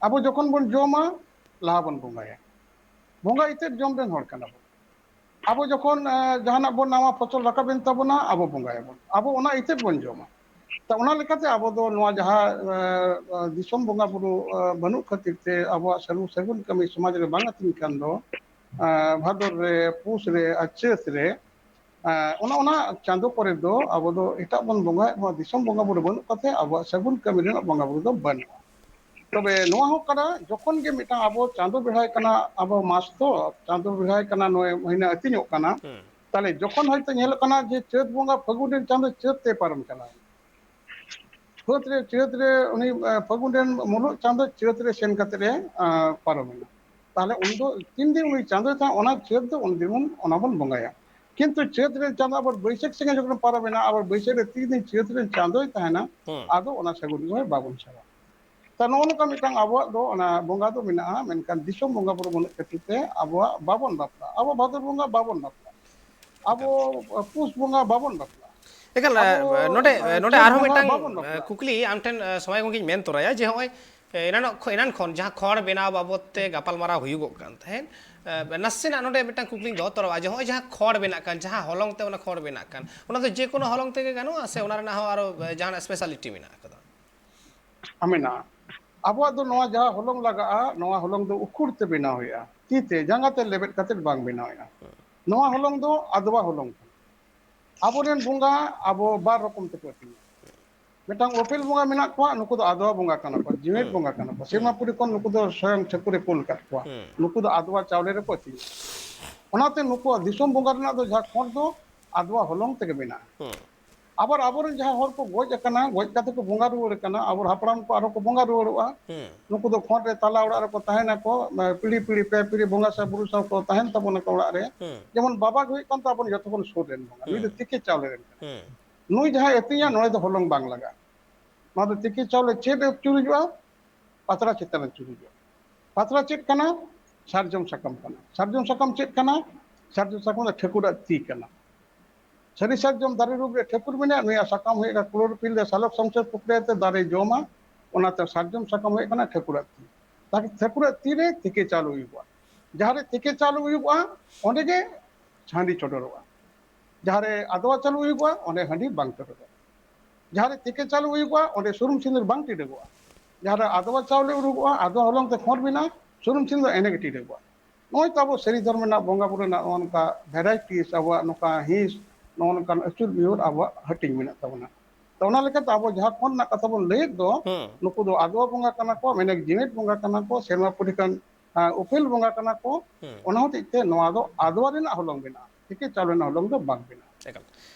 ᱟᱵᱚ ᱡᱚᱠᱷᱚᱱ ᱵᱚᱱ ᱡᱚᱢᱟ, ᱞᱟᱦᱟ ᱵᱚᱱ ᱵᱚᱸᱜᱟᱭᱟ᱾ ᱵᱚᱸᱜᱟ ᱤᱛᱟᱹᱫ ᱡᱚᱢ ᱨᱮᱱ ᱦᱚᱲ ᱠᱟᱱᱟ ᱵᱚᱱ᱾ ᱟᱵᱚ ᱡᱚᱠᱷᱚᱱ ᱡᱟᱦᱟᱱᱟᱜ ᱵᱚᱱ, ᱱᱟᱣᱟ ᱯᱷᱚᱥᱚᱞ ᱨᱟᱠᱟᱵ ᱮᱱ ᱛᱟᱵᱚᱱᱟ, ᱟᱵᱚ ᱵᱚᱸᱜᱟᱭᱟᱵᱚᱱ, ᱟᱵᱚ ᱚᱱᱟ ᱤᱛᱟᱹᱫ ᱵᱚᱱ ᱡᱚᱢᱟ᱾ ᱛᱚ, ᱚᱱᱟ ᱞᱮᱠᱟᱛᱮ ᱟᱵᱚ ᱫᱚ ᱱᱚᱣᱟ ᱡᱟᱦᱟᱸ ᱫᱤᱥᱚᱢ ᱵᱚᱸᱜᱟ ᱵᱩᱨᱩ ᱵᱟᱹᱱᱩᱜ ᱠᱷᱟᱹᱛᱤᱨ ᱛᱮ ᱟᱵᱚᱣᱟᱜ ᱥᱟᱹᱜᱩᱱ, ᱥᱟᱹᱜᱩᱱ ᱠᱟᱹᱢᱤ ᱥᱚᱢᱟᱡᱽ ᱨᱮ ᱵᱟᱝ ᱟᱹᱛᱤᱧ ᱠᱟᱱ ᱫᱚ, ᱵᱷᱟᱫᱚᱨ ᱨᱮ, ᱯᱩᱥ ᱨᱮ ᱟᱨ ᱪᱟᱹᱛ ᱨᱮ, ᱚᱱᱟ, ᱚᱱᱟ ᱪᱟᱸᱫᱚ ᱠᱚᱨᱮ ᱫᱚ ᱟᱵᱚ ᱫᱚ ᱮᱴᱟᱜ ᱵᱚᱱ ᱵᱚᱸᱜᱟᱭᱮᱫ ᱵᱚᱱᱟ, ᱫᱤᱥᱚᱢ ᱵᱚᱸᱜᱟ ᱵᱩᱨᱩ ᱵᱟᱹᱱᱩᱜ ᱠᱟᱛᱮ ᱟᱵᱚᱣᱟᱜ ᱥᱟᱹᱜᱩᱱ ᱠᱟᱹᱢᱤ ᱨᱮᱱᱟᱜ ᱵᱚᱸᱜᱟ ᱵᱩᱨᱩ ᱫᱚ ᱵᱟᱹᱱᱩᱜᱼᱟ᱾ ᱛᱚᱵᱮ ᱱᱚᱣᱟ ᱦᱚᱸ ᱠᱟᱱᱟ, ᱡᱚᱠᱷᱚᱱ ᱜᱮ ᱢᱤᱫᱴᱟᱝ ᱟᱵᱚ ᱪᱟᱸᱫᱚ ᱵᱮᱲᱦᱟᱭ ᱠᱟᱱᱟ, ᱟᱵᱚ ᱢᱟᱥ ᱫᱚ ᱪᱟᱸᱫᱚ ᱵᱮᱲᱦᱟᱭ ᱠᱟᱱᱟ, ᱱᱚᱜᱼᱚᱭ ᱢᱟᱹᱦᱱᱟᱹ ᱟᱹᱛᱤᱧᱚᱜ ᱠᱟᱱᱟ, ᱛᱟᱦᱞᱮ ᱡᱚᱠᱷᱚᱱ ᱦᱚᱭᱛᱳ ᱧᱮᱞᱚᱜ ᱠᱟᱱᱟ ᱡᱮ ᱪᱟᱹᱛ ᱵᱚᱸᱜᱟ ᱯᱷᱟᱹᱜᱩᱱ ᱨᱮᱱ ᱪᱟᱸᱫᱚ ᱪᱟᱹᱛ ᱛᱮ ᱯᱟᱨᱚᱢ ᱪᱟᱞᱟᱣ ᱮᱱᱟ, ᱪᱟᱹᱛ ᱨᱮ, ᱪᱟᱹᱛ ᱨᱮ ᱩᱱᱤ, ᱟᱸ, ᱯᱷᱟᱹᱜᱩᱱ ᱨᱮᱱ ᱢᱩᱞᱩᱜ ᱪᱟᱸᱫᱚ ᱪᱟᱹᱛ ᱨᱮ ᱥᱮᱱ ᱠᱟᱛᱮ ᱨᱮ, ᱟᱸ, ᱯᱟᱨᱚᱢᱮᱱᱟ᱾ ᱛᱟᱦᱚᱞᱮ ᱩᱱ ᱫᱚ ᱛᱤᱱ ᱫᱤᱱ ᱩᱱᱤ ᱪᱟᱸᱫᱚᱭ ᱛᱟᱦᱮᱸ, ᱚᱱᱟ ᱪᱟᱹᱛ ᱫᱚ ᱩᱱ ᱫᱤᱱ ᱵᱚᱱ, ᱚᱱᱟ ᱵᱚᱱ ᱵᱚᱸᱜᱟᱭᱟ᱾ ᱠᱤᱱᱛᱩ ᱪᱟᱹᱛ ᱨᱮᱱ ᱪᱟᱸᱫᱚ ᱟᱵᱟᱨ ᱵᱟᱹᱭᱥᱟᱹᱠᱷ ᱥᱮᱱ ᱡᱚᱠᱷᱚᱱ ᱯᱟᱨᱚᱢᱮᱱᱟ, ᱟᱵᱟᱨ ᱵᱟᱹᱭᱥᱟᱹᱠᱷ ᱨᱮ ᱛᱤᱱ ᱫᱤᱱ ᱪᱟᱹᱛ ᱨᱮᱱ ᱪᱟᱸᱫᱚᱭ ᱛᱟᱦᱮᱱᱟ, ᱦᱩᱸ᱾ ᱟᱫᱚ ᱚᱱᱟ ᱥᱟᱹᱜᱩᱱ ᱜᱮ ᱵᱟᱵᱚᱱ ᱥᱟᱵᱟ᱾ ᱛᱟ ᱱᱚᱜᱼᱚ ᱱᱚᱝᱠᱟ ᱢᱤᱫᱴᱟᱝ ᱟᱵᱚᱣᱟᱜ ᱫᱚ ᱚᱱᱟ ᱵᱚᱸᱜᱟ ᱫᱚ ᱢᱮᱱᱟᱜᱼᱟ, ᱢᱮᱱᱠᱷᱟᱱ ᱫᱤᱥᱚᱢ ᱵᱚᱸᱜᱟ ᱵᱩᱨᱩ ᱵᱟᱹᱱᱩᱜ ᱠᱷᱟᱹᱛᱤᱨ ᱛᱮ ᱟᱵᱚᱣᱟᱜ ᱵᱟᱵᱚᱱ ᱵᱟᱯᱞᱟᱜᱼᱟ᱾ ᱟᱵᱚ ᱵᱷᱟᱫᱚᱨ ᱵᱚᱸᱜᱟ ᱵᱟᱵᱚᱱ ᱵᱟᱯᱞᱟᱜᱼᱟ᱾ ᱟᱵᱚ ᱯᱩᱥ ᱵᱚᱸᱜᱟ ᱵᱟᱵᱚᱱ ᱵᱟᱯᱞᱟᱜᱼᱟ᱾ ᱮᱠᱟᱞ, ᱟᱵᱚ, ᱱᱚᱰᱮ, ᱟᱸ, ᱱᱚᱰᱮ ᱪᱟᱹᱛ ᱟᱨᱦᱚᱸ ᱵᱚᱸᱜᱟ ᱢᱤᱫᱴᱟᱝ, ᱵᱟᱵᱚᱱ ᱟᱸ, ᱵᱟᱯᱞᱟᱜᱼᱟ᱾ ᱠᱩᱠᱞᱤ ᱟᱢ ᱴᱷᱮᱱ, ᱟᱸ, ᱥᱚᱢᱟᱭ ᱜᱚᱢᱠᱮᱧ ᱢᱮᱱ ᱛᱚᱨᱟᱭᱟ ᱡᱮ ᱦᱚᱸᱜᱼᱚᱭ, ᱮ, ᱮᱱᱟᱱᱚᱜ ᱠᱷᱚ-, ᱮᱱᱟᱱ ᱠᱷᱚᱱ ᱡᱟᱦᱟᱸ ᱠᱷᱚᱲ ᱵᱮᱱᱟᱣ ᱵᱟᱵᱚᱫ ᱛᱮ ᱜᱟᱯᱟᱞᱢᱟᱨᱟᱣ ᱦᱩᱭᱩᱜᱚᱜ ᱠᱟᱱ ᱛᱟᱦᱮᱸᱫ, ᱮ, ᱱᱟᱥᱮᱱᱟᱜ ᱱᱚᱰᱮ ᱢᱤᱫᱴᱟᱝ ᱠᱩᱠᱞᱤᱧ ᱫᱚᱦᱚ ᱛᱚᱨᱟᱣᱟ ᱡᱮ ᱦᱚᱸᱜᱼᱚᱭ ᱡᱟᱦᱟᱸ ᱠᱷᱚᱲ ᱵᱮᱱᱟᱜ ᱠᱟᱱ, ᱡᱟᱦᱟᱸ ᱦᱚᱞᱚᱝ ᱛᱮ ᱚᱱᱟ ᱠᱷᱚᱲ ᱵᱮᱱᱟᱜ ᱠᱟᱱ, ᱚᱱᱟ ᱫᱚ ᱡᱮ ᱠᱳᱱᱳ ᱦᱚᱞᱚᱝ ᱛᱮᱜᱮ ᱜᱟᱱᱚᱜᱼᱟ ᱥᱮ ᱚᱱᱟ ᱨᱮᱱᱟᱜ ᱦᱚᱸ ᱟᱨᱚ, ᱮ, ᱡᱟᱦᱟᱱᱟᱜ speciality ᱢᱮᱱᱟᱜ ᱟᱠᱟᱫᱟ? ᱢᱮᱱᱟᱜᱼᱟ᱾ ᱟᱵᱚᱣᱟᱜ ᱫᱚ ᱱᱚᱣᱟ ᱡᱟᱦᱟᱸ ᱦᱚᱞᱚᱝ ᱞᱟᱜᱟᱜᱼᱟ, ᱱᱚᱣᱟ ᱦᱚᱞᱚᱝ ᱫᱚ ᱩᱠᱷᱩᱲ ᱛᱮ ᱵᱮᱱᱟᱣ ᱦᱩᱭᱩᱜᱼᱟ, ᱛᱤ ᱛᱮ, ᱡᱟᱸᱜᱟ ᱛᱮ ᱞᱮᱵᱮᱫ ᱠᱟᱛᱮ ᱵᱟᱝ ᱵᱮᱱᱟᱣ ᱦᱩᱭᱩᱜᱼᱟ᱾ ᱱᱚᱣᱟ ᱦᱚᱞᱚᱝ ᱫᱚ ᱟᱫᱣᱟ ᱦᱚᱞᱚᱝ ᱠᱟᱱᱟ᱾ ᱟᱵᱚᱨᱮᱱ ᱵᱚᱸᱜᱟ ᱟᱵᱚ ᱵᱟᱨ ᱨᱚᱠᱚᱢ ᱛᱮᱠᱚ ᱟᱹᱛᱤᱧᱟ᱾ ᱢᱤᱫᱴᱟᱝ ᱩᱯᱮᱞ ᱵᱚᱸᱜᱟ ᱢᱮᱱᱟᱜ ᱠᱚᱣᱟ, ᱱᱩᱠᱩ ᱫᱚ ᱟᱫᱣᱟ ᱵᱚᱸᱜᱟ ᱠᱟᱱᱟ ᱠᱚ, ᱡᱤᱣᱮᱫ ᱦᱩᱸ᱾ ᱵᱚᱸᱜᱟ ᱠᱟᱱᱟ ᱠᱚ, ᱦᱩᱸ᱾ ᱥᱮᱨᱢᱟᱯᱩᱨᱤ ᱠᱷᱚᱱ ᱱᱩᱠᱩ ᱫᱚ ᱥᱚᱭᱚᱝ ᱴᱷᱟᱹᱠᱩᱨᱮ ᱠᱩᱞ ᱟᱠᱟᱫ ᱠᱚᱣᱟ᱾ ᱦᱩᱸ᱾ ᱱᱩᱠᱩ ᱫᱚ ᱟᱫᱣᱟ ᱪᱟᱣᱞᱮ ᱨᱮᱠᱚ ᱟᱹᱛᱤᱧᱟ᱾ ᱚᱱᱟᱛᱮ ᱱᱩᱠᱩᱣᱟᱜ ᱫᱤᱥᱚᱢ ᱵᱚᱸᱜᱟ ᱨᱮᱱᱟᱜ ᱫᱚ ᱡᱟᱦᱟᱸ ᱠᱷᱚᱸᱰ ᱫᱚ ᱟᱫᱣᱟ ᱦᱚᱞᱚᱝ ᱛᱮᱜᱮ ᱢᱮᱱᱟᱜᱼᱟ᱾ ᱦᱩᱸ᱾ ᱟᱵᱟᱨ ᱟᱵᱚᱨᱮᱱ ᱡᱟᱦᱟᱸ ᱦᱚᱲ ᱠᱚ ᱜᱚᱡ ᱟᱠᱟᱱᱟ, ᱜᱚᱡ ᱠᱟᱛᱮ ᱠᱚ ᱵᱚᱸᱜᱟ ᱨᱩᱣᱟᱹᱲ ᱟᱠᱟᱱᱟ, ᱟᱵᱚ ᱦᱟᱯᱲᱟᱢ ᱠᱚ ᱟᱨᱦᱚᱸ ᱠᱚ ᱵᱚᱸᱜᱟ ᱨᱩᱣᱟᱹᱲᱚᱜᱼᱟ᱾ ᱦᱩᱸ᱾ ᱱᱩᱠᱩ ᱫᱚ ᱠᱷᱚᱸᱰ ᱨᱮ ᱛᱟᱞᱟ ᱚᱲᱟᱜ ᱨᱮᱠᱚ ᱛᱟᱦᱮᱱᱟᱠᱚ, ᱯᱤᱲᱦᱤ ᱯᱤᱲᱦᱤ, ᱯᱮ ᱯᱤᱲᱦᱤ ᱵᱚᱸᱜᱟ ᱥᱮ ᱵᱩᱨᱩ ᱥᱟᱶ ᱠᱚ ᱛᱟᱦᱮᱱ ᱛᱟᱵᱚᱱᱟᱠᱚ ᱚᱲᱟᱜ ᱨᱮ᱾ ᱦᱩᱸ᱾ ᱡᱮᱢᱚᱱ ᱵᱟᱵᱟ ᱜᱮ ᱦᱩᱭᱩᱜ ᱠᱟᱱ ᱛᱟᱵᱚᱱ ᱡᱚᱛᱚ ᱠᱷᱚᱱ ᱥᱩᱨ ᱨᱮᱱ ᱵᱚᱸᱜᱟ, ᱱᱩᱭ ᱫᱚ ᱦᱩᱸ᱾ ᱛᱤᱠᱤ ᱪᱟᱣᱞᱮ ᱨᱮᱱ ᱠᱟᱱᱟᱭ᱾ ᱦᱩᱸ᱾ ᱱᱩᱭ ᱡᱟᱦᱟᱸᱭ ᱟᱹᱛᱤᱧᱟ, ᱱᱚᱰᱮ ᱫᱚ ᱦᱚᱞᱚᱝ ᱵᱟᱝ ᱞᱟᱜᱟᱜᱼᱟ᱾ ᱱᱚᱣᱟ ᱫᱚ ᱛᱤᱠᱤ ᱪᱟᱣᱞᱮ ᱪᱮᱫ ᱨᱮ ᱪᱩᱨᱩᱡᱚᱜᱼᱟ? ᱯᱟᱛᱲᱟ ᱪᱮᱛᱟᱱ ᱨᱮ ᱪᱩᱨᱩᱡᱚᱜᱼᱟ᱾ ᱯᱟᱛᱲᱟ ᱪᱮᱫ ᱠᱟᱱᱟ? ᱥᱟᱨᱡᱚᱢ ᱥᱟᱠᱟᱢ ᱠᱟᱱᱟ᱾ ᱥᱟᱨᱡᱚᱢ ᱥᱟᱠᱟᱢ ᱪᱮᱫ ᱠᱟᱱᱟ? ᱥᱟᱨᱡᱚᱢ ᱥᱟᱠᱟᱢ ᱫᱚ ᱴᱷᱟᱹᱠᱩᱨᱟᱜ ᱛᱤ ᱠᱟᱱᱟ᱾ ᱥᱟᱹᱨᱤ ᱥᱟᱨᱡᱚᱢ ᱫᱟᱨᱮ ᱨᱩᱯ ᱨᱮ ᱴᱷᱟᱹᱠᱩᱨ ᱢᱮᱱᱟᱜᱼᱟ, ᱱᱩᱭᱟᱜ ᱥᱟᱠᱟᱢ ᱦᱩᱭᱩᱜ ᱠᱟᱱᱟ ᱠᱞᱳᱨᱳᱯᱷᱤᱞ ᱨᱮ ᱥᱟᱞᱚᱠ ᱥᱚᱝᱥᱳᱜ ᱯᱨᱚᱠᱨᱤᱭᱟ ᱛᱮ ᱫᱟᱨᱮ ᱡᱚᱢᱟ, ᱚᱱᱟᱛᱮ ᱥᱟᱨᱡᱚᱢ ᱥᱟᱠᱟᱢ ᱦᱩᱭᱩᱜ ᱠᱟᱱᱟ ᱴᱷᱟᱹᱠᱩᱨᱟᱜ ᱛᱤ᱾ ᱛᱟᱦᱞᱮ ᱴᱷᱟᱹᱠᱩᱨᱟᱜ ᱛᱤ ᱨᱮ ᱛᱤᱠᱤ ᱪᱟᱣᱞᱮ ᱦᱩᱭᱩᱜᱼᱟ᱾ ᱡᱟᱦᱟᱸ ᱨᱮ ᱛᱤᱠᱤ ᱪᱟᱣᱞᱮ ᱦᱩᱭᱩᱜᱼᱟ, ᱚᱸᱰᱮ ᱜᱮ ᱦᱟᱺᱰᱤ ᱪᱚᱰᱚᱨᱚᱜᱼᱟ᱾ ᱡᱟᱦᱟᱸ ᱨᱮ ᱟᱫᱣᱟ ᱪᱟᱣᱞᱮ ᱦᱩᱭᱩᱜᱼᱟ, ᱚᱸᱰᱮ ᱦᱟᱺᱰᱤ ᱵᱟᱝ ᱪᱚᱰᱚᱨᱚᱜᱼᱟ᱾ ᱡᱟᱦᱟᱸ ᱨᱮ ᱛᱤᱠᱤ ᱪᱟᱣᱞᱮ ᱦᱩᱭᱩᱜᱼᱟ, ᱚᱸᱰᱮ ᱥᱩᱱᱩᱢ ᱥᱤᱸᱫᱩᱨ ᱵᱟᱝ ᱴᱤᱰᱟᱹᱜᱚᱜᱼᱟ᱾ ᱡᱟᱦᱟᱸ ᱨᱮ ᱟᱫᱣᱟ ᱪᱟᱣᱞᱮ ᱩᱰᱩᱠᱚᱜᱼᱟ, ᱟᱫᱣᱟ ᱦᱚᱞᱚᱝ ᱛᱮ ᱠᱷᱚᱸᱰ ᱵᱮᱱᱟᱜᱼᱟ, ᱥᱩᱱᱩᱢ ᱥᱤᱸᱫᱩᱨ ᱮᱱᱮ ᱜᱮ ᱴᱤᱰᱟᱹᱜᱚᱜᱼᱟ᱾ ᱱᱚᱜᱼᱚᱭ ᱛᱚ ᱟᱵᱚ ᱥᱟᱹᱨᱤ ᱫᱷᱚᱨᱚᱢ ᱨᱮᱱᱟᱜ ᱵᱚᱸᱜᱟ ᱵᱩᱨᱩ ᱨᱮᱱᱟᱜ ᱱᱚᱜᱼᱚ ᱱᱚᱝᱠᱟ varieties, ᱟᱵᱚᱣᱟᱜ ᱱᱚᱝᱠᱟ ᱦᱤᱸᱥ, ᱱᱚᱜᱼᱚ ᱱᱚᱝᱠᱟᱱ ᱟᱹᱪᱩᱨ ᱵᱤᱦᱩᱨ ᱟᱵᱚᱣᱟᱜ ᱦᱟᱹᱴᱤᱧ ᱢᱮᱱᱟᱜ ᱛᱟᱵᱚᱱᱟ᱾ ᱛᱚ ᱚᱱᱟ ᱞᱮᱠᱟᱛᱮ ᱟᱵᱚ ᱡᱟᱦᱟᱸ ᱠᱷᱚᱸᱰ ᱨᱮᱱᱟᱜ ᱠᱟᱛᱷᱟ ᱵᱚᱱ ᱞᱟᱹᱭᱮᱫ ᱫᱚ, ᱦᱩᱸ᱾ ᱱᱩᱠᱩ ᱫᱚ ᱟᱫᱣᱟ ᱵᱚᱸᱜᱟ ᱠᱟᱱᱟ ᱠᱚ, ᱢᱮᱱᱮᱠ ᱡᱤᱣᱮᱫ ᱵᱚᱸᱜᱟ ᱠᱟᱱᱟ ᱠᱚ, ᱥᱮᱨᱢᱟ ᱯᱩᱨᱤ ᱠᱷᱚᱱ, ᱟᱸ, ᱩᱯᱮᱞ ᱵᱚᱸᱜᱟ ᱠᱟᱱᱟ ᱠᱚ᱾ ᱦᱩᱸ᱾ ᱚᱱᱟ ᱦᱚᱛᱮᱡ ᱛᱮ ᱱᱚᱣᱟ ᱫᱚ ᱟᱫᱣᱟ ᱨᱮᱱᱟᱜ ᱦᱚᱞᱚᱝ ᱵᱮᱱᱟᱜᱼᱟ, ᱛᱤᱠᱤ ᱪᱟᱣᱞᱮ ᱨᱮᱱᱟᱜ ᱦᱚᱞᱚᱝ ᱫᱚ ᱵᱟᱝ ᱵᱮᱱᱟᱜᱼᱟ᱾ ᱮᱠᱟᱞ᱾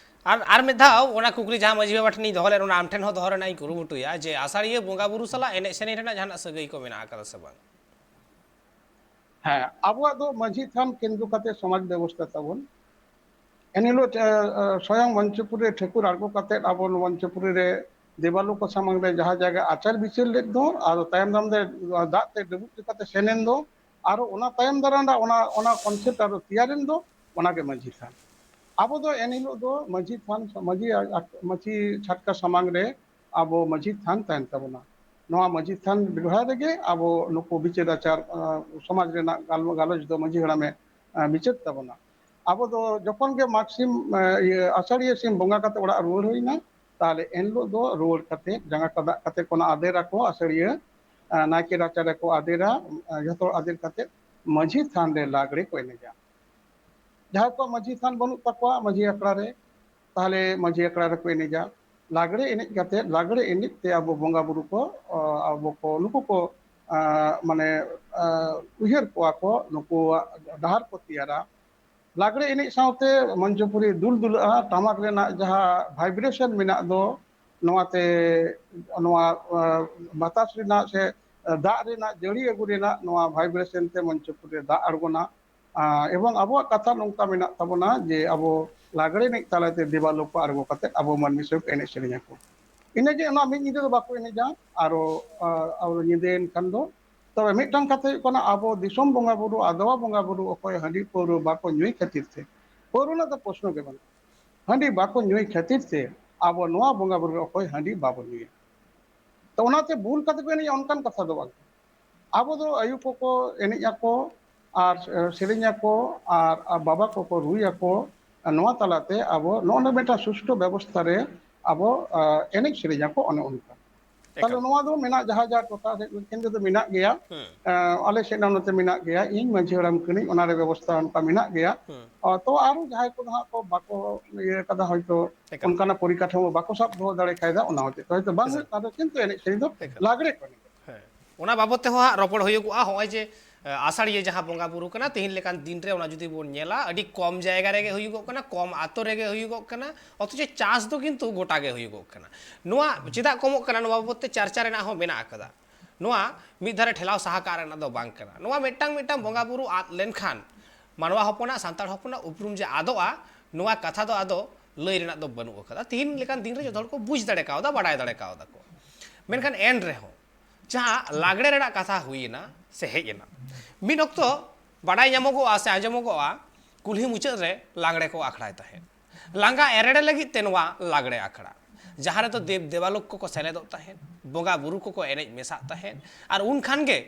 ᱟᱨ ᱟᱨ ᱢᱤᱫ ᱫᱷᱟᱣ ᱚᱱᱟ ᱠᱩᱠᱞᱤ ᱡᱟᱦᱟᱸ ᱢᱟᱹᱡᱷᱤ ᱵᱟᱵᱟ ᱴᱷᱮᱱᱤᱧ ᱫᱚᱦᱚ ᱞᱮᱫ, ᱚᱱᱟ ᱟᱢ ᱴᱷᱮᱱ ᱦᱚᱸ ᱫᱚᱦᱚ ᱨᱮᱱᱟᱜ ᱤᱧ ᱠᱩᱨᱩᱢᱩᱴᱩᱭᱟ ᱡᱮ ᱟᱥᱟᱲᱤᱭᱟᱹ ᱵᱚᱸᱜᱟ ᱵᱩᱨᱩ ᱥᱟᱞᱟᱜ ᱮᱱᱮᱡ ᱥᱮᱨᱮᱧ ᱨᱮᱱᱟᱜ ᱡᱟᱦᱟᱱᱟᱜ ᱥᱟᱹᱜᱟᱹᱭ ᱠᱚ ᱢᱮᱱᱟᱜ ᱟᱠᱟᱫᱟ ᱥᱮ ᱵᱟᱝ? ᱦᱮᱸ, ᱟᱵᱚᱣᱟᱜ ᱫᱚ ᱢᱟᱹᱡᱷᱤ ᱛᱷᱟᱱ ᱠᱮᱱᱫᱨᱚ ᱠᱟᱛᱮ ᱥᱚᱢᱟᱡᱽ ᱵᱮᱵᱚᱥᱛᱷᱟ ᱛᱟᱵᱚᱱ᱾ ᱮᱱᱦᱤᱞᱳᱜ ᱮ, ᱮ, ᱥᱚᱭᱚᱝ ᱢᱚᱧᱪᱚᱯᱩᱨᱤ ᱨᱮ ᱴᱷᱟᱹᱠᱩᱨ ᱟᱬᱜᱚ ᱠᱟᱛᱮ ᱟᱵᱚ ᱱᱚᱣᱟ ᱢᱚᱧᱪᱚᱯᱩᱨᱤ ᱨᱮ ᱫᱮᱵᱟᱞᱳᱠ ᱥᱟᱢᱟᱝ ᱨᱮ ᱡᱟᱦᱟᱸ ᱡᱟᱭᱜᱟ ᱟᱪᱟᱨ ᱵᱤᱪᱟᱹᱨ ᱞᱮᱫ ᱫᱚ, ᱟᱫᱚ ᱛᱟᱭᱚᱢ ᱫᱟᱨᱟᱢ ᱨᱮ ᱫᱟᱜ ᱛᱮ ᱰᱩᱵᱩᱡ ᱠᱟᱛᱮ ᱥᱮᱱ ᱮᱱ ᱫᱚ, ᱟᱨᱚ ᱚᱱᱟ ᱛᱟᱭᱚᱢ ᱫᱟᱨᱟᱢ ᱨᱮ ᱚᱱᱟ, ᱚᱱᱟ ᱠᱚᱱᱥᱮᱯᱴ ᱟᱨᱚ ᱛᱮᱭᱟᱨ ᱮᱱ ᱫᱚ, ᱚᱱᱟᱜᱮ ᱢᱟᱹᱡᱷᱤ ᱛᱷᱟᱱ᱾ ᱟᱵᱚ ᱫᱚ ᱮᱱ ᱦᱤᱞᱳᱜ ᱫᱚ ᱢᱟᱹᱡᱷᱤ ᱛᱷᱟᱱ, ᱢᱟᱹᱡᱷᱤ, ᱢᱟᱹᱡᱷᱤ ᱪᱷᱟᱴᱠᱟ ᱥᱟᱢᱟᱝ ᱨᱮ ᱟᱵᱚ ᱢᱟᱹᱡᱷᱤ ᱛᱷᱟᱱ ᱛᱟᱦᱮᱱ ᱛᱟᱵᱚᱱᱟ᱾ ᱱᱚᱣᱟ ᱢᱟᱹᱡᱷᱤ ᱛᱷᱟᱱ ᱵᱮᱲᱦᱟᱭ ᱨᱮᱜᱮ ᱟᱵᱚ ᱱᱩᱠᱩ ᱵᱤᱪᱟᱹᱨ ᱟᱪᱟᱨ, ᱟᱸ, ᱥᱚᱢᱟᱡᱽ ᱨᱮᱱᱟᱜ ᱜᱟᱞ-, ᱜᱟᱞᱚᱪ ᱫᱚ ᱢᱟᱹᱡᱷᱤ ᱦᱟᱲᱟᱢᱮ, ᱟᱸ, ᱵᱤᱪᱟᱹᱨ ᱛᱟᱵᱚᱱᱟ᱾ ᱟᱵᱚ ᱫᱚ ᱡᱚᱠᱷᱚᱱ ᱜᱮ ᱢᱟᱜᱽ ᱥᱤᱢ, ᱟᱸ, ᱤᱭᱟᱹ, ᱟᱥᱟᱲᱤᱭᱟᱹ ᱥᱤᱢ ᱵᱚᱸᱜᱟ ᱠᱟᱛᱮ ᱚᱲᱟᱜ ᱨᱩᱣᱟᱹᱲ ᱦᱩᱭᱱᱟ, ᱛᱟᱦᱞᱮ ᱮᱱᱦᱤᱞᱳᱜ ᱫᱚ ᱨᱩᱣᱟᱹᱲ ᱠᱟᱛᱮ ᱡᱟᱸᱜᱟ ᱠᱚ ᱫᱟᱜ ᱠᱟᱛᱮ ᱠᱚ ᱚᱱᱟ ᱟᱫᱮᱨ ᱟᱠᱚ ᱟᱥᱟᱲᱤᱭᱟᱹ, ᱟᱸ, ᱱᱟᱭᱠᱮ ᱨᱟᱪᱟ ᱨᱮᱠᱚ ᱟᱫᱮᱨᱟ, ᱟᱸ, ᱡᱷᱚᱛᱚ ᱦᱚᱲ ᱟᱫᱮᱨ ᱠᱟᱛᱮ ᱢᱟᱹᱡᱷᱤ ᱛᱷᱟᱱ ᱨᱮ ᱞᱟᱜᱽᱲᱮ ᱠᱚ ᱮᱱᱮᱡᱟ᱾ ᱡᱟᱦᱟᱸᱭ ᱠᱚᱣᱟᱜ ᱢᱟᱹᱡᱷᱤ ᱛᱷᱟᱱ ᱵᱟᱹᱱᱩᱜ ᱛᱟᱠᱚᱣᱟ ᱢᱟᱹᱡᱷᱤ ᱟᱠᱷᱲᱟ ᱨᱮ, ᱛᱟᱦᱞᱮ ᱢᱟᱹᱡᱷᱤ ᱟᱠᱷᱲᱟ ᱨᱮᱠᱚ ᱮᱱᱮᱡᱟ᱾ ᱞᱟᱜᱽᱲᱮ ᱮᱱᱮᱡ ᱠᱟᱛᱮ, ᱞᱟᱜᱽᱲᱮ ᱮᱱᱮᱡ ᱛᱮ ᱟᱵᱚ ᱵᱚᱸᱜᱟ ᱵᱩᱨᱩ ᱠᱚ, ᱚ, ᱟᱵᱚ ᱠᱚ, ᱱᱩᱠᱩ ᱠᱚ, ᱟ, ᱢᱟᱱᱮ, ᱟ, ᱩᱭᱦᱟᱹᱨ ᱠᱚᱣᱟ ᱠᱚ, ᱱᱩᱠᱩᱣᱟᱜ ᱰᱟᱦᱟᱨ ᱠᱚ ᱛᱮᱭᱟᱨᱟ᱾ ᱞᱟᱜᱽᱲᱮ ᱮᱱᱮᱡ ᱥᱟᱶᱛᱮ ᱢᱚᱧᱪᱚᱯᱩᱨᱤ ᱫᱩᱞ ᱫᱩᱞᱟᱹᱜᱼᱟ, ᱴᱟᱢᱟᱠ ᱨᱮᱱᱟᱜ ᱡᱟᱦᱟᱸ ᱵᱷᱟᱭᱵᱨᱮᱥᱚᱱ ᱢᱮᱱᱟᱜ ᱫᱚ, ᱱᱚᱣᱟᱛᱮ, ᱱᱚᱣᱟ, ᱟ, ᱵᱟᱛᱟᱥ ᱨᱮᱱᱟᱜ ᱥᱮ ᱫᱟᱜ ᱨᱮᱱᱟᱜ ᱡᱟᱹᱲᱤ ᱟᱹᱜᱩ ᱨᱮᱱᱟᱜ ᱱᱚᱣᱟ ᱵᱷᱟᱭᱵᱨᱮᱥᱚᱱ ᱛᱮ ᱢᱚᱧᱪᱚᱯᱩᱨᱤ ᱨᱮ ᱫᱟᱜ ᱟᱬᱜᱚᱱᱟ᱾ ᱟᱸ, ᱮᱵᱚᱝ ᱟᱵᱚᱣᱟᱜ ᱠᱟᱛᱷᱟ ᱱᱚᱝᱠᱟ ᱢᱮᱱᱟᱜ ᱛᱟᱵᱚᱱᱟ ᱡᱮ ᱟᱵᱚ ᱞᱟᱜᱽᱲᱮ ᱮᱱᱮᱡ ᱛᱟᱞᱟᱛᱮ ᱫᱮᱵᱟᱞᱳᱠ ᱠᱚ ᱟᱬᱜᱚ ᱠᱟᱛᱮ ᱟᱵᱚ ᱢᱟᱹᱱᱢᱤ ᱥᱚᱵ ᱮᱱᱮᱡ ᱥᱮᱨᱮᱧ ᱟᱠᱚ᱾ ᱤᱱᱟᱹᱜᱮ, ᱚᱱᱟ ᱢᱤᱫ ᱧᱤᱫᱟᱹ ᱫᱚ ᱵᱟᱠᱚ ᱮᱱᱮᱡᱟ, ᱟᱨᱚ, ᱟᱸ, ᱟᱨᱚ ᱧᱤᱫᱟᱹᱭᱮᱱ ᱠᱷᱟᱱ ᱫᱚ᱾ ᱛᱚᱵᱮ ᱢᱤᱫᱴᱟᱝ ᱠᱟᱛᱷᱟ ᱦᱩᱭᱩᱜ ᱠᱟᱱᱟ, ᱟᱵᱚ ᱫᱤᱥᱚᱢ ᱵᱚᱸᱜᱟ ᱵᱩᱨᱩ, ᱟᱫᱣᱟ ᱵᱚᱸᱜᱟ ᱵᱩᱨᱩ ᱚᱠᱚᱭ ᱦᱟᱺᱰᱤ ᱯᱟᱹᱣᱨᱟᱹ ᱵᱟᱠᱚ ᱧᱩᱭ ᱠᱷᱟᱹᱛᱤᱨ ᱛᱮ, ᱯᱟᱹᱣᱨᱟᱹ ᱨᱮᱱᱟᱜ ᱫᱚ ᱯᱨᱚᱥᱱᱚ ᱜᱮ ᱵᱟᱹᱱᱩᱜ, ᱦᱟᱺᱰᱤ ᱵᱟᱠᱚ ᱧᱩᱭ ᱠᱷᱟᱹᱛᱤᱨ ᱛᱮ ᱟᱵᱚ ᱱᱚᱣᱟ ᱵᱚᱸᱜᱟ ᱵᱩᱨᱩ ᱨᱮ ᱚᱠᱚᱭ ᱦᱟᱺᱰᱤ ᱵᱟᱵᱚ ᱧᱩᱭᱟ᱾ ᱛᱚ, ᱚᱱᱟᱛᱮ ᱵᱷᱩᱞ ᱠᱟᱛᱮ ᱠᱚ ᱮᱱᱮᱡᱼᱟ, ᱚᱱᱠᱟᱱ ᱠᱟᱛᱷᱟ ᱫᱚ ᱵᱟᱝ᱾ ᱟᱵᱚ ᱫᱚ ᱟᱭᱳ ᱠᱚᱠᱚ ᱮᱱᱮᱡ ᱟᱠᱚ ᱟᱨ, ᱮ, ᱥᱮᱨᱮᱧ ᱟᱠᱚ ᱟᱨ, ᱟᱨ ᱵᱟᱵᱟ ᱠᱚᱠᱚ ᱨᱩᱭ ᱟᱠᱚ᱾ ᱱᱚᱣᱟ ᱛᱟᱞᱟᱛᱮ ᱟᱵᱚ ᱱᱚᱜᱼᱚ ᱱᱚᱰᱮ ᱢᱤᱫᱴᱟᱝ ᱥᱩᱥᱴᱷᱩ ᱵᱮᱵᱚᱥᱛᱷᱟ ᱨᱮ ᱟᱵᱚ, ᱮ, ᱮᱱᱮᱡ ᱥᱮᱨᱮᱧ ᱟᱠᱚ ᱚᱱᱮ ᱚᱱᱠᱟ᱾ ᱛᱟᱦᱞᱮ ᱮᱠᱟᱞ᱾ ᱱᱚᱣᱟ ᱫᱚ ᱢᱮᱱᱟᱜ, ᱡᱟᱦᱟᱸ ᱡᱟᱦᱟᱸ ᱴᱚᱴᱷᱟ ᱥᱮᱫ ᱠᱮᱱᱫᱨᱚ ᱫᱚ ᱢᱮᱱᱟᱜ ᱜᱮᱭᱟ᱾ ᱦᱩᱸ᱾ ᱮ, ᱟᱞᱮ ᱥᱮᱫ ᱦᱚᱸ ᱱᱚᱛᱮ ᱢᱮᱱᱟᱜ ᱜᱮᱭᱟ᱾ ᱤᱧ ᱢᱟᱹᱡᱷᱤ ᱦᱟᱲᱟᱢ ᱠᱟᱹᱱᱟᱹᱧ, ᱚᱱᱟ ᱨᱮ ᱵᱮᱵᱚᱥᱛᱷᱟ ᱚᱱᱠᱟ ᱢᱮᱱᱟᱜ ᱜᱮᱭᱟ᱾ ᱦᱩᱸ᱾ ᱚ, ᱛᱚ ᱟᱨᱚ ᱡᱟᱦᱟᱸᱭ ᱠᱚᱫᱚ ᱦᱟᱸᱜ ᱠᱚ ᱵᱟᱠᱚ ᱤᱭᱟᱹ ᱠᱟᱫᱟ, ᱦᱚᱭᱛᱳ ᱮᱠᱟᱞ᱾ ᱚᱱᱠᱟᱱᱟᱜ ᱯᱚᱨᱤᱠᱟᱴᱷᱟᱢᱳ ᱵᱟᱠᱚ ᱥᱟᱵ ᱫᱚᱦᱚ ᱫᱟᱲᱮ ᱠᱷᱟᱡ ᱫᱚ, ᱚᱱᱟ ᱦᱚᱛᱮᱡ ᱛᱮ ᱦᱚᱭᱛᱳ ᱵᱟᱝ ᱮᱠᱟᱞ᱾ ᱦᱩᱭᱩᱜ ᱠᱟᱱ ᱨᱮᱦᱚᱸ, ᱠᱤᱱᱛᱩ ᱮᱱᱮᱡ ᱥᱮᱨᱮᱧ ᱫᱚ ᱮᱠᱟᱞ᱾ ᱞᱟᱜᱽᱲᱮ ᱠᱚ ᱮᱱᱮᱡᱟ᱾ ᱦᱮᱸ᱾ ᱚᱱᱟ ᱵᱟᱵᱚᱫ ᱛᱮᱦᱚᱸ ᱦᱟᱸᱜ ᱨᱚᱯᱚᱲ ᱦᱩᱭᱩᱜᱚᱜᱼᱟ᱾ ᱦᱚᱸᱜᱼᱚᱭ ᱡᱮ, ᱟᱥᱟᱲᱤᱭᱟᱹ ᱡᱟᱦᱟᱸ ᱵᱚᱸᱜᱟ ᱵᱩᱨᱩ ᱠᱟᱱᱟ, ᱛᱮᱦᱮᱧ ᱞᱮᱠᱟᱱ ᱫᱤᱱ ᱨᱮ ᱚᱱᱟ ᱡᱩᱫᱤ ᱵᱚᱱ ᱧᱮᱞᱟ, ᱟᱹᱰᱤ ᱠᱚᱢ ᱡᱟᱭᱜᱟ ᱨᱮᱜᱮ ᱦᱩᱭᱩᱜᱚᱜ ᱠᱟᱱᱟ, ᱠᱚᱢ ᱟᱛᱳ ᱨᱮᱜᱮ ᱦᱩᱭᱩᱜᱚᱜ ᱠᱟᱱᱟ, ᱚᱛᱷᱚᱪᱚ ᱪᱟᱥ ᱫᱚ ᱠᱤᱱᱛᱩ ᱜᱚᱴᱟ ᱜᱮ ᱦᱩᱭᱩᱜᱚᱜ ᱠᱟᱱᱟ᱾ ᱱᱚᱣᱟ ᱪᱮᱫᱟᱜ ᱠᱚᱢᱚᱜ ᱠᱟᱱᱟ, ᱱᱚᱣᱟ ᱵᱟᱵᱚᱫ ᱛᱮ ᱪᱟᱨᱪᱟ ᱨᱮᱱᱟᱜ ᱦᱚᱸ ᱢᱮᱱᱟᱜ ᱟᱠᱟᱫᱟ᱾ ᱱᱚᱣᱟ ᱢᱤᱫ ᱫᱷᱟᱨᱮ ᱴᱷᱮᱞᱟᱣ ᱥᱟᱦᱟ ᱠᱟᱜ ᱨᱮᱱᱟᱜ ᱫᱚ ᱵᱟᱝ ᱠᱟᱱᱟ᱾ ᱱᱚᱣᱟ ᱢᱤᱫᱴᱟᱝ ᱢᱤᱫᱴᱟᱝ ᱵᱚᱸᱜᱟ ᱵᱩᱨᱩ ᱟᱫ ᱞᱮᱱᱠᱷᱟᱱ ᱢᱟᱱᱣᱟ ᱦᱚᱯᱚᱱᱟᱜ, ᱥᱟᱱᱛᱟᱲ ᱦᱚᱯᱚᱱᱟᱜ ᱩᱯᱨᱩᱢ ᱡᱮ ᱟᱫᱚᱜᱼᱟ, ᱱᱚᱣᱟ ᱠᱟᱛᱷᱟ ᱫᱚ ᱟᱫᱚ ᱞᱟᱹᱭ ᱨᱮᱱᱟᱜ ᱫᱚ ᱵᱟᱹᱱᱩᱜ ᱟᱠᱟᱫᱟ᱾ ᱛᱤᱦᱤᱧ ᱞᱮᱠᱟᱱ ᱫᱤᱱ ᱨᱮ ᱡᱚᱛᱚ ᱦᱚᱲ ᱠᱚ ᱵᱩᱡᱽ ᱫᱟᱲᱮ ᱠᱟᱣᱫᱟ, ᱵᱟᱰᱟᱭ ᱫᱟᱲᱮ ᱠᱟᱣᱫᱟ ᱠᱚ᱾ ᱢᱮᱱᱠᱷᱟᱱ ᱮᱱ ᱨᱮᱦᱚᱸ ᱡᱟᱦᱟᱸ ᱞᱟᱜᱽᱲᱮ ᱨᱮᱱᱟᱜ ᱠᱟᱛᱷᱟ ᱦᱩᱭ ᱮᱱᱟ ᱥᱮ ᱦᱮᱡ ᱮᱱᱟ, ᱢᱤᱫ ᱚᱠᱛᱚ ᱵᱟᱰᱟᱭ ᱧᱟᱢᱚᱜᱚᱜᱼᱟ ᱥᱮ ᱟᱸᱡᱚᱢᱚᱜᱚᱜᱼᱟ, ᱠᱩᱞᱦᱤ ᱢᱩᱪᱟᱹᱫ ᱨᱮ ᱞᱟᱜᱽᱲᱮ ᱠᱚ ᱟᱠᱷᱲᱟᱭ ᱛᱟᱦᱮᱸᱫ᱾ ᱞᱟᱸᱜᱟ ᱮᱨᱮᱲᱮ ᱞᱟᱹᱜᱤᱫ ᱛᱮ ᱱᱚᱣᱟ ᱞᱟᱜᱽᱲᱮ ᱟᱠᱷᱲᱟ, ᱡᱟᱦᱟᱸ ᱨᱮᱫᱚ ᱫᱮᱵ ᱫᱮᱵᱟᱞᱳᱠ ᱠᱚᱠᱚ ᱥᱮᱞᱮᱫᱚᱜ ᱛᱟᱦᱮᱸᱫ, ᱵᱚᱸᱜᱟ ᱵᱩᱨᱩ ᱠᱚᱠᱚ ᱮᱱᱮᱡ ᱢᱮᱥᱟᱜ ᱛᱟᱦᱮᱸᱫ᱾ ᱟᱨ ᱩᱱ ᱠᱷᱟᱱ ᱜᱮ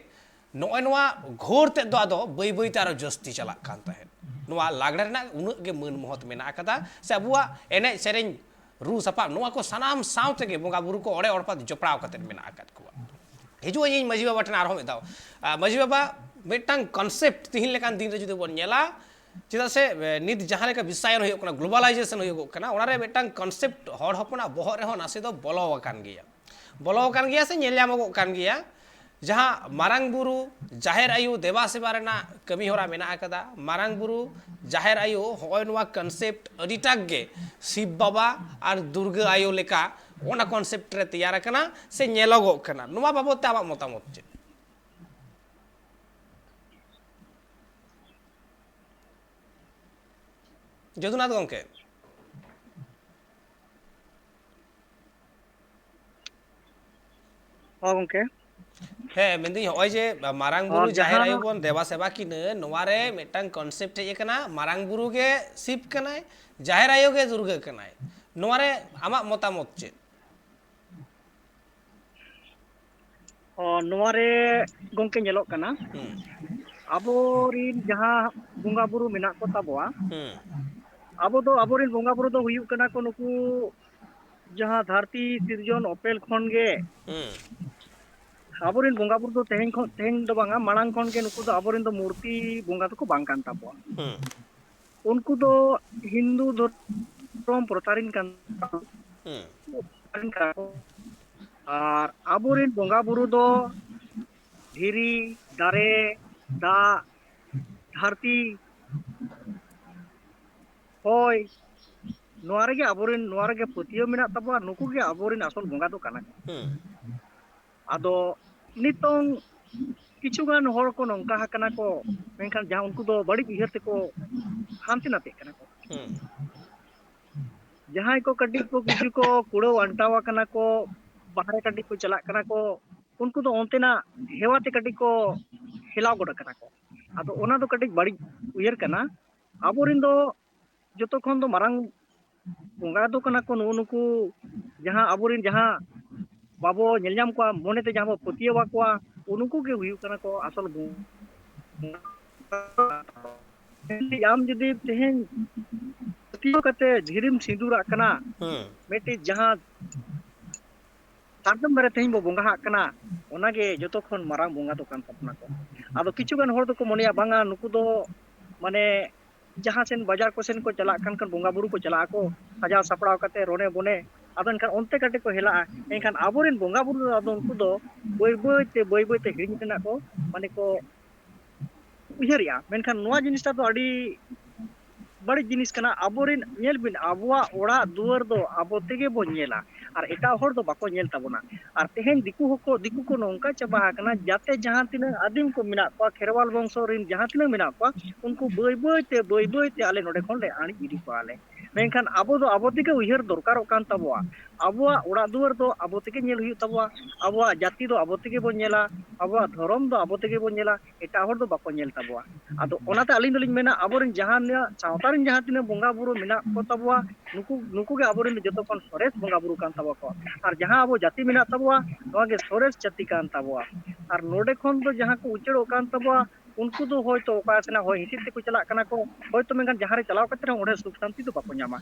ᱱᱚᱜᱼᱚᱭ ᱱᱚᱣᱟ ᱜᱷᱳᱨ ᱛᱮᱫ ᱫᱚ ᱟᱫᱚ ᱵᱟᱹᱭ ᱵᱟᱹᱭ ᱛᱮ ᱟᱨᱚ ᱡᱟᱹᱥᱛᱤ ᱪᱟᱞᱟᱜ ᱠᱟᱱ ᱛᱟᱦᱮᱸᱫ᱾ ᱱᱚᱣᱟ ᱞᱟᱜᱽᱲᱮ ᱨᱮᱱᱟᱜ ᱩᱱᱟᱹᱜ ᱜᱮ ᱢᱟᱹᱱ ᱢᱚᱦᱚᱛ ᱢᱮᱱᱟᱜ ᱟᱠᱟᱫᱟ, ᱥᱮ ᱟᱵᱚᱣᱟᱜ ᱮᱱᱮᱡ ᱥᱮᱨᱮᱧ, ᱨᱩ ᱥᱟᱯᱟᱵ, ᱱᱚᱣᱟ ᱠᱚ ᱥᱟᱱᱟᱢ ᱥᱟᱶ ᱛᱮᱜᱮ ᱵᱚᱸᱜᱟ ᱵᱩᱨᱩ ᱠᱚ ᱚᱲᱮ ᱚᱲᱯᱟᱛ ᱡᱚᱯᱲᱟᱣ ᱠᱟᱛᱮᱫ ᱢᱮᱱᱟᱜ ᱟᱠᱟᱫ ᱠᱚᱣᱟ᱾ ᱦᱤᱡᱩᱜ ᱟᱹᱧ ᱢᱟᱹᱡᱷᱤ ᱵᱟᱵᱟ ᱴᱷᱮᱱ ᱟᱨᱦᱚᱸ ᱢᱤᱫ ᱫᱷᱟᱣ᱾ ᱟᱨ ᱢᱟᱹᱡᱷᱤ ᱵᱟᱵᱟ, ᱢᱤᱫᱴᱟᱝ ᱠᱚᱱᱥᱮᱯᱴ ᱛᱤᱦᱤᱧ ᱞᱮᱠᱟᱱ ᱫᱤᱱ ᱨᱮ ᱡᱩᱫᱤ ᱵᱚᱱ ᱧᱮᱞᱟ, ᱪᱮᱫᱟᱜ ᱥᱮ, ᱮ, ᱱᱤᱛ ᱡᱟᱦᱟᱸ ᱞᱮᱠᱟ ᱵᱤᱥᱥᱟᱭᱚᱱ ᱦᱩᱭᱩᱜ ᱠᱟᱱᱟ, ᱜᱞᱳᱵᱟᱞᱟᱭᱡᱮᱥᱚᱱ ᱦᱩᱭᱩᱜᱚᱜ ᱠᱟᱱᱟ, ᱚᱱᱟᱨᱮ ᱢᱤᱫᱴᱟᱝ ᱠᱚᱱᱥᱮᱯᱴ ᱦᱚᱲ ᱦᱚᱯᱚᱱᱟᱜ ᱵᱚᱦᱚᱜ ᱨᱮᱦᱚᱸ ᱱᱟᱥᱮ ᱫᱚ ᱵᱚᱞᱚ ᱟᱠᱟᱱ ᱜᱮᱭᱟ᱾ ᱵᱚᱞᱚ ᱟᱠᱟᱱ ᱜᱮᱭᱟ ᱥᱮ ᱧᱮᱞ ᱧᱟᱢᱚᱜᱚᱜ ᱠᱟᱱ ᱜᱮᱭᱟ᱾ ᱡᱟᱦᱟᱸ ᱢᱟᱨᱟᱝ ᱵᱩᱨᱩ, ᱡᱟᱦᱮᱨ ᱟᱭᱳ ᱫᱮᱵᱟ ᱥᱮᱵᱟ ᱨᱮᱱᱟᱜ ᱠᱟᱹᱢᱤ ᱦᱚᱨᱟ ᱢᱮᱱᱟᱜ ᱟᱠᱟᱫᱟ, ᱢᱟᱨᱟᱝ ᱵᱩᱨᱩ, ᱡᱟᱦᱮᱨ ᱟᱭᱳ, ᱦᱚᱸᱜᱼᱚᱭ ᱱᱚᱣᱟ ᱠᱚᱱᱥᱮᱯᱴ ᱟᱹᱰᱤᱴᱟᱜ ᱜᱮ ᱥᱤᱵ ᱵᱟᱵᱟ ᱟᱨ ᱫᱩᱨᱜᱟᱹ ᱟᱭᱳ ᱞᱮᱠᱟ ᱚᱱᱟ ᱠᱚᱱᱥᱮᱯᱴ ᱨᱮ ᱛᱮᱭᱟᱨ ᱟᱠᱟᱱᱟ ᱥᱮ ᱧᱮᱞᱚᱜᱚᱜ ᱠᱟᱱᱟ᱾ ᱱᱚᱣᱟ ᱵᱟᱵᱚᱫ ᱛᱮ ᱟᱢᱟᱜ ᱢᱚᱛᱟᱢᱚᱛ ᱪᱮᱫ? ᱡᱚᱫᱩᱱᱟᱛᱷ ᱜᱚᱢᱠᱮ᱾ ᱦᱚᱸ ᱜᱚᱢᱠᱮ᱾ ᱦᱮᱸ, ᱢᱮᱱᱫᱟᱹᱧ, ᱦᱚᱸᱜᱼᱚᱭ ᱡᱮ ᱢᱟᱨᱟᱝ ᱵᱩᱨᱩ, ᱦᱚᱸ, ᱡᱟᱦᱮᱨ ᱡᱟᱦᱟᱸ ᱟᱭᱳ ᱵᱚᱱ ᱫᱮᱵᱟ ᱥᱮᱵᱟ ᱠᱤᱱᱟᱹ, ᱱᱚᱣᱟ ᱨᱮ ᱢᱤᱫᱴᱟᱝ ᱠᱚᱱᱥᱮᱯᱴ ᱦᱮᱡ ᱟᱠᱟᱱᱟ, ᱢᱟᱨᱟᱝ ᱵᱩᱨᱩ ᱜᱮ ᱥᱤᱵ ᱠᱟᱱᱟᱭ, ᱡᱟᱦᱮᱨ ᱟᱭᱳ ᱜᱮ ᱫᱩᱨᱜᱟᱹ ᱠᱟᱱᱟᱭ᱾ ᱱᱚᱣᱟ ᱨᱮ ᱟᱢᱟᱜ ᱢᱚᱛᱟᱢᱚᱛ ᱪᱮᱫ? ᱚ, ᱱᱚᱣᱟ ᱨᱮ ᱜᱚᱢᱠᱮ ᱧᱮᱞᱚᱜ ᱠᱟᱱᱟ, ᱦᱩᱸ᱾ ᱟᱵᱚᱨᱤᱱ ᱡᱟᱦᱟᱸ ᱵᱚᱸᱜᱟ ᱵᱩᱨᱩ ᱢᱮᱱᱟᱜ ᱠᱚ ᱛᱟᱵᱚᱣᱟ, ᱦᱩᱸ᱾ ᱟᱵᱚ ᱫᱚ, ᱟᱵᱚᱨᱤᱱ ᱵᱚᱸᱜᱟ ᱵᱩᱨᱩ ᱫᱚ ᱦᱩᱭᱩᱜ ᱠᱟᱱᱟ ᱠᱚ ᱱᱩᱠᱩ ᱡᱟᱦᱟᱸ ᱫᱷᱟᱹᱨᱛᱤ ᱥᱤᱨᱡᱚᱱ ᱚᱯᱮᱞ ᱠᱷᱚᱱ ᱜᱮ ᱦᱩᱸ᱾ ᱟᱵᱚᱨᱮᱱ ᱵᱚᱸᱜᱟ ᱵᱩᱨᱩ ᱫᱚ ᱛᱮᱦᱮᱧ ᱠᱷᱚᱱ, ᱛᱮᱦᱮᱧ ᱫᱚ ᱵᱟᱝᱟ, ᱢᱟᱲᱟᱝ ᱠᱷᱚᱱ ᱜᱮ ᱱᱩᱠᱩ ᱫᱚ ᱟᱵᱚᱨᱮᱱ ᱫᱚ ᱢᱩᱨᱛᱤ ᱵᱚᱸᱜᱟ ᱫᱚᱠᱚ ᱵᱟᱝ ᱠᱟᱱ ᱛᱟᱵᱚᱣᱟ᱾ ᱦᱩᱸ᱾ ᱩᱱᱠᱩ ᱫᱚ ᱦᱤᱱᱫᱩ ᱫᱷᱚᱨᱚᱢ ᱯᱨᱚᱪᱟᱨᱤᱱ ᱠᱟᱱ ᱦᱩᱸ᱾ ᱟᱨ ᱟᱵᱚᱨᱮᱱ ᱵᱚᱸᱜᱟ ᱵᱩᱨᱩ ᱫᱚ ᱫᱷᱤᱨᱤ, ᱫᱟᱨᱮ, ᱫᱟᱜ, ᱫᱷᱟᱹᱨᱛᱤ, ᱦᱚᱭ, ᱱᱚᱣᱟ ᱨᱮᱜᱮ ᱟᱵᱚᱨᱮᱱ, ᱱᱚᱣᱟ ᱨᱮᱜᱮ ᱯᱟᱹᱛᱭᱟᱹᱣ ᱢᱮᱱᱟᱜ ᱛᱟᱵᱚᱣᱟ᱾ ᱱᱩᱠᱩ ᱜᱮ ᱟᱵᱚᱨᱮᱱ ᱟᱥᱚᱞ ᱵᱚᱸᱜᱟ ᱫᱚ ᱠᱟᱱᱟ ᱠᱚ᱾ ᱦᱩᱸ᱾ ᱟᱫᱚ ᱱᱤᱛᱚᱝ ᱠᱤᱪᱷᱩ ᱜᱟᱱ ᱦᱚᱲ ᱠᱚ ᱱᱚᱝᱠᱟ ᱟᱠᱟᱱᱟ ᱠᱚ, ᱢᱮᱱᱠᱷᱟᱱ ᱡᱟᱦᱟᱸ ᱩᱱᱠᱩ ᱫᱚ ᱵᱟᱹᱲᱤᱡ ᱩᱭᱦᱟᱹᱨ ᱛᱮᱠᱚ ᱦᱟᱱᱛᱮ ᱱᱟᱛᱮᱜ ᱠᱟᱱᱟ ᱠᱚ᱾ ᱦᱩᱸ᱾ ᱡᱟᱦᱟᱸᱭ ᱠᱚ ᱠᱟᱹᱴᱤᱡ ᱠᱚ ᱠᱤᱪᱷᱩ ᱠᱚ ᱠᱩᱲᱟᱹᱣ ᱟᱱᱴᱟᱣ ᱟᱠᱟᱱᱟ ᱠᱚ, ᱵᱟᱦᱨᱮ ᱠᱟᱹᱴᱤᱡ ᱠᱚ ᱪᱟᱞᱟᱜ ᱠᱟᱱᱟ ᱠᱚ, ᱩᱱᱠᱩ ᱫᱚ ᱚᱱᱛᱮᱱᱟᱜ ᱦᱮᱣᱟ ᱛᱮ ᱠᱟᱹᱴᱤᱡ ᱠᱚ ᱦᱮᱞᱟᱣ ᱜᱚᱫ ᱟᱠᱟᱱᱟ ᱠᱚ᱾ ᱟᱫᱚ ᱚᱱᱟ ᱫᱚ ᱠᱟᱹᱴᱤᱡ ᱵᱟᱹᱲᱤᱡ ᱩᱭᱦᱟᱹᱨ ᱠᱟᱱᱟ᱾ ᱟᱵᱚᱨᱮᱱ ᱫᱚ ᱡᱚᱛᱚ ᱠᱷᱚᱱ ᱫᱚ ᱢᱟᱨᱟᱝ ᱵᱚᱸᱜᱟ ᱫᱚ ᱠᱟᱱᱟ ᱠᱚ ᱱᱩᱜᱩ ᱱᱩᱠᱩ, ᱡᱟᱦᱟᱸ ᱟᱵᱚᱨᱮᱱ ᱡᱟᱦᱟᱸ ᱵᱟᱵᱚ ᱧᱮᱞ ᱧᱟᱢ ᱠᱚᱣᱟ, ᱢᱚᱱᱮᱛᱮ ᱡᱟᱦᱟᱸ ᱵᱚ ᱯᱟᱹᱛᱭᱟᱹᱣ ᱟᱠᱚᱣᱟ, ᱩᱱᱠᱩ ᱜᱮ ᱦᱩᱭᱩᱜ ᱠᱟᱱᱟ ᱠᱚ ᱟᱥᱚᱞ ᱵᱚᱸᱜᱟ᱾ ᱟᱢ ᱡᱩᱫᱤ ᱛᱮᱦᱮᱧ ᱯᱟᱹᱛᱭᱟᱹᱣ ᱠᱟᱛᱮ ᱫᱷᱤᱨᱤᱢ ᱥᱤᱸᱫᱩᱨᱟᱜ ᱠᱟᱱᱟ, ᱦᱩᱸ᱾ ᱢᱤᱫᱴᱤᱡ ᱡᱟᱦᱟᱸ ᱥᱟᱨᱡᱚᱢ ᱫᱟᱨᱮ ᱛᱮᱦᱮᱧ ᱵᱚ ᱵᱚᱸᱜᱟ ᱟᱜ ᱠᱟᱱᱟ, ᱚᱱᱟᱜᱮ ᱡᱚᱛᱚ ᱠᱷᱚᱱ ᱢᱟᱨᱟᱝ ᱵᱚᱸᱜᱟ ᱫᱚ ᱠᱟᱱ ᱛᱟᱵᱚᱱᱟ ᱠᱚ᱾ ᱟᱫᱚ ᱠᱤᱪᱷᱩ ᱜᱟᱱ ᱦᱚᱲ ᱫᱚᱠᱚ ᱢᱚᱱᱮᱭᱟ, ᱵᱟᱝᱟ, ᱱᱩᱠᱩ ᱫᱚ ᱢᱟᱱᱮ ᱡᱟᱦᱟᱸ ᱥᱮᱱ ᱵᱟᱡᱟᱨ ᱠᱚ ᱥᱮᱱ ᱠᱚ ᱪᱟᱞᱟᱜ ᱠᱟᱱ ᱠᱷᱟᱱ, ᱵᱚᱸᱜᱟ ᱵᱩᱨᱩ ᱠᱚ ᱪᱟᱞᱟᱜ ᱟᱠᱚ ᱥᱟᱡᱟᱣ ᱥᱟᱯᱲᱟᱣ ᱠᱟᱛᱮ ᱨᱚᱱᱮ ᱵᱚᱱᱮ, ᱟᱫᱚ ᱮᱱᱠᱷᱟᱱ ᱚᱱᱛᱮ ᱠᱟᱹᱴᱤᱡ ᱠᱚ ᱦᱮᱞᱟᱜᱼᱟ᱾ ᱮᱱᱠᱷᱟᱱ ᱟᱵᱚᱨᱮᱱ ᱵᱚᱸᱜᱟ ᱵᱩᱨᱩ ᱫᱚ ᱟᱫᱚ ᱩᱱᱠᱩ ᱫᱚ ᱵᱟᱹᱭ ᱵᱟᱹᱭ ᱛᱮ, ᱵᱟᱹᱭ ᱵᱟᱹᱭ ᱛᱮ ᱦᱤᱲᱤᱧ ᱨᱮᱱᱟᱜ ᱠᱚ, ᱢᱟᱱᱮ ᱠᱚ ᱩᱭᱦᱟᱹᱨᱮᱜᱼᱟ᱾ ᱢᱮᱱᱠᱷᱟᱱ ᱱᱚᱣᱟ ᱡᱤᱱᱤᱥᱴᱟ ᱫᱚ ᱟᱹᱰᱤ ᱵᱟᱹᱲᱤᱡ ᱡᱤᱱᱤᱥ ᱠᱟᱱᱟ᱾ ᱟᱵᱚᱨᱮᱱ, ᱧᱮᱞ ᱵᱤᱱ, ᱟᱵᱚᱣᱟᱜ ᱚᱲᱟᱜ ᱫᱩᱣᱟᱹᱨ ᱫᱚ ᱟᱵᱚ ᱛᱮᱜᱮ ᱵᱚᱱ ᱧᱮᱞᱟ, ᱟᱨ ᱮᱴᱟᱜ ᱦᱚᱲ ᱫᱚ ᱵᱟᱠᱚ ᱧᱮᱞ ᱛᱟᱵᱚᱱᱟ᱾ ᱟᱨ ᱛᱮᱦᱮᱧ ᱫᱤᱠᱩ ᱦᱚᱸᱠᱚ, ᱫᱤᱠᱩ ᱠᱚ ᱱᱚᱝᱠᱟ ᱪᱟᱵᱟ ᱟᱠᱟᱱᱟ, ᱡᱟᱛᱮ ᱡᱟᱦᱟᱸ ᱛᱤᱱᱟᱹᱜ ᱟᱹᱫᱤᱢ ᱠᱚ ᱢᱮᱱᱟᱜ ᱠᱚᱣᱟ, ᱠᱷᱮᱨᱣᱟᱞ ᱵᱚᱝᱥᱚ ᱨᱮᱱ ᱡᱟᱦᱟᱸ ᱛᱤᱱᱟᱹᱜ ᱢᱮᱱᱟᱜ ᱠᱚᱣᱟ, ᱩᱱᱠᱩ ᱵᱟᱹᱭ ᱵᱟᱹᱭ ᱛᱮ, ᱵᱟᱹᱭ ᱵᱟᱹᱭ ᱛᱮ ᱟᱞᱮ ᱱᱚᱰᱮ ᱠᱷᱚᱱ ᱞᱮ ᱟᱹᱬᱤᱡ ᱤᱫᱤ ᱠᱚᱣᱟ ᱞᱮ᱾ ᱢᱮᱱᱠᱷᱟᱱ ᱟᱵᱚ ᱫᱚ ᱟᱵᱚ ᱛᱮᱜᱮ ᱩᱭᱦᱟᱹᱨ ᱫᱚᱨᱠᱟᱨᱚᱜ ᱠᱟᱱ ᱛᱟᱵᱚᱣᱟ᱾ ᱟᱵᱚᱣᱟᱜ ᱚᱲᱟᱜ ᱫᱩᱣᱟᱹᱨ ᱫᱚ ᱟᱵᱚ ᱛᱮᱜᱮ ᱧᱮᱞ ᱦᱩᱭᱩᱜ ᱛᱟᱵᱚᱣᱟ, ᱟᱵᱚᱣᱟᱜ ᱡᱟᱹᱛᱤ ᱫᱚ ᱟᱵᱚ ᱛᱮᱜᱮ ᱵᱚᱱ ᱧᱮᱞᱟ, ᱟᱵᱚᱣᱟᱜ ᱫᱷᱚᱨᱚᱢ ᱫᱚ ᱟᱵᱚ ᱛᱮᱜᱮ ᱵᱚᱱ ᱧᱮᱞᱟ, ᱮᱴᱟᱜ ᱦᱚᱲ ᱫᱚ ᱵᱟᱠᱚ ᱧᱮᱞ ᱛᱟᱵᱚᱣᱟ᱾ ᱟᱫᱚ ᱚᱱᱟᱛᱮ ᱟᱹᱞᱤᱧ ᱫᱚᱞᱤᱧ ᱢᱮᱱᱟ, ᱟᱵᱚᱨᱮᱱ ᱡᱟᱦᱟᱸ ᱛᱤᱱᱟᱹᱜ ᱥᱟᱶᱛᱟ ᱨᱮᱱ ᱡᱟᱦᱟᱸ ᱛᱤᱱᱟᱹᱜ ᱵᱚᱸᱜᱟ ᱵᱩᱨᱩ ᱢᱮᱱᱟᱜ ᱠᱚ ᱛᱟᱵᱚᱣᱟ, ᱱᱩᱠᱩ, ᱱᱩᱠᱩ ᱜᱮ ᱟᱵᱚᱨᱮᱱ ᱫᱚ ᱡᱚᱛᱚ ᱠᱷᱚᱱ ᱥᱚᱨᱮᱥ ᱵᱚᱸᱜᱟ ᱵᱩᱨᱩ ᱠᱟᱱ ᱛᱟᱵᱚᱣᱟ ᱠᱚ᱾ ᱟᱨ ᱡᱟᱦᱟᱸ ᱟᱵᱚ ᱡᱟᱹᱛᱤ ᱢᱮᱱᱟᱜ ᱛᱟᱵᱚᱣᱟ, ᱱᱚᱣᱟ ᱜᱮ ᱥᱚᱨᱮᱥ ᱡᱟᱹᱛᱤ ᱠᱟᱱ ᱛᱟᱵᱚᱣᱟ᱾ ᱟᱨ ᱱᱚᱰᱮ ᱠᱷᱚᱱ ᱫᱚ ᱡᱟᱦᱟᱸ ᱠᱚ ᱩᱪᱟᱹᱲᱚᱜ ᱠᱟᱱ ᱛᱟᱵᱚᱣᱟ, ᱩᱱᱠᱩ ᱫᱚ ᱦᱚᱭᱛᱳ ᱚᱠᱟ ᱥᱮᱱᱟᱜ ᱦᱚᱭ ᱦᱤᱸᱥᱤᱫ ᱛᱮᱠᱚ ᱪᱟᱞᱟᱜ ᱠᱟᱱᱟ ᱠᱚ, ᱦᱚᱭᱛᱳ ᱢᱮᱱᱠᱷᱟᱱ ᱡᱟᱦᱟᱸ ᱨᱮ ᱪᱟᱞᱟᱣ ᱠᱟᱛᱮ ᱨᱮᱦᱚᱸ ᱚᱸᱰᱮ ᱥᱩᱠ ᱥᱟᱱᱛᱤ ᱫᱚ ᱵᱟᱠᱚ ᱧᱟᱢᱟ᱾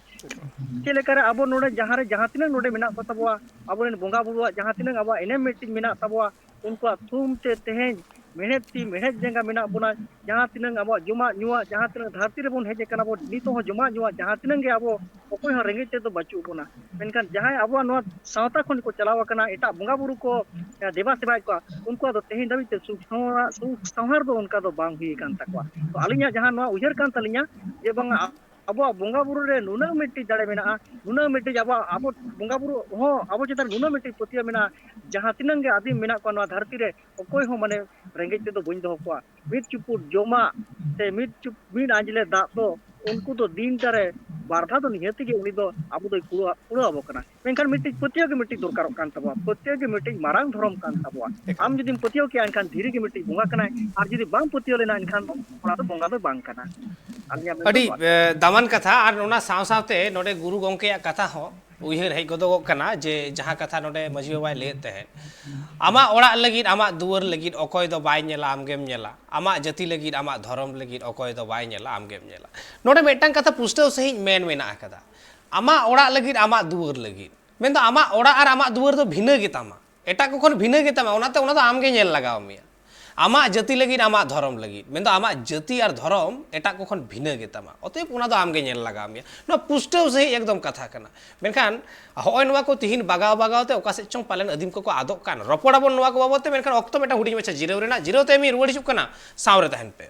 ᱪᱮᱫ ᱞᱮᱠᱟᱨᱮ ᱟᱵᱚ ᱱᱚᱰᱮ ᱡᱟᱦᱟᱸ ᱨᱮ ᱡᱟᱦᱟᱸ ᱛᱤᱱᱟᱹᱜ ᱱᱚᱰᱮ ᱢᱮᱱᱟᱜ ᱠᱚ ᱛᱟᱵᱚᱣᱟ, ᱟᱵᱚᱨᱮᱱ ᱵᱚᱸᱜᱟ ᱵᱩᱨᱩᱣᱟᱜ ᱡᱟᱦᱟᱸ ᱛᱤᱱᱟᱹᱜ ᱟᱵᱚᱣᱟᱜ ᱮᱱᱮᱢ ᱢᱤᱫᱴᱤᱡ ᱢᱮᱱᱟᱜ ᱛᱟᱵᱚᱣᱟ, ᱩᱱᱠᱩᱣᱟᱜ ᱛᱷᱩᱢ ᱛᱮ ᱛᱮᱦᱮᱧ ᱢᱮᱬᱦᱮᱫ ᱛᱤ ᱢᱮᱬᱦᱮᱫ ᱡᱟᱸᱜᱟ ᱢᱮᱱᱟᱜ ᱵᱚᱱᱟ᱾ ᱡᱟᱦᱟᱸ ᱛᱤᱱᱟᱹᱜ ᱟᱵᱚᱣᱟᱜ ᱡᱚᱢᱟᱜ ᱧᱩᱣᱟᱜ, ᱡᱟᱦᱟᱸ ᱛᱤᱱᱟᱹᱜ ᱫᱷᱟᱹᱨᱛᱤ ᱨᱮᱵᱚᱱ ᱦᱮᱡ ᱟᱠᱟᱱᱟ ᱵᱚᱱ, ᱱᱤᱛᱚᱜ ᱦᱚᱸ ᱡᱚᱢᱟᱜ ᱧᱩᱣᱟᱜ ᱡᱟᱦᱟᱸ ᱛᱤᱱᱟᱹᱜ ᱜᱮ ᱟᱵᱚ ᱚᱠᱚᱭ ᱦᱚᱸ ᱨᱮᱸᱜᱮᱡ ᱛᱮᱫᱚ ᱵᱟᱹᱪᱩᱜ ᱵᱚᱱᱟ᱾ ᱢᱮᱱᱠᱷᱟᱱ ᱡᱟᱦᱟᱸᱭ ᱟᱵᱚᱣᱟᱜ ᱱᱚᱣᱟ ᱥᱟᱶᱛᱟ ᱠᱷᱚᱱ ᱠᱚ ᱪᱟᱞᱟᱣ ᱟᱠᱟᱱᱟ, ᱮᱴᱟᱜ ᱵᱚᱸᱜᱟ ᱵᱩᱨᱩ ᱠᱚ ᱫᱮᱵᱟ ᱥᱮᱵᱟᱭᱮᱫ ᱠᱚᱣᱟ, ᱩᱱᱠᱩᱣᱟᱜ ᱫᱚ ᱛᱮᱦᱮᱧ ᱫᱷᱟᱹᱵᱤᱡ ᱛᱮ ᱥᱩᱠ ᱥᱟᱶᱟᱨ, ᱥᱩᱠ ᱥᱟᱶᱟᱨ ᱫᱚ ᱚᱱᱠᱟ ᱫᱚ ᱵᱟᱝ ᱦᱩᱭ ᱟᱠᱟᱱ ᱛᱟᱠᱚᱣᱟ᱾ ᱛᱚ ᱟᱹᱞᱤᱧᱟᱜ ᱡᱟᱦᱟᱸ ᱱᱚᱣᱟ ᱩᱭᱦᱟᱹᱨ ᱠᱟᱱ ᱛᱟᱹᱞᱤᱧᱟ ᱡᱮ ᱵᱟᱝᱟ, ᱟᱵᱚᱣᱟᱜ ᱵᱚᱸᱜᱟ ᱵᱩᱨᱩ ᱨᱮ ᱱᱩᱱᱟᱹᱜ ᱢᱤᱫᱴᱤᱡ ᱫᱟᱲᱮ ᱢᱮᱱᱟᱜᱼᱟ, ᱱᱩᱱᱟᱹᱜ ᱢᱤᱫᱴᱤᱡ ᱟᱵᱚᱣᱟᱜ, ᱟᱵᱚ ᱵᱚᱸᱜᱟ ᱵᱩᱨᱩ ᱦᱚᱸ ᱟᱵᱚ ᱪᱮᱛᱟᱱ ᱱᱩᱱᱟᱹᱜ ᱢᱤᱫᱴᱤᱡ ᱯᱟᱹᱛᱭᱟᱹᱣ ᱢᱮᱱᱟᱜᱼᱟ, ᱡᱟᱦᱟᱸ ᱛᱤᱱᱟᱹᱜ ᱜᱮ ᱟᱹᱫᱤᱢ ᱢᱮᱱᱟᱜ ᱠᱚᱣᱟ ᱱᱚᱣᱟ ᱫᱷᱟᱹᱨᱛᱤ ᱨᱮ, ᱚᱠᱚᱭ ᱦᱚᱸ ᱢᱟᱱᱮ ᱨᱮᱸᱜᱮᱡ ᱛᱮᱫᱚ ᱵᱟᱹᱧ ᱫᱚᱦᱚ ᱠᱚᱣᱟ᱾ ᱢᱤᱫ ᱪᱩᱯᱩᱫ ᱡᱚᱢᱟᱜ ᱥᱮ ᱢᱤᱫ ᱪᱩᱯ-, ᱢᱤᱫ ᱟᱸᱡᱽᱞᱮ ᱫᱟᱜ ᱫᱚ ᱩᱱᱠᱩ ᱫᱚ ᱫᱤᱱ ᱨᱮ ᱵᱟᱨ ᱫᱷᱟᱣ ᱫᱚ ᱱᱤᱦᱟᱹᱛ ᱜᱮ ᱩᱱᱤ ᱫᱚ ᱟᱵᱚ ᱫᱚᱭ ᱠᱩᱲᱟᱹ-, ᱠᱩᱲᱟᱹᱣ ᱟᱵᱚ ᱠᱟᱱᱟ᱾ ᱢᱮᱱᱠᱷᱟᱱ ᱢᱤᱫᱴᱤᱡ ᱯᱟᱹᱛᱭᱟᱹᱣ ᱜᱮ ᱢᱤᱫᱴᱤᱡ ᱫᱚᱨᱠᱟᱨᱚᱜ ᱠᱟᱱ ᱛᱟᱵᱚᱱᱟ, ᱯᱟᱹᱛᱭᱟᱹᱣ ᱜᱮ ᱢᱤᱫᱴᱤᱡ ᱢᱟᱨᱟᱝ ᱫᱷᱚᱨᱚᱢ ᱠᱟᱱ ᱛᱟᱵᱚᱱᱟ᱾ ᱮᱠᱟᱞ᱾ ᱟᱢ ᱡᱩᱫᱤᱢ ᱯᱟᱹᱛᱭᱟᱹᱣ ᱠᱮᱭᱟ, ᱮᱱᱠᱷᱟᱱ ᱫᱷᱤᱨᱤ ᱜᱮ ᱢᱤᱫᱴᱤᱡ ᱵᱚᱸᱜᱟ ᱠᱟᱱᱟᱭ, ᱟᱨ ᱡᱩᱫᱤ ᱵᱟᱢ ᱯᱟᱹᱛᱭᱟᱹᱣ ᱞᱮᱱᱟ, ᱮᱱᱠᱷᱟᱱ ᱚᱱᱟ ᱫᱚ ᱵᱚᱸᱜᱟ ᱫᱚ ᱵᱟᱝ ᱠᱟᱱᱟ᱾ ᱟᱹᱞᱤᱧᱟᱜ ᱢᱮᱱ ᱫᱚ ᱟᱹᱰᱤ, ᱱᱚᱣᱟ᱾ ᱮ, ᱫᱟᱢᱟᱱ ᱠᱟᱛᱷᱟ᱾ ᱟᱨ ᱚᱱᱟ ᱥᱟᱶ ᱥᱟᱶᱛᱮ ᱱᱚᱰᱮ ᱜᱩᱨᱩ ᱜᱚᱢᱠᱮᱭᱟᱜ ᱠᱟᱛᱷᱟ ᱦᱚᱸ ᱩᱭᱦᱟᱹᱨ ᱦᱮᱡ ᱜᱚᱫᱚᱜᱚᱜ ᱠᱟᱱᱟ, ᱡᱮ ᱡᱟᱦᱟᱸ ᱠᱟᱛᱷᱟ ᱱᱚᱰᱮ ᱢᱟᱹᱡᱷᱤ ᱵᱟᱵᱟᱭ ᱞᱟᱹᱭᱮᱫ ᱛᱟᱦᱮᱸᱫ, "ᱟᱢᱟᱜ ᱚᱲᱟᱜ ᱞᱟᱹᱜᱤᱫ, ᱟᱢᱟᱜ ᱫᱩᱣᱟᱹᱨ ᱞᱟᱹᱜᱤᱫ ᱚᱠᱚᱭ ᱫᱚ ᱵᱟᱭ ᱧᱮᱞᱟ, ᱟᱢᱜᱮᱢ ᱧᱮᱞᱟ᱾ ᱟᱢᱟᱜ ᱡᱟᱹᱛᱤ ᱞᱟᱹᱜᱤᱫ, ᱟᱢᱟᱜ ᱫᱷᱚᱨᱚᱢ ᱞᱟᱹᱜᱤᱫ ᱚᱠᱚᱭ ᱫᱚ ᱵᱟᱭ ᱧᱮᱞᱟ, ᱟᱢᱜᱮᱢ ᱧᱮᱞᱟ᱾" ᱱᱚᱰᱮ ᱢᱤᱫᱴᱟᱝ ᱠᱟᱛᱷᱟ ᱯᱩᱥᱴᱟᱹᱣ ᱥᱟᱺᱦᱤᱡ ᱢᱮᱱ ᱢᱮᱱᱟᱜ ᱟᱠᱟᱫᱟ, "ᱟᱢᱟᱜ ᱚᱲᱟᱜ ᱞᱟᱹᱜᱤᱫ, ᱟᱢᱟᱜ ᱫᱩᱣᱟᱹᱨ ᱞᱟᱹᱜᱤᱫ᱾" ᱢᱮᱱᱫᱚ ᱟᱢᱟᱜ ᱚᱲᱟᱜ ᱟᱨ ᱟᱢᱟᱜ ᱫᱩᱣᱟᱹᱨ ᱫᱚ ᱵᱷᱤᱱᱟᱹ ᱜᱮᱛᱟᱢᱟ, ᱮᱴᱟᱜ ᱠᱚ ᱠᱷᱚᱱ ᱵᱷᱤᱱᱟᱹ ᱜᱮᱛᱟᱢᱟ, ᱚᱱᱟᱛᱮ ᱚᱱᱟ ᱫᱚ ᱟᱢᱜᱮ ᱧᱮᱞ ᱞᱟᱜᱟᱣ ᱢᱮᱭᱟ᱾ ᱟᱢᱟᱜ ᱡᱟᱹᱛᱤ ᱞᱟᱹᱜᱤᱫ, ᱟᱢᱟᱜ ᱫᱷᱚᱨᱚᱢ ᱞᱟᱹᱜᱤᱫ, ᱢᱮᱱᱫᱚ ᱟᱢᱟᱜ ᱡᱟᱹᱛᱤ ᱟᱨ ᱫᱷᱚᱨᱚᱢ ᱮᱴᱟᱜ ᱠᱚ ᱠᱷᱚᱱ ᱵᱷᱤᱱᱟᱹ ᱜᱮᱛᱟᱢᱟ, ᱚᱛᱚᱮᱵ ᱚᱱᱟ ᱫᱚ ᱟᱢᱜᱮ ᱧᱮᱞ ᱞᱟᱜᱟᱣ ᱢᱮᱭᱟ᱾ ᱱᱚᱣᱟ ᱯᱩᱥᱴᱟᱹᱣ ᱥᱟᱺᱦᱤᱡ ᱮᱠᱫᱚᱢ ᱠᱟᱛᱷᱟ ᱠᱟᱱᱟ᱾ ᱢᱮᱱᱠᱷᱟᱱ ᱦᱚᱸᱜᱼᱚᱭ ᱱᱚᱣᱟ ᱠᱚ ᱛᱤᱦᱤᱧ ᱵᱟᱜᱟᱣ ᱵᱟᱜᱟᱣ ᱛᱮ ᱚᱠᱟ ᱥᱮᱫ ᱪᱚᱝ ᱯᱟᱞᱮᱱ ᱟᱹᱫᱤᱢ ᱠᱚᱠᱚ ᱟᱫᱚᱜ ᱠᱟᱱ᱾ ᱨᱚᱯᱚᱲ ᱟᱵᱚᱱ ᱱᱚᱣᱟ ᱠᱚ ᱵᱟᱵᱚᱫ ᱛᱮ, ᱢᱮᱱᱠᱷᱟᱱ ᱚᱠᱛᱚ ᱢᱤᱫᱴᱟᱝ ᱦᱩᱰᱤᱧ ᱢᱟᱪᱷᱟ ᱡᱤᱨᱟᱹᱣ ᱨᱮᱱᱟᱜ, ᱡᱤᱨᱟᱹᱣ ᱛᱟᱭᱚᱢ ᱤᱧ ᱨᱩᱣᱟᱹᱲ ᱦᱤᱡᱩᱜ ᱠᱟᱱᱟ, ᱥᱟᱶ ᱨᱮ ᱛᱟᱦᱮᱱ ᱯᱮ᱾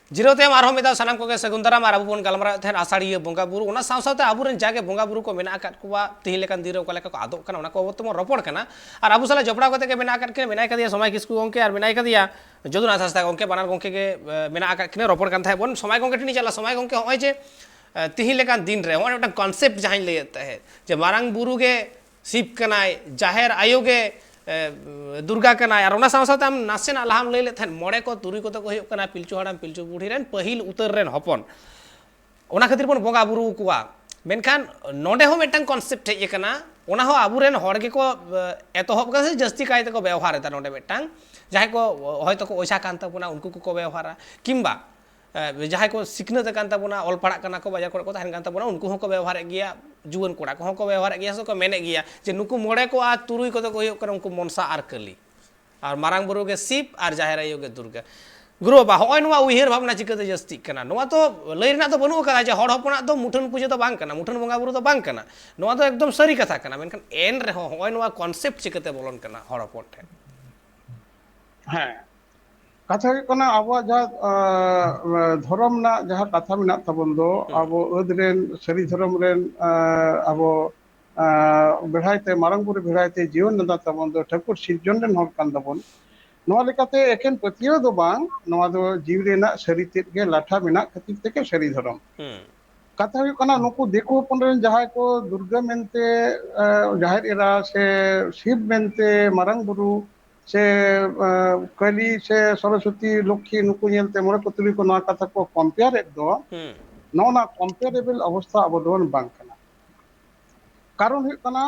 ᱡᱤᱨᱟᱹᱣ ᱛᱟᱭᱚᱢ ᱟᱨᱦᱚᱸ ᱢᱤᱫ ᱫᱷᱟᱣ ᱥᱟᱱᱟᱢ ᱠᱚᱜᱮ ᱥᱟᱹᱜᱩᱱ ᱫᱟᱨᱟᱢ᱾ ᱟᱨ ᱟᱵᱚ ᱵᱚᱱ ᱜᱟᱞᱢᱟᱨᱟᱣᱮᱫ ᱛᱟᱦᱮᱸᱫ ᱟᱥᱟᱲᱤᱭᱟᱹ ᱵᱚᱸᱜᱟ ᱵᱩᱨᱩ, ᱚᱱᱟ ᱥᱟᱶ ᱥᱟᱶᱛᱮ ᱟᱵᱚᱨᱮᱱ ᱡᱟᱜᱮ ᱵᱚᱸᱜᱟ ᱵᱩᱨᱩ ᱠᱚ ᱢᱮᱱᱟᱜ ᱟᱠᱟᱫ ᱠᱚᱣᱟ, ᱛᱤᱦᱤᱧ ᱞᱮᱠᱟᱱ ᱫᱤᱱ ᱨᱮ ᱚᱠᱟ ᱞᱮᱠᱟ ᱠᱚ ᱟᱫᱚᱜ ᱠᱟᱱᱟ, ᱚᱱᱟ ᱠᱚ ᱵᱟᱵᱚᱫ ᱛᱮᱵᱚᱱ ᱨᱚᱯᱚᱲ ᱠᱟᱱᱟ᱾ ᱟᱨ ᱟᱵᱚ ᱥᱟᱞᱟᱜ ᱡᱚᱯᱲᱟᱣ ᱠᱟᱛᱮ ᱜᱮ ᱢᱮᱱᱟᱜ ᱟᱠᱟᱫ ᱠᱤᱱᱟ, ᱢᱮᱱᱟᱭ ᱠᱟᱫᱮᱭᱟ ᱥᱚᱢᱟᱭ ᱠᱤᱥᱠᱩ ᱜᱚᱢᱠᱮ ᱟᱨ ᱢᱮᱱᱟᱭ ᱠᱟᱫᱮᱭᱟ ᱡᱚᱫᱩᱱᱟᱛᱷ ᱦᱟᱸᱥᱫᱟ ᱜᱚᱢᱠᱮ, ᱵᱟᱱᱟᱨ ᱜᱚᱢᱠᱮ ᱜᱮ, ᱮ, ᱢᱮᱱᱟᱜ ᱟᱠᱟᱫ ᱠᱤᱱᱟ᱾ ᱨᱚᱯᱚᱲ ᱠᱟᱱ ᱛᱟᱦᱮᱸᱫ ᱵᱚᱱ ᱥᱚᱢᱟᱭ ᱜᱚᱢᱠᱮ ᱴᱷᱮᱱ ᱤᱧ ᱪᱟᱞᱟᱜᱼᱟ᱾ ᱥᱚᱢᱟᱭ ᱜᱚᱢᱠᱮ, ᱦᱚᱸᱜᱼᱚᱭ ᱡᱮ, ᱮ, ᱛᱤᱦᱤᱧ ᱞᱮᱠᱟᱱ ᱫᱤᱱ ᱨᱮ ᱦᱚᱸᱜᱼᱚᱭ ᱢᱤᱫᱴᱟᱝ ᱠᱚᱱᱥᱮᱯᱴ ᱡᱟᱦᱟᱸᱧ ᱞᱟᱹᱭᱮᱫ ᱛᱟᱦᱮᱸᱫ, ᱡᱮ ᱢᱟᱨᱟᱝ ᱵᱩᱨᱩ ᱜᱮ ᱥᱤᱵ ᱠᱟᱱᱟᱭ, ᱡᱟᱦᱮᱨ ᱟᱭᱳ ᱜᱮ, ᱮ, ᱫᱩᱨᱜᱟ ᱠᱟᱱᱟᱭ, ᱟᱨ ᱚᱱᱟ ᱥᱟᱶ ᱥᱟᱶᱛᱮ ᱟᱢ ᱱᱟᱥᱮᱱᱟᱜ ᱞᱟᱦᱟᱢ ᱞᱟᱹᱭ ᱞᱮᱫ ᱛᱟᱦᱮᱸᱫ, ᱢᱚᱬᱮ ᱠᱚ ᱛᱩᱨᱩᱭ ᱠᱚᱫᱚ ᱠᱚ ᱦᱩᱭᱩᱜ ᱠᱟᱱᱟ ᱯᱤᱞᱪᱩ ᱦᱟᱲᱟᱢ ᱯᱤᱞᱪᱩ ᱵᱩᱲᱦᱤ ᱨᱮᱱ ᱯᱟᱹᱦᱤᱞ ᱩᱛᱟᱹᱨ ᱨᱮᱱ ᱦᱚᱯᱚᱱ, ᱚᱱᱟ ᱠᱷᱟᱹᱛᱤᱨ ᱵᱚᱱ ᱵᱚᱸᱜᱟ ᱵᱩᱨᱩ ᱟᱠᱚᱣᱟ᱾ ᱢᱮᱱᱠᱷᱟᱱ ᱱᱚᱰᱮ ᱦᱚᱸ ᱢᱤᱫᱴᱟᱝ ᱠᱚᱱᱥᱮᱯᱴ ᱦᱮᱡ ᱟᱠᱟᱱᱟ, ᱚᱱᱟ ᱦᱚᱸ ᱟᱵᱚᱨᱮᱱ ᱦᱚᱲ ᱜᱮᱠᱚ, ᱮ, ᱮᱛᱚᱦᱚᱵ ᱠᱟᱫᱟ ᱥᱮ ᱡᱟᱹᱥᱛᱤ ᱠᱟᱭ ᱛᱮᱠᱚ ᱵᱮᱣᱦᱟᱨ ᱮᱫᱟ᱾ ᱱᱚᱰᱮ ᱢᱤᱫᱴᱟᱝ ᱡᱟᱦᱟᱸᱭ ᱠᱚ ᱦᱚᱭᱛᱳ ᱠᱚ ᱚᱡᱷᱟ ᱠᱟᱱ ᱛᱟᱵᱚᱱᱟ, ᱩᱱᱠᱩ ᱠᱚᱠᱚ ᱵᱮᱣᱦᱟᱨᱟ, ᱠᱤᱝᱵᱟ ᱮ, ᱡᱟᱦᱟᱸᱭ ᱠᱚ ᱥᱤᱠᱷᱱᱟᱹᱛ ᱟᱠᱟᱱ ᱛᱟᱵᱚᱱᱟ, ᱚᱞ ᱯᱟᱲᱦᱟᱜ ᱠᱟᱱᱟ ᱠᱚ, ᱵᱟᱡᱟᱨ ᱠᱚᱨᱮ ᱠᱚ ᱛᱟᱦᱮᱱ ᱠᱟᱱ ᱛᱟᱵᱚᱱᱟ, ᱩᱱᱠᱩ ᱦᱚᱸᱠᱚ ᱵᱮᱣᱦᱟᱨᱮᱫ ᱜᱮᱭᱟ, ᱡᱩᱣᱟᱹᱱ ᱠᱚᱲᱟ ᱠᱚᱦᱚᱸ ᱠᱚ ᱵᱮᱣᱦᱟᱨᱮᱫ ᱜᱮᱭᱟ, ᱥᱮᱠᱚ ᱢᱮᱱᱮᱫ ᱜᱮᱭᱟ ᱡᱮ ᱱᱩᱠᱩ ᱢᱚᱬᱮ ᱠᱚ ᱟᱨ ᱛᱩᱨᱩᱭ ᱠᱚᱫᱚ ᱠᱚ ᱦᱩᱭᱩᱜ ᱠᱟᱱᱟ ᱩᱱᱠᱩ ᱢᱚᱱᱥᱟ ᱟᱨ ᱠᱟᱹᱞᱤ᱾ ᱟᱨ ᱢᱟᱨᱟᱝ ᱵᱩᱨᱩ ᱜᱮ ᱥᱤᱵ ᱟᱨ ᱡᱟᱦᱮᱨ ᱟᱭᱳ ᱜᱮ ᱫᱩᱨᱜᱟ᱾ ᱜᱩᱨᱩ ᱵᱟᱵᱟ, ᱦᱚᱸᱜᱼᱚᱭ ᱱᱚᱣᱟ ᱩᱭᱦᱟᱹᱨ ᱵᱷᱟᱵᱽᱱᱟ ᱪᱤᱠᱟᱹᱛᱮ ᱡᱟᱹᱥᱛᱤᱜ ᱠᱟᱱᱟ? ᱱᱚᱣᱟ ᱛᱚ ᱞᱟᱹᱭ ᱨᱮᱱᱟᱜ ᱫᱚ ᱵᱟᱹᱱᱩᱜ ᱟᱠᱟᱫᱟ ᱡᱮ ᱦᱚᱲ ᱦᱚᱯᱚᱱᱟᱜ ᱫᱚ ᱢᱩᱴᱷᱟᱹᱱ ᱯᱩᱡᱟᱹ ᱫᱚ ᱵᱟᱝ ᱠᱟᱱᱟ, ᱢᱩᱴᱷᱟᱹᱱ ᱵᱚᱸᱜᱟ ᱵᱩᱨᱩ ᱫᱚ ᱵᱟᱝ ᱠᱟᱱᱟ᱾ ᱱᱚᱣᱟ ᱫᱚ ᱮᱠᱫᱚᱢ ᱥᱟᱹᱨᱤ ᱠᱟᱛᱷᱟ ᱠᱟᱱᱟ, ᱢᱮᱱᱠᱷᱟᱱ ᱮᱱ ᱨᱮᱦᱚᱸ ᱦᱚᱸᱜᱼᱚᱭ ᱱᱚᱣᱟ concept ᱪᱤᱠᱟᱹᱛᱮ ᱵᱚᱞᱚᱱ ᱠᱟᱱᱟ ᱦᱚᱲ ᱦᱚᱯᱚᱱ ᱴᱷᱮᱱ? ᱦᱮᱸ, ᱠᱟᱛᱷᱟ ᱦᱩᱭᱩᱜ ᱠᱟᱱᱟ, ᱟᱵᱚᱣᱟᱜ ᱡᱟᱦᱟᱸ ᱟᱸ, ᱫᱷᱚᱨᱚᱢ ᱨᱮᱱᱟᱜ ᱡᱟᱦᱟᱸ ᱠᱟᱛᱷᱟ ᱢᱮᱱᱟᱜ ᱛᱟᱵᱚᱱ ᱫᱚ, ᱦᱩᱸ᱾ ᱟᱵᱚ ᱟᱹᱫ ᱨᱮᱱ, ᱥᱟᱹᱨᱤ ᱫᱷᱚᱨᱚᱢ ᱨᱮᱱ, ᱟᱸ, ᱟᱵᱚ ᱟᱸ, ᱵᱮᱲᱦᱟᱭ ᱛᱮ, ᱢᱟᱨᱟᱝ ᱵᱩᱨᱩ ᱵᱮᱲᱦᱟᱭ ᱛᱮ ᱡᱤᱭᱚᱱ ᱮᱫᱟ ᱛᱟᱵᱚᱱ ᱫᱚ ᱴᱷᱟᱹᱠᱩᱨ ᱥᱤᱨᱡᱚᱱ ᱨᱮᱱ ᱦᱚᱲ ᱠᱟᱱ ᱛᱟᱵᱚᱱ᱾ ᱱᱚᱣᱟ ᱞᱮᱠᱟᱛᱮ ᱮᱠᱮᱱ ᱯᱟᱹᱛᱭᱟᱹᱣ ᱫᱚ ᱵᱟᱝ, ᱱᱚᱣᱟ ᱫᱚ ᱡᱤᱣᱤ ᱨᱮᱱᱟᱜ ᱥᱟᱹᱨᱤ ᱛᱮᱫ ᱜᱮ ᱞᱟᱴᱷᱟ ᱢᱮᱱᱟᱜ ᱠᱷᱟᱹᱛᱤᱨ ᱛᱮᱜᱮ ᱥᱟᱹᱨᱤ ᱫᱷᱚᱨᱚᱢ᱾ ᱦᱩᱸ᱾ ᱠᱟᱛᱷᱟ ᱦᱩᱭᱩᱜ ᱠᱟᱱᱟ, ᱱᱩᱠᱩ ᱫᱤᱠᱩ ᱦᱚᱯᱚᱱ ᱨᱮᱱ ᱡᱟᱦᱟᱸᱭ ᱠᱚ ᱫᱩᱨᱜᱟᱹ ᱢᱮᱱᱛᱮ, ᱟᱸ, ᱡᱟᱦᱮᱨ ᱮᱨᱟ ᱥᱮ ᱥᱤᱵ ᱢᱮᱱᱛᱮ ᱢᱟᱨᱟᱝ ᱵᱩᱨᱩ ᱥᱮ, ᱟᱸ, ᱠᱟᱹᱞᱤ ᱥᱮ ᱥᱚᱨᱚᱥᱚᱛᱤ, ᱞᱚᱠᱠᱷᱤ, ᱱᱩᱠᱩ ᱧᱮᱞᱛᱮ ᱢᱚᱬᱮ ᱠᱚ ᱛᱩᱨᱩᱭ ᱠᱚ ᱱᱚᱣᱟ ᱠᱟᱛᱷᱟ ᱠᱚ compare ᱮᱫ ᱫᱚ, ᱦᱩᱸ᱾ ᱱᱚᱜᱼᱚ ᱱᱟ comparable ᱚᱵᱚᱥᱛᱷᱟ ᱟᱵᱚ ᱫᱚᱵᱚᱱ ᱵᱟᱝ ᱠᱟᱱᱟ᱾ ᱠᱟᱨᱚᱱ ᱦᱩᱭᱩᱜ ᱠᱟᱱᱟ,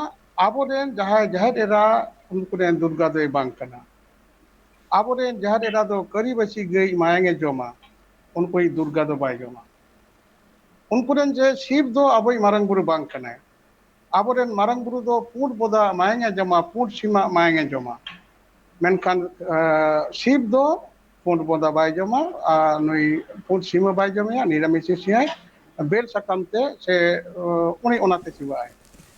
ᱟᱵᱚᱨᱮᱱ ᱡᱟᱦᱟᱸᱭ ᱡᱟᱦᱮᱨ ᱮᱨᱟ, ᱩᱱᱠᱩ ᱨᱮᱱ ᱫᱩᱨᱜᱟ ᱫᱚᱭ ᱵᱟᱝ ᱠᱟᱱᱟ᱾ ᱟᱵᱚᱨᱮᱱ ᱡᱟᱦᱮᱨ ᱮᱨᱟ ᱫᱚ ᱠᱟᱹᱨᱤᱵᱟᱹᱪᱤ ᱜᱟᱹᱭ ᱢᱟᱭᱟᱝ ᱮ ᱡᱚᱢᱟ, ᱩᱱᱠᱩᱭᱤᱡ ᱫᱩᱨᱜᱟ ᱫᱚ ᱵᱟᱭ ᱡᱚᱢᱟ᱾ ᱩᱱᱠᱩ ᱨᱮᱱ ᱡᱮ ᱥᱤᱵ ᱫᱚ ᱟᱵᱚᱭᱤᱡ ᱢᱟᱨᱟᱝ ᱵᱩᱨᱩ ᱵᱟᱝ ᱠᱟᱱᱟᱭ᱾ ᱟᱵᱚᱨᱮᱱ ᱢᱟᱨᱟᱝ ᱵᱩᱨᱩ ᱫᱚ ᱯᱩᱸᱰ ᱵᱚᱫᱟ ᱢᱟᱭᱟᱝ ᱮ ᱡᱚᱢᱟ, ᱯᱩᱸᱰ ᱥᱤᱢᱟᱜ ᱢᱟᱭᱟᱝ ᱮ ᱡᱚᱢᱟ᱾ ᱢᱮᱱᱠᱷᱟᱱ, ᱟᱸ, ᱥᱤᱵ ᱫᱚ ᱯᱩᱸᱰ ᱵᱚᱫᱟ ᱵᱟᱭ ᱡᱚᱢᱟ, ᱟᱨ ᱱᱩᱭ ᱯᱩᱸᱰ ᱥᱤᱢ ᱦᱚᱸ ᱵᱟᱭ ᱡᱚᱢᱮᱭᱟ, ᱱᱤᱨᱟᱢᱤᱥ ᱮ ᱥᱤᱭᱟᱭ, ᱵᱮᱞ ᱥᱟᱠᱟᱢ ᱛᱮ ᱥᱮ, ᱟᱸ, ᱩᱱᱤ ᱚᱱᱟᱛᱮ ᱥᱤᱵᱟᱜ ᱟᱭ᱾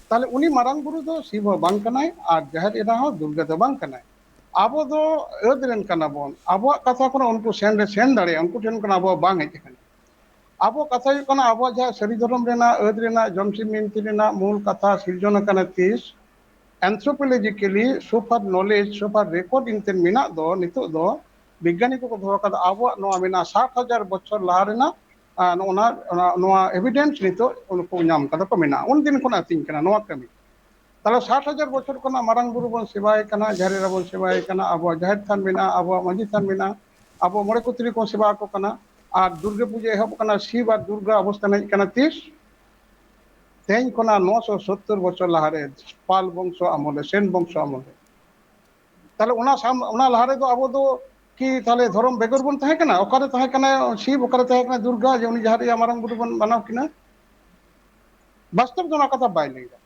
ᱛᱟᱦᱞᱮ ᱩᱱᱤ ᱢᱟᱨᱟᱝ ᱵᱩᱨᱩ ᱫᱚ ᱥᱤᱵ ᱦᱚᱸ ᱵᱟᱝ ᱠᱟᱱᱟᱭ, ᱟᱨ ᱡᱟᱦᱮᱨ ᱮᱨᱟ ᱦᱚᱸ ᱫᱩᱨᱜᱟ ᱫᱚ ᱵᱟᱝ ᱠᱟᱱᱟᱭ᱾ ᱟᱵᱚ ᱫᱚ ᱟᱹᱫ ᱨᱮᱱ ᱠᱟᱱᱟ ᱵᱚᱱ, ᱟᱵᱚᱣᱟᱜ ᱠᱟᱛᱷᱟ ᱠᱷᱚᱱ ᱩᱱᱠᱩ ᱥᱮᱱ ᱨᱮ ᱥᱮᱱ ᱫᱟᱲᱮᱭᱟᱜᱼᱟ, ᱩᱱᱠᱩ ᱴᱷᱮᱱ ᱠᱷᱚᱱ ᱟᱵᱚᱣᱟᱜ ᱵᱟᱝ ᱦᱮᱡ ᱟᱠᱟᱱᱟ᱾ ᱟᱵᱚ ᱠᱟᱛᱷᱟ ᱦᱩᱭᱩᱜ ᱠᱟᱱᱟ, ᱟᱵᱚᱣᱟᱜ ᱡᱟᱦᱟᱸ ᱥᱟᱹᱨᱤ ᱫᱷᱚᱨᱚᱢ ᱨᱮᱱᱟᱜ, ᱟᱹᱫ ᱨᱮᱱᱟᱜ, ᱡᱚᱢᱥᱤᱢ ᱵᱤᱱᱛᱤ ᱨᱮᱱᱟᱜ ᱢᱩᱞ ᱠᱟᱛᱷᱟ ᱥᱤᱨᱡᱚᱱ ᱟᱠᱟᱱᱟ ᱛᱤᱥ? Anthropologically, so far knowledge, so far record ᱮᱱᱛᱮ ᱢᱮᱱᱟᱜ ᱫᱚ, ᱱᱤᱛᱚᱜ ᱫᱚ ᱵᱤᱜᱽᱜᱟᱱᱤ ᱠᱚᱠᱚ ᱫᱚᱦᱚ ᱟᱠᱟᱫᱟ, ᱟᱵᱚᱣᱟᱜ ᱱᱚᱣᱟ ᱢᱮᱱᱟᱜᱼᱟ ᱥᱟᱴ ᱦᱟᱡᱟᱨ ᱵᱚᱪᱷᱚᱨ ᱞᱟᱦᱟ ᱨᱮᱱᱟᱜ, ᱟᱸ, ᱱᱚᱜᱼᱚ ᱱᱟ, ᱚᱱᱟ, ᱱᱚᱣᱟ evidence ᱱᱤᱛᱚᱜ ᱩᱱᱠᱩ ᱧᱟᱢ ᱠᱟᱫᱟ ᱠᱚ, ᱢᱮᱱᱟᱜᱼᱟ, ᱩᱱ ᱫᱤᱱ ᱠᱷᱚᱱ ᱟᱹᱛᱤᱧ ᱠᱟᱱᱟ ᱱᱚᱣᱟ ᱠᱟᱹᱢᱤ᱾ ᱛᱟᱦᱞᱮ ᱥᱟᱴ ᱦᱟᱡᱟᱨ ᱵᱚᱪᱷᱚᱨ ᱠᱷᱚᱱᱟᱜ ᱢᱟᱨᱟᱝ ᱵᱩᱨᱩ ᱵᱚᱱ ᱥᱮᱵᱟᱭᱮ ᱠᱟᱱᱟ, ᱡᱟᱦᱮᱨ ᱮᱨᱟ ᱵᱚᱱ ᱥᱮᱵᱟᱭᱮ ᱠᱟᱱᱟ, ᱟᱵᱚᱣᱟᱜ ᱡᱟᱦᱮᱨ ᱛᱷᱟᱱ ᱢᱮᱱᱟᱜᱼᱟ, ᱟᱵᱚᱣᱟᱜ ᱢᱟᱹᱡᱷᱤ ᱛᱷᱟᱱ ᱢᱮᱱᱟᱜᱼᱟ, ᱟᱵᱚ ᱢᱚᱬᱮ ᱠᱚ ᱛᱩᱨᱩᱭ ᱠᱚ ᱥᱮᱵᱟ ᱟᱠᱚ ᱠᱟᱱᱟ᱾ ᱟᱨ ᱫᱩᱨᱜᱟᱹ ᱯᱩᱡᱟᱹ ᱮᱦᱚᱵ ᱠᱟᱱᱟ, ᱥᱤᱵ ᱟᱨ ᱫᱩᱨᱜᱟ ᱚᱵᱚᱥᱛᱷᱟᱱ ᱦᱮᱡ ᱠᱟᱱᱟ ᱛᱤᱥ? ᱛᱮᱦᱮᱧ ᱠᱷᱚᱱᱟᱜ ᱱᱚᱥᱚ ᱥᱚᱛᱛᱚᱨ ᱵᱚᱪᱷᱚᱨ ᱞᱟᱦᱟᱨᱮ, ᱯᱟᱞ ᱵᱚᱝᱥᱚ ᱟᱢᱚᱞᱮ, ᱥᱮᱱ ᱵᱚᱝᱥᱚ ᱟᱢᱚᱞᱮ᱾ ᱛᱟᱦᱞᱮ ᱚᱱᱟ ᱥᱟᱢ-, ᱚᱱᱟ ᱞᱟᱦᱟ ᱨᱮᱫᱚ ᱟᱵᱚ ᱫᱚ ᱠᱤ ᱛᱟᱦᱞᱮ ᱫᱷᱚᱨᱚᱢ ᱵᱮᱜᱚᱨ ᱵᱚᱱ ᱛᱟᱦᱮᱸ ᱠᱟᱱᱟ? ᱚᱠᱟᱨᱮ ᱛᱟᱦᱮᱸ ᱠᱟᱱᱟ ᱥᱤᱵ, ᱚᱠᱟᱨᱮ ᱛᱟᱦᱮᱸ ᱠᱟᱱᱟ ᱫᱩᱨᱜᱟ, ᱡᱮ ᱩᱱᱤ ᱡᱟᱦᱟᱸ ᱨᱮᱭᱟᱜ ᱢᱟᱨᱟᱝ ᱵᱩᱨᱩ ᱵᱚᱱ ᱢᱟᱱᱟᱣ ᱠᱤᱱᱟ? ᱵᱟᱥᱛᱚᱵ ᱫᱚ ᱚᱱᱟ ᱠᱟᱛᱷᱟ ᱵᱟᱭ ᱞᱟᱹᱭ ᱮᱫᱟ᱾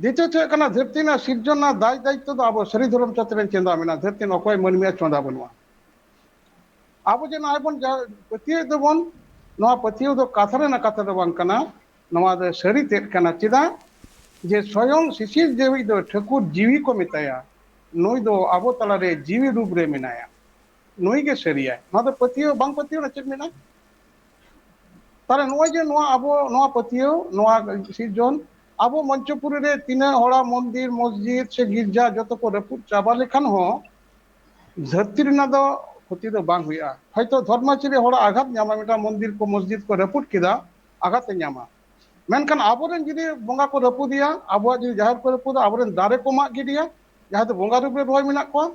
ᱫᱤᱛᱤᱭᱚ ᱦᱩᱭᱩᱜ ᱠᱟᱱᱟ, ᱫᱷᱟᱹᱨᱛᱤ ᱨᱮᱱᱟᱜ ᱥᱤᱨᱡᱚᱱ ᱨᱮᱱᱟᱜ ᱫᱟᱭ ᱫᱟᱭᱤᱛᱛᱚ ᱫᱚ ᱟᱵᱚ ᱥᱟᱹᱨᱤ ᱫᱷᱚᱨᱚᱢ ᱪᱟᱹᱛ ᱨᱮᱱ ᱪᱚᱸᱫᱟ ᱢᱮᱱᱟᱜᱼᱟ, ᱫᱷᱟᱹᱨᱛᱤ ᱨᱮᱱ ᱚᱠᱚᱭ ᱢᱟᱹᱱᱢᱤᱭᱟᱜ ᱪᱚᱸᱫᱟ ᱵᱟᱹᱱᱩᱜᱼᱟ᱾ ᱟᱵᱚ ᱡᱮ ᱱᱚᱜᱼᱚᱭ ᱵᱚᱱ ᱡᱟ-, ᱯᱟᱹᱛᱭᱟᱹᱣ ᱫᱚᱵᱚᱱ, ᱱᱚᱣᱟ ᱯᱟᱹᱛᱭᱟᱹᱣ ᱫᱚ ᱠᱟᱛᱷᱟ ᱨᱮᱱᱟᱜ ᱠᱟᱛᱷᱟ ᱫᱚ ᱵᱟᱝ ᱠᱟᱱᱟ, ᱱᱚᱣᱟ ᱫᱚ ᱥᱟᱹᱨᱤ ᱛᱮᱫ ᱠᱟᱱᱟ᱾ ᱪᱮᱫᱟᱜ ᱡᱮ ᱥᱚᱭᱚᱝ ᱥᱤᱥᱤᱨ ᱡᱤᱣᱤ ᱫᱚ ᱴᱷᱟᱹᱠᱩᱨ ᱡᱤᱣᱤ ᱠᱚ ᱢᱮᱛᱟᱭᱟ, ᱱᱩᱭ ᱫᱚ ᱟᱵᱚ ᱛᱟᱞᱟᱨᱮ ᱡᱤᱣᱤ ᱨᱩᱯ ᱨᱮ ᱢᱮᱱᱟᱭᱟ, ᱱᱩᱭ ᱜᱮ ᱥᱟᱹᱨᱤᱭᱟᱭ᱾ ᱱᱚᱣᱟ ᱫᱚ ᱯᱟᱹᱛᱭᱟᱹᱣ ᱵᱟᱝ ᱯᱟᱹᱛᱭᱟᱹᱣ ᱨᱮᱱᱟᱜ ᱪᱮᱫ ᱢᱮᱱᱟᱜᱼᱟ? ᱛᱟᱦᱞᱮ ᱱᱚᱜᱼᱚᱭ ᱡᱮ ᱱᱚᱣᱟ ᱟᱵᱚ ᱱᱚᱣᱟ ᱯᱟᱹᱛᱭᱟᱹᱣ, ᱱᱚᱣᱟ ᱥᱤᱨᱡᱚᱱ, ᱟᱵᱚ ᱢᱚᱧᱪᱚᱯᱩᱨᱤ ᱨᱮ ᱛᱤᱱᱟᱹᱜ ᱦᱚᱲᱟᱜ ᱢᱚᱱᱫᱤᱨ, ᱢᱚᱥᱡᱤᱫ ᱥᱮ ᱜᱤᱨᱡᱟ ᱡᱚᱛᱚ ᱠᱚ ᱨᱟᱹᱯᱩᱫ ᱪᱟᱵᱟ ᱞᱮᱠᱷᱟᱱ ᱦᱚᱸ ᱫᱷᱟᱹᱨᱛᱤ ᱨᱮᱱᱟᱜ ᱫᱚ ᱠᱷᱚᱛᱤ ᱫᱚ ᱵᱟᱝ ᱦᱩᱭᱩᱜᱼᱟ᱾ ᱦᱚᱭᱛᱚ ᱫᱷᱚᱨᱢᱟᱪᱟᱹᱨᱤ ᱦᱚᱲᱟᱜ ᱟᱜᱷᱟᱛ ᱧᱟᱢᱟ, ᱢᱤᱫᱴᱟᱝ ᱢᱚᱱᱫᱤᱨ ᱠᱚ ᱢᱚᱥᱡᱤᱫ ᱠᱚ ᱨᱟᱹᱯᱩᱫ ᱠᱮᱫᱟ, ᱟᱜᱷᱟᱛ ᱮ ᱧᱟᱢᱟ᱾ ᱢᱮᱱᱠᱷᱟᱱ ᱟᱵᱚᱨᱮᱱ ᱡᱩᱫᱤ ᱵᱚᱸᱜᱟ ᱠᱚ ᱨᱟᱹᱯᱩᱫᱮᱭᱟ, ᱟᱵᱚᱣᱟᱜ ᱡᱩᱫᱤ ᱡᱟᱦᱮᱨ ᱠᱚ ᱨᱟᱹᱯᱩᱫᱟ, ᱟᱵᱚᱨᱮᱱ ᱫᱟᱨᱮ ᱠᱚ ᱢᱟᱜ ᱜᱤᱰᱤᱭᱟ, ᱡᱟᱦᱟᱸ ᱫᱚ ᱵᱚᱸᱜᱟ ᱨᱩᱯ ᱨᱮ ᱨᱚᱦᱚᱭ ᱢᱮᱱᱟᱜ ᱠᱚᱣᱟ,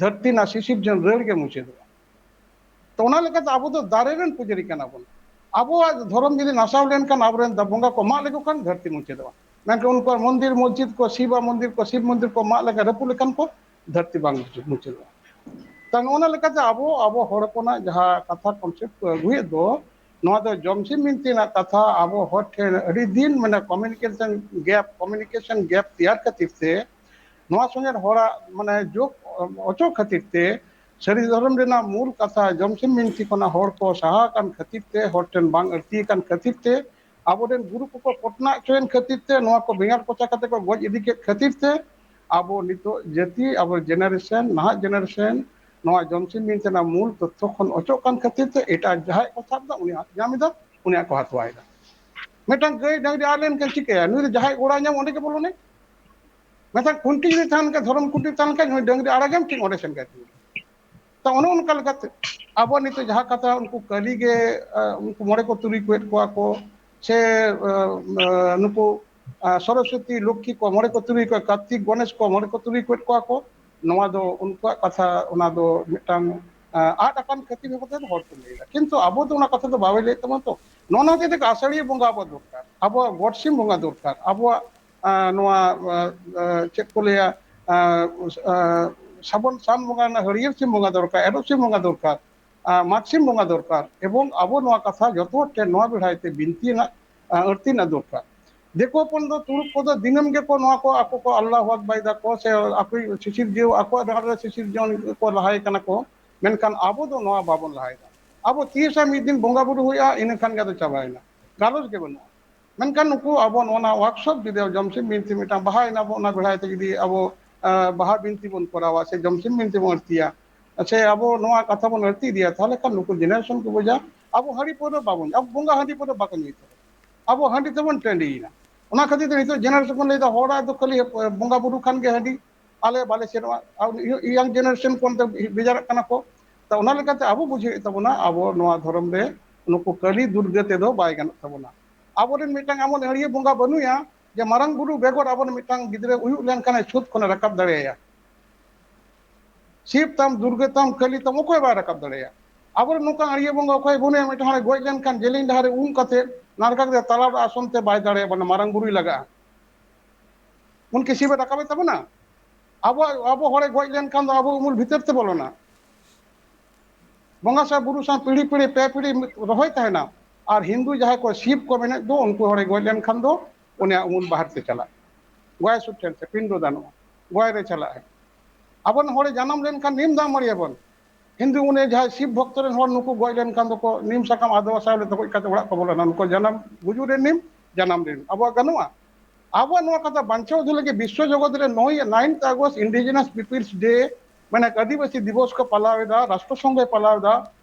ᱫᱷᱟᱹᱨᱛᱤ ᱨᱮᱱᱟᱜ ᱥᱤᱥᱤᱨᱡᱚᱱ ᱨᱟᱹᱲ ᱜᱮ ᱢᱩᱪᱟᱹᱫᱚᱜᱼᱟ᱾ ᱛᱚ, ᱚᱱᱟ ᱞᱮᱠᱟᱛᱮ ᱟᱵᱚ ᱫᱚ ᱫᱟᱨᱮ ᱨᱮᱱ ᱯᱩᱡᱟᱹᱨᱤ ᱠᱟᱱᱟ ᱵᱚᱱ᱾ ᱟᱵᱚᱣᱟᱜ ᱫᱷᱚᱨᱚᱢ ᱡᱩᱫᱤ ᱱᱟᱥᱟᱣ ᱞᱮᱱᱠᱷᱟᱱ, ᱟᱵᱚᱨᱮᱱ ᱫᱟ-, ᱵᱚᱸᱜᱟ ᱠᱚ ᱢᱟᱜ ᱞᱮᱠᱚ ᱠᱷᱟᱱ ᱫᱷᱟᱹᱨᱛᱤ ᱢᱩᱪᱟᱹᱫᱚᱜᱼᱟ᱾ ᱢᱮᱱᱠᱷᱟᱱ ᱩᱱᱠᱩᱣᱟᱜ ᱢᱚᱱᱫᱤᱨ ᱢᱚᱥᱡᱤᱫ ᱠᱚ, ᱥᱤᱵᱟ ᱢᱚᱱᱫᱤᱨ ᱠᱚ, ᱥᱤᱵ ᱢᱚᱱᱫᱤᱨ ᱠᱚ ᱢᱟᱜ ᱞᱮᱠᱷᱟᱱ, ᱨᱟᱹᱯᱩᱫ ᱞᱮᱠᱷᱟᱱ ᱠᱚ, ᱫᱷᱟᱹᱨᱛᱤ ᱵᱟᱝ ᱢᱩᱪᱟᱹᱫᱚᱜᱼᱟ᱾ ᱛᱚ, ᱱᱚᱜᱼᱚ ᱱᱚᱣᱟ ᱞᱮᱠᱟᱛᱮ ᱟᱵᱚ, ᱟᱵᱚ ᱦᱚᱲ ᱦᱚᱯᱚᱱᱟᱜ ᱡᱟᱦᱟᱸ ᱠᱟᱛᱷᱟ concept ᱠᱚ ᱟᱹᱜᱩᱭᱮᱫ ᱫᱚ, ᱱᱚᱣᱟ ᱫᱚ ᱡᱚᱢᱥᱤᱢ ᱵᱤᱱᱛᱤ ᱨᱮᱱᱟᱜ ᱠᱟᱛᱷᱟ ᱟᱵᱚ ᱦᱚᱲ ᱴᱷᱮᱱ ᱟᱹᱰᱤ ᱫᱤᱱ ᱢᱟᱱᱮ communication gap, communication gap ᱛᱮᱭᱟᱨ ᱠᱷᱟᱹᱛᱤᱨ ᱛᱮ, ᱱᱚᱣᱟ ᱥᱚᱸᱜᱮ ᱦᱚᱲᱟᱜ ᱢᱟᱱᱮ ᱡᱳᱜᱽ ᱚᱪᱚ ᱠᱷᱟᱹᱛᱤᱨ ᱛᱮ, ᱥᱟᱹᱨᱤ ᱫᱷᱚᱨᱚᱢ ᱨᱮᱱᱟᱜ ᱢᱩᱞ ᱠᱟᱛᱷᱟ ᱡᱚᱢᱥᱤᱢ ᱵᱤᱱᱛᱤ ᱠᱷᱚᱱᱟᱜ ᱦᱚᱲ ᱠᱚ ᱥᱟᱦᱟ ᱟᱠᱟᱱ ᱠᱷᱟᱹᱛᱤᱨ ᱛᱮ, ᱦᱚᱲ ᱴᱷᱮᱱ ᱵᱟᱝ ᱟᱹᱲᱛᱤ ᱟᱠᱟᱱ ᱠᱷᱟᱹᱛᱤᱨ ᱛᱮ, ᱟᱵᱚᱨᱮᱱ ᱜᱩᱨᱩ ᱠᱚᱠᱚ ᱠᱚᱴᱱᱟ ᱦᱚᱪᱚᱭᱮᱱ ᱠᱷᱟᱹᱛᱤᱨ ᱛᱮ, ᱱᱚᱣᱟ ᱠᱚ ᱵᱮᱸᱜᱟᱲ ᱠᱚᱪᱟ ᱠᱟᱛᱮ ᱠᱚ ᱜᱚᱡ ᱤᱫᱤ ᱠᱮᱫ ᱠᱷᱟᱹᱛᱤᱨ ᱛᱮ, ᱟᱵᱚ ᱱᱤᱛᱚᱜ ᱡᱟᱹᱛᱤ, ᱟᱵᱚ generation, ᱱᱟᱦᱟᱜ generation ᱱᱚᱣᱟ ᱡᱚᱢᱥᱤᱢ ᱵᱤᱱᱛᱤ ᱨᱮᱱᱟᱜ ᱢᱩᱞ ᱛᱚᱛᱛᱷᱚ ᱠᱷᱚᱱ ᱚᱪᱚᱜ ᱠᱟᱱ ᱠᱷᱟᱹᱛᱤᱨ ᱛᱮ, ᱮᱴᱟᱜ ᱡᱟᱦᱟᱸᱭ ᱠᱚ ᱥᱟᱵ ᱮᱫᱟ, ᱩᱱᱤ ᱧᱟᱢ ᱮᱫᱟ, ᱩᱱᱤᱭᱟᱜ ᱠᱚ ᱦᱟᱛᱣᱟᱭᱮᱫᱟ᱾ ᱢᱤᱫᱴᱟᱝ ᱜᱟᱹᱭ ᱰᱟᱹᱝᱨᱤ ᱟᱫ ᱞᱮᱱᱠᱷᱟᱱ ᱪᱤᱠᱟᱹᱭᱟ? ᱱᱩᱭ ᱫᱚ ᱡᱟᱦᱟᱸᱭ ᱜᱚᱲᱟ ᱧᱟᱢ, ᱚᱸᱰᱮ ᱜᱮ ᱵᱚᱞᱚᱱᱟᱭ᱾ ᱢᱤᱫᱴᱟᱝ ᱠᱷᱩᱱᱴᱤ ᱡᱩᱫᱤ ᱛᱟᱦᱮᱱ ᱠᱷᱟᱱ, ᱫᱷᱚᱨᱚᱢ ᱠᱷᱩᱱᱴᱤ ᱛᱟᱦᱮᱱ ᱠᱷᱟᱱ, ᱱᱩᱭ ᱰᱟᱹᱝᱨᱤ ᱟᱲᱟᱜᱮᱢ ᱴᱷᱤᱠ ᱚᱸᱰᱮ ᱥᱮᱱ ᱠᱟᱭ ᱛᱤᱸᱜᱩᱱᱟ᱾ ᱛᱚ, ᱚᱱᱮ ᱚᱱᱠᱟ ᱞᱮᱠᱟᱛᱮ ᱟᱵᱚ ᱱᱤᱛᱚᱜ ᱡᱟᱦᱟᱸ ᱠᱟᱛᱷᱟ, ᱩᱱᱠᱩ ᱠᱟᱹᱞᱤ ᱜᱮ, ᱟᱸ, ᱩᱱᱠᱩ ᱢᱚᱬᱮ ᱠᱚ ᱛᱩᱨᱩᱭ ᱠᱚᱭᱮᱫ ᱠᱚᱣᱟ ᱠᱚ, ᱥᱮ, ᱟᱸ, ᱟᱸ, ᱱᱩᱠᱩ, ᱟᱸ, ᱥᱚᱨᱚᱥᱚᱛᱤ, ᱞᱚᱠᱠᱷᱤ ᱠᱚ ᱢᱚᱬᱮ ᱠᱚ ᱛᱩᱨᱩᱭ ᱠᱚ, ᱠᱟᱨᱛᱤᱠ, ᱜᱚᱱᱮᱥ ᱠᱚ ᱢᱚᱬᱮ ᱠᱚ ᱛᱩᱨᱩᱭ ᱠᱚᱭᱮᱫ ᱠᱚᱣᱟ ᱠᱚ, ᱱᱚᱣᱟ ᱫᱚ ᱩᱱᱠᱩᱣᱟᱜ ᱠᱟᱛᱷᱟ, ᱚᱱᱟ ᱫᱚ ᱢᱤᱫᱴᱟᱝ, ᱟᱸ, ᱟᱫ ᱟᱠᱟᱱ ᱠᱷᱟᱹᱛᱤᱨ ᱦᱚᱸ ᱠᱟᱛᱮ ᱦᱚᱲ ᱠᱚ ᱞᱟᱹᱭᱫᱟ᱾ ᱠᱤᱱᱛᱩ ᱟᱵᱚ ᱫᱚ ᱚᱱᱟ ᱠᱟᱛᱷᱟ ᱫᱚ ᱵᱟᱵᱚ ᱞᱟᱹᱭᱮᱫ ᱛᱟᱵᱚᱱᱟ ᱛᱚ᱾ ᱱᱚᱜᱼᱚ ᱱᱚᱣᱟ ᱦᱚᱛᱮᱡ ᱛᱮ ᱟᱥᱟᱲᱤᱭᱟᱹ ᱵᱚᱸᱜᱟ ᱟᱵᱚ ᱫᱚᱨᱠᱟᱨ, ᱟᱵᱚᱣᱟᱜ ᱜᱚᱴ ᱥᱤᱢ ᱵᱚᱸᱜᱟ ᱫᱚᱨᱠᱟᱨ, ᱟᱵᱚᱣᱟᱜ ᱟᱸ, ᱱᱚᱣᱟ, ᱟᱸ, ᱟᱸ, ᱪᱮᱫ ᱠᱚ ᱞᱟᱹᱭᱟ, ᱟᱸ, ᱟᱸ, ᱥᱟᱵᱚᱱ ᱥᱟᱱ ᱵᱚᱸᱜᱟ ᱨᱮᱱᱟᱜ ᱦᱟᱹᱨᱭᱟᱹᱲ ᱥᱤᱢ ᱵᱚᱸᱜᱟ ᱫᱚᱨᱠᱟᱨ, ᱮᱨᱚᱜ ᱥᱤᱢ ᱵᱚᱸᱜᱟ ᱫᱚᱨᱠᱟᱨ, ᱟᱸ, ᱢᱟᱜᱽ ᱥᱤᱢ ᱵᱚᱸᱜᱟ ᱫᱚᱨᱠᱟᱨ, ᱮᱵᱚᱝ ᱟᱵᱚ ᱱᱚᱣᱟ ᱠᱟᱛᱷᱟ ᱡᱚᱛᱚ ᱦᱚᱲ ᱴᱷᱮᱱ ᱱᱚᱣᱟ ᱵᱮᱲᱦᱟᱭ ᱛᱮ ᱵᱤᱱᱛᱤ ᱨᱮᱱᱟᱜ, ᱟᱸ, ᱟᱹᱲᱛᱤ ᱨᱮᱱᱟᱜ ᱫᱚᱨᱠᱟᱨ᱾ ᱫᱤᱠᱩ ᱦᱚᱯᱚᱱ ᱫᱚ, ᱛᱩᱲᱩᱠ ᱠᱚᱫᱚ ᱫᱤᱱᱟᱹᱢ ᱜᱮᱠᱚ ᱱᱚᱣᱟ ᱠᱚ ᱟᱠᱚ ᱠᱚ ᱟᱞᱞᱟᱦᱩ ᱟᱠᱵᱟᱨ ᱫᱟᱠᱚ, ᱥᱮ ᱟᱠᱚ ᱥᱤᱥᱤᱨ ᱡᱤᱭᱟᱹᱣ, ᱟᱠᱚᱣᱟᱜ ᱰᱟᱦᱟᱨ ᱨᱮ ᱥᱤᱥᱤᱨ ᱡᱤᱭᱟᱹᱣ ᱠᱚ ᱞᱟᱦᱟᱭ ᱠᱟᱱᱟ ᱠᱚ᱾ ᱢᱮᱱᱠᱷᱟᱱ ᱟᱵᱚ ᱫᱚ ᱱᱚᱣᱟ ᱵᱟᱵᱚᱱ ᱞᱟᱦᱟᱭᱮᱫᱟ᱾ ᱟᱵᱚ ᱛᱤᱥ ᱢᱤᱫ ᱫᱤᱱ ᱵᱚᱸᱜᱟ ᱵᱩᱨᱩ ᱦᱩᱭᱩᱜᱼᱟ, ᱤᱱᱟᱹ ᱠᱷᱟᱱ ᱜᱮ ᱟᱫᱚ ᱪᱟᱵᱟᱭᱮᱱᱟ, ᱜᱟᱞᱚᱪ ᱜᱮ ᱵᱟᱹᱱᱩᱜᱼᱟ᱾ ᱢᱮᱱᱠᱷᱟᱱ ᱱᱩᱠᱩ ᱟᱵᱚ ᱱᱚᱣᱟ workshop ᱡᱩᱫᱤ ᱡᱚᱢᱥᱤᱢ ᱵᱤᱱᱛᱤ ᱢᱤᱫᱴᱟᱝ ᱵᱟᱦᱟ ᱮᱱᱟ ᱵᱚ, ᱚᱱᱟ ᱵᱮᱲᱦᱟᱭ ᱛᱮ ᱡᱩᱫᱤ ᱟᱵᱚ, ᱟᱸ, ᱵᱟᱦᱟ ᱵᱤᱱᱛᱤ ᱵᱚᱱ ᱠᱚᱨᱟᱣᱟ ᱥᱮ ᱡᱚᱢᱥᱤᱢ ᱵᱤᱱᱛᱤ ᱵᱚᱱ ᱟᱹᱲᱛᱤᱭᱟ, ᱥᱮ ᱟᱵᱚ ᱱᱚᱣᱟ ᱠᱟᱛᱷᱟ ᱵᱚᱱ ᱟᱹᱲᱛᱤ ᱤᱫᱤᱭᱟ, ᱛᱟᱦᱚᱞᱮ ᱠᱷᱟᱱ ᱱᱩᱠᱩ generation ᱠᱚ ᱵᱩᱡᱟ ᱟᱵᱚ ᱦᱟᱺᱰᱤ ᱯᱟᱹᱣᱨᱟᱹ ᱵᱟᱵᱚᱱ, ᱟᱵᱚ ᱵᱚᱸᱜᱟ ᱦᱟᱺᱰᱤ ᱯᱟᱹᱣᱨᱟᱹ ᱵᱟᱠᱚ ᱧᱩᱭ ᱛᱟᱵᱚᱱᱟ, ᱟᱵᱚ ᱦᱟᱺᱰᱤ ᱛᱮᱵᱚᱱ ᱴᱟᱺᱰᱤᱭᱮᱱᱟ᱾ ᱚᱱᱟ ᱠᱷᱟᱹᱛᱤᱨ ᱛᱮ ᱱᱤᱛᱚᱜ generation ᱠᱚ ᱞᱟᱹᱭᱫᱟ, ᱦᱚᱲᱟᱜ ᱫᱚ ᱠᱷᱟᱹᱞᱤ ᱵᱚᱸᱜᱟ ᱵᱩᱨᱩ ᱠᱷᱟᱱ ᱜᱮ ᱦᱟᱺᱰᱤ, ᱟᱞᱮ ᱵᱟᱞᱮ ᱥᱮᱱᱚᱜᱼᱟ᱾ ᱟᱨ young generation ᱠᱚ ᱚᱱᱛᱮ ᱵᱮᱡᱟᱨᱚᱜ ᱠᱟᱱᱟ ᱠᱚ᱾ ᱛᱚ ᱚᱱᱟ ᱞᱮᱠᱟᱛᱮ ᱟᱵᱚ ᱵᱩᱡᱷᱟᱹᱣ ᱦᱩᱭᱩᱜ ᱛᱟᱵᱚᱱᱟ, ᱟᱵᱚ ᱱᱚᱣᱟ ᱫᱷᱚᱨᱚᱢ ᱨᱮ ᱱᱩᱠᱩ ᱠᱟᱹᱞᱤ ᱫᱩᱨᱜᱟᱹ ᱛᱮᱫᱚ ᱵᱟᱭ ᱜᱟᱱᱚᱜ ᱛᱟᱵᱚᱱᱟ᱾ ᱟᱵᱚᱨᱮᱱ ᱢᱤᱫᱴᱟᱝ ᱮᱢᱚᱱ ᱟᱹᱲᱭᱟᱹ ᱵᱚᱸᱜᱟ ᱵᱟᱹᱱᱩᱭᱟ ᱡᱮ ᱢᱟᱨᱟᱝ ᱵᱩᱨᱩ ᱵᱮᱜᱚᱨ ᱟᱵᱚᱨᱮᱱ ᱢᱤᱫᱴᱟᱝ ᱜᱤᱫᱽᱨᱟᱹ ᱩᱭᱩᱜ ᱞᱮᱱᱠᱷᱟᱱᱮ ᱪᱷᱩᱛ ᱠᱷᱚᱱᱮ ᱨᱟᱠᱟᱵ ᱫᱟᱲᱮᱭᱟᱭᱟ᱾ ᱥᱤᱵ ᱛᱟᱢ, ᱫᱩᱨᱜᱟᱹ ᱛᱟᱢ, ᱠᱟᱹᱞᱤ ᱛᱟᱢ, ᱚᱠᱚᱭ ᱵᱟᱭ ᱨᱟᱠᱟᱵ ᱫᱟᱲᱮᱭᱟᱜᱼᱟ᱾ ᱟᱵᱚᱨᱮᱱ ᱱᱚᱝᱠᱟ ᱟᱹᱲᱭᱟᱹ ᱵᱚᱸᱜᱟ ᱚᱠᱚᱭ ᱵᱟᱹᱱᱩᱭᱟ, ᱢᱤᱫᱴᱟᱝ ᱦᱚᱲᱮ ᱜᱚᱡ ᱞᱮᱱᱠᱷᱟᱱ ᱡᱮᱞᱮᱧ ᱰᱟᱦᱟᱨ ᱨᱮ ᱩᱱ ᱠᱟᱛᱮ ᱱᱟᱲᱠᱟ ᱠᱟᱛᱮ ᱛᱟᱞᱟ ᱨᱮ ᱟᱥᱚᱱ ᱛᱮ ᱵᱟᱭ ᱫᱟᱲᱮᱭᱟᱵᱚᱱᱟ, ᱢᱟᱨᱟᱝ ᱵᱩᱨᱩᱭ ᱞᱟᱜᱟᱜᱼᱟ᱾ ᱩᱱᱠᱤ ᱥᱤᱵᱮ ᱨᱟᱠᱟᱵᱮ ᱛᱟᱵᱚᱱᱟ? ᱟᱵᱚ, ᱟᱵᱚ ᱦᱚᱲᱮ ᱜᱚᱡ ᱞᱮᱱᱠᱷᱟᱱ ᱫᱚ ᱟᱵᱚ ᱩᱢᱩᱞ ᱵᱷᱤᱛᱟᱹᱨ ᱛᱮ ᱵᱚᱞᱚᱱᱟ᱾ ᱵᱚᱸᱜᱟ ᱥᱟᱶ ᱵᱩᱨᱩ ᱥᱟᱶ ᱯᱤᱲᱦᱤ ᱯᱤᱲᱦᱤ, ᱯᱮ ᱯᱤᱲᱦᱤ ᱨᱚᱦᱚᱭ ᱛᱟᱦᱮᱱᱟ᱾ ᱟᱨ ᱦᱤᱱᱫᱩ ᱡᱟᱦᱟᱸᱭ ᱠᱚ ᱥᱤᱵ ᱠᱚ ᱢᱮᱱᱮᱫ ᱫᱚ, ᱩᱱᱠᱩ ᱦᱚᱲᱮ ᱜᱚᱡ ᱞᱮᱱᱠᱷᱟᱱ ᱫᱚ ᱩᱱᱤᱭᱟᱜ ᱩᱢᱩᱞ ᱵᱟᱦᱮᱨ ᱛᱮ ᱪᱟᱞᱟᱜ, ᱜᱚᱭ ᱥᱩᱨ ᱴᱷᱮᱱ ᱛᱮ ᱯᱤᱱᱰᱚ ᱫᱟᱱᱚᱜᱼᱟ, ᱜᱚᱭ ᱨᱮ ᱪᱟᱞᱟᱜᱼᱟᱭ᱾ ᱟᱵᱚᱨᱮᱱ ᱦᱚᱲᱮ ᱡᱟᱱᱟᱢ ᱞᱮᱱᱠᱷᱟᱱ ᱱᱤᱢ ᱫᱟᱜ ᱢᱟᱹᱲᱤᱭᱟᱵᱚᱱ᱾ ᱦᱤᱱᱫᱩ ᱚᱱᱮ ᱡᱟᱦᱟᱸᱭ ᱥᱤᱵ ᱵᱷᱚᱠᱛᱚ ᱨᱮᱱ ᱦᱚᱲ ᱱᱩᱠᱩ ᱜᱚᱡ ᱞᱮᱱᱠᱷᱟᱱ ᱫᱚᱠᱚ ᱱᱤᱢ ᱥᱟᱠᱟᱢ ᱟᱫᱣᱟ ᱥᱟᱶ ᱞᱮ ᱛᱚᱜᱚᱡ ᱠᱟᱛᱮ ᱚᱲᱟᱜ ᱠᱚ ᱵᱚᱞᱚᱱᱟ᱾ ᱱᱩᱠᱩ ᱡᱟᱱᱟᱢ ᱜᱩᱡᱩᱜ ᱨᱮ ᱱᱤᱢ, ᱡᱟᱱᱟᱢ ᱨᱮ ᱱᱤᱢ᱾ ᱟᱵᱚᱣᱟᱜ ᱜᱟᱱᱚᱜᱼᱟ? ᱟᱵᱚᱣᱟᱜ ᱱᱚᱣᱟ ᱠᱟᱛᱷᱟ ᱵᱟᱧᱪᱟᱣ ᱫᱚᱦᱚ ᱞᱟᱹᱜᱤᱫ ᱵᱤᱥᱥᱚ ᱡᱚᱜᱚᱛ ᱨᱮ ᱱᱚᱭ, ninth August Indigenous Peoples Day, ᱢᱟᱱᱮ ᱟᱹᱫᱤᱵᱟᱹᱥᱤ ᱫᱤᱵᱚᱥ ᱠᱚ ᱯᱟᱞᱟᱣ ᱮᱫᱟ, ᱨᱟᱥᱴᱨᱚ ᱥᱚᱝᱜᱷᱚᱭ ᱯᱟᱞᱟᱣ ᱮᱫᱟ,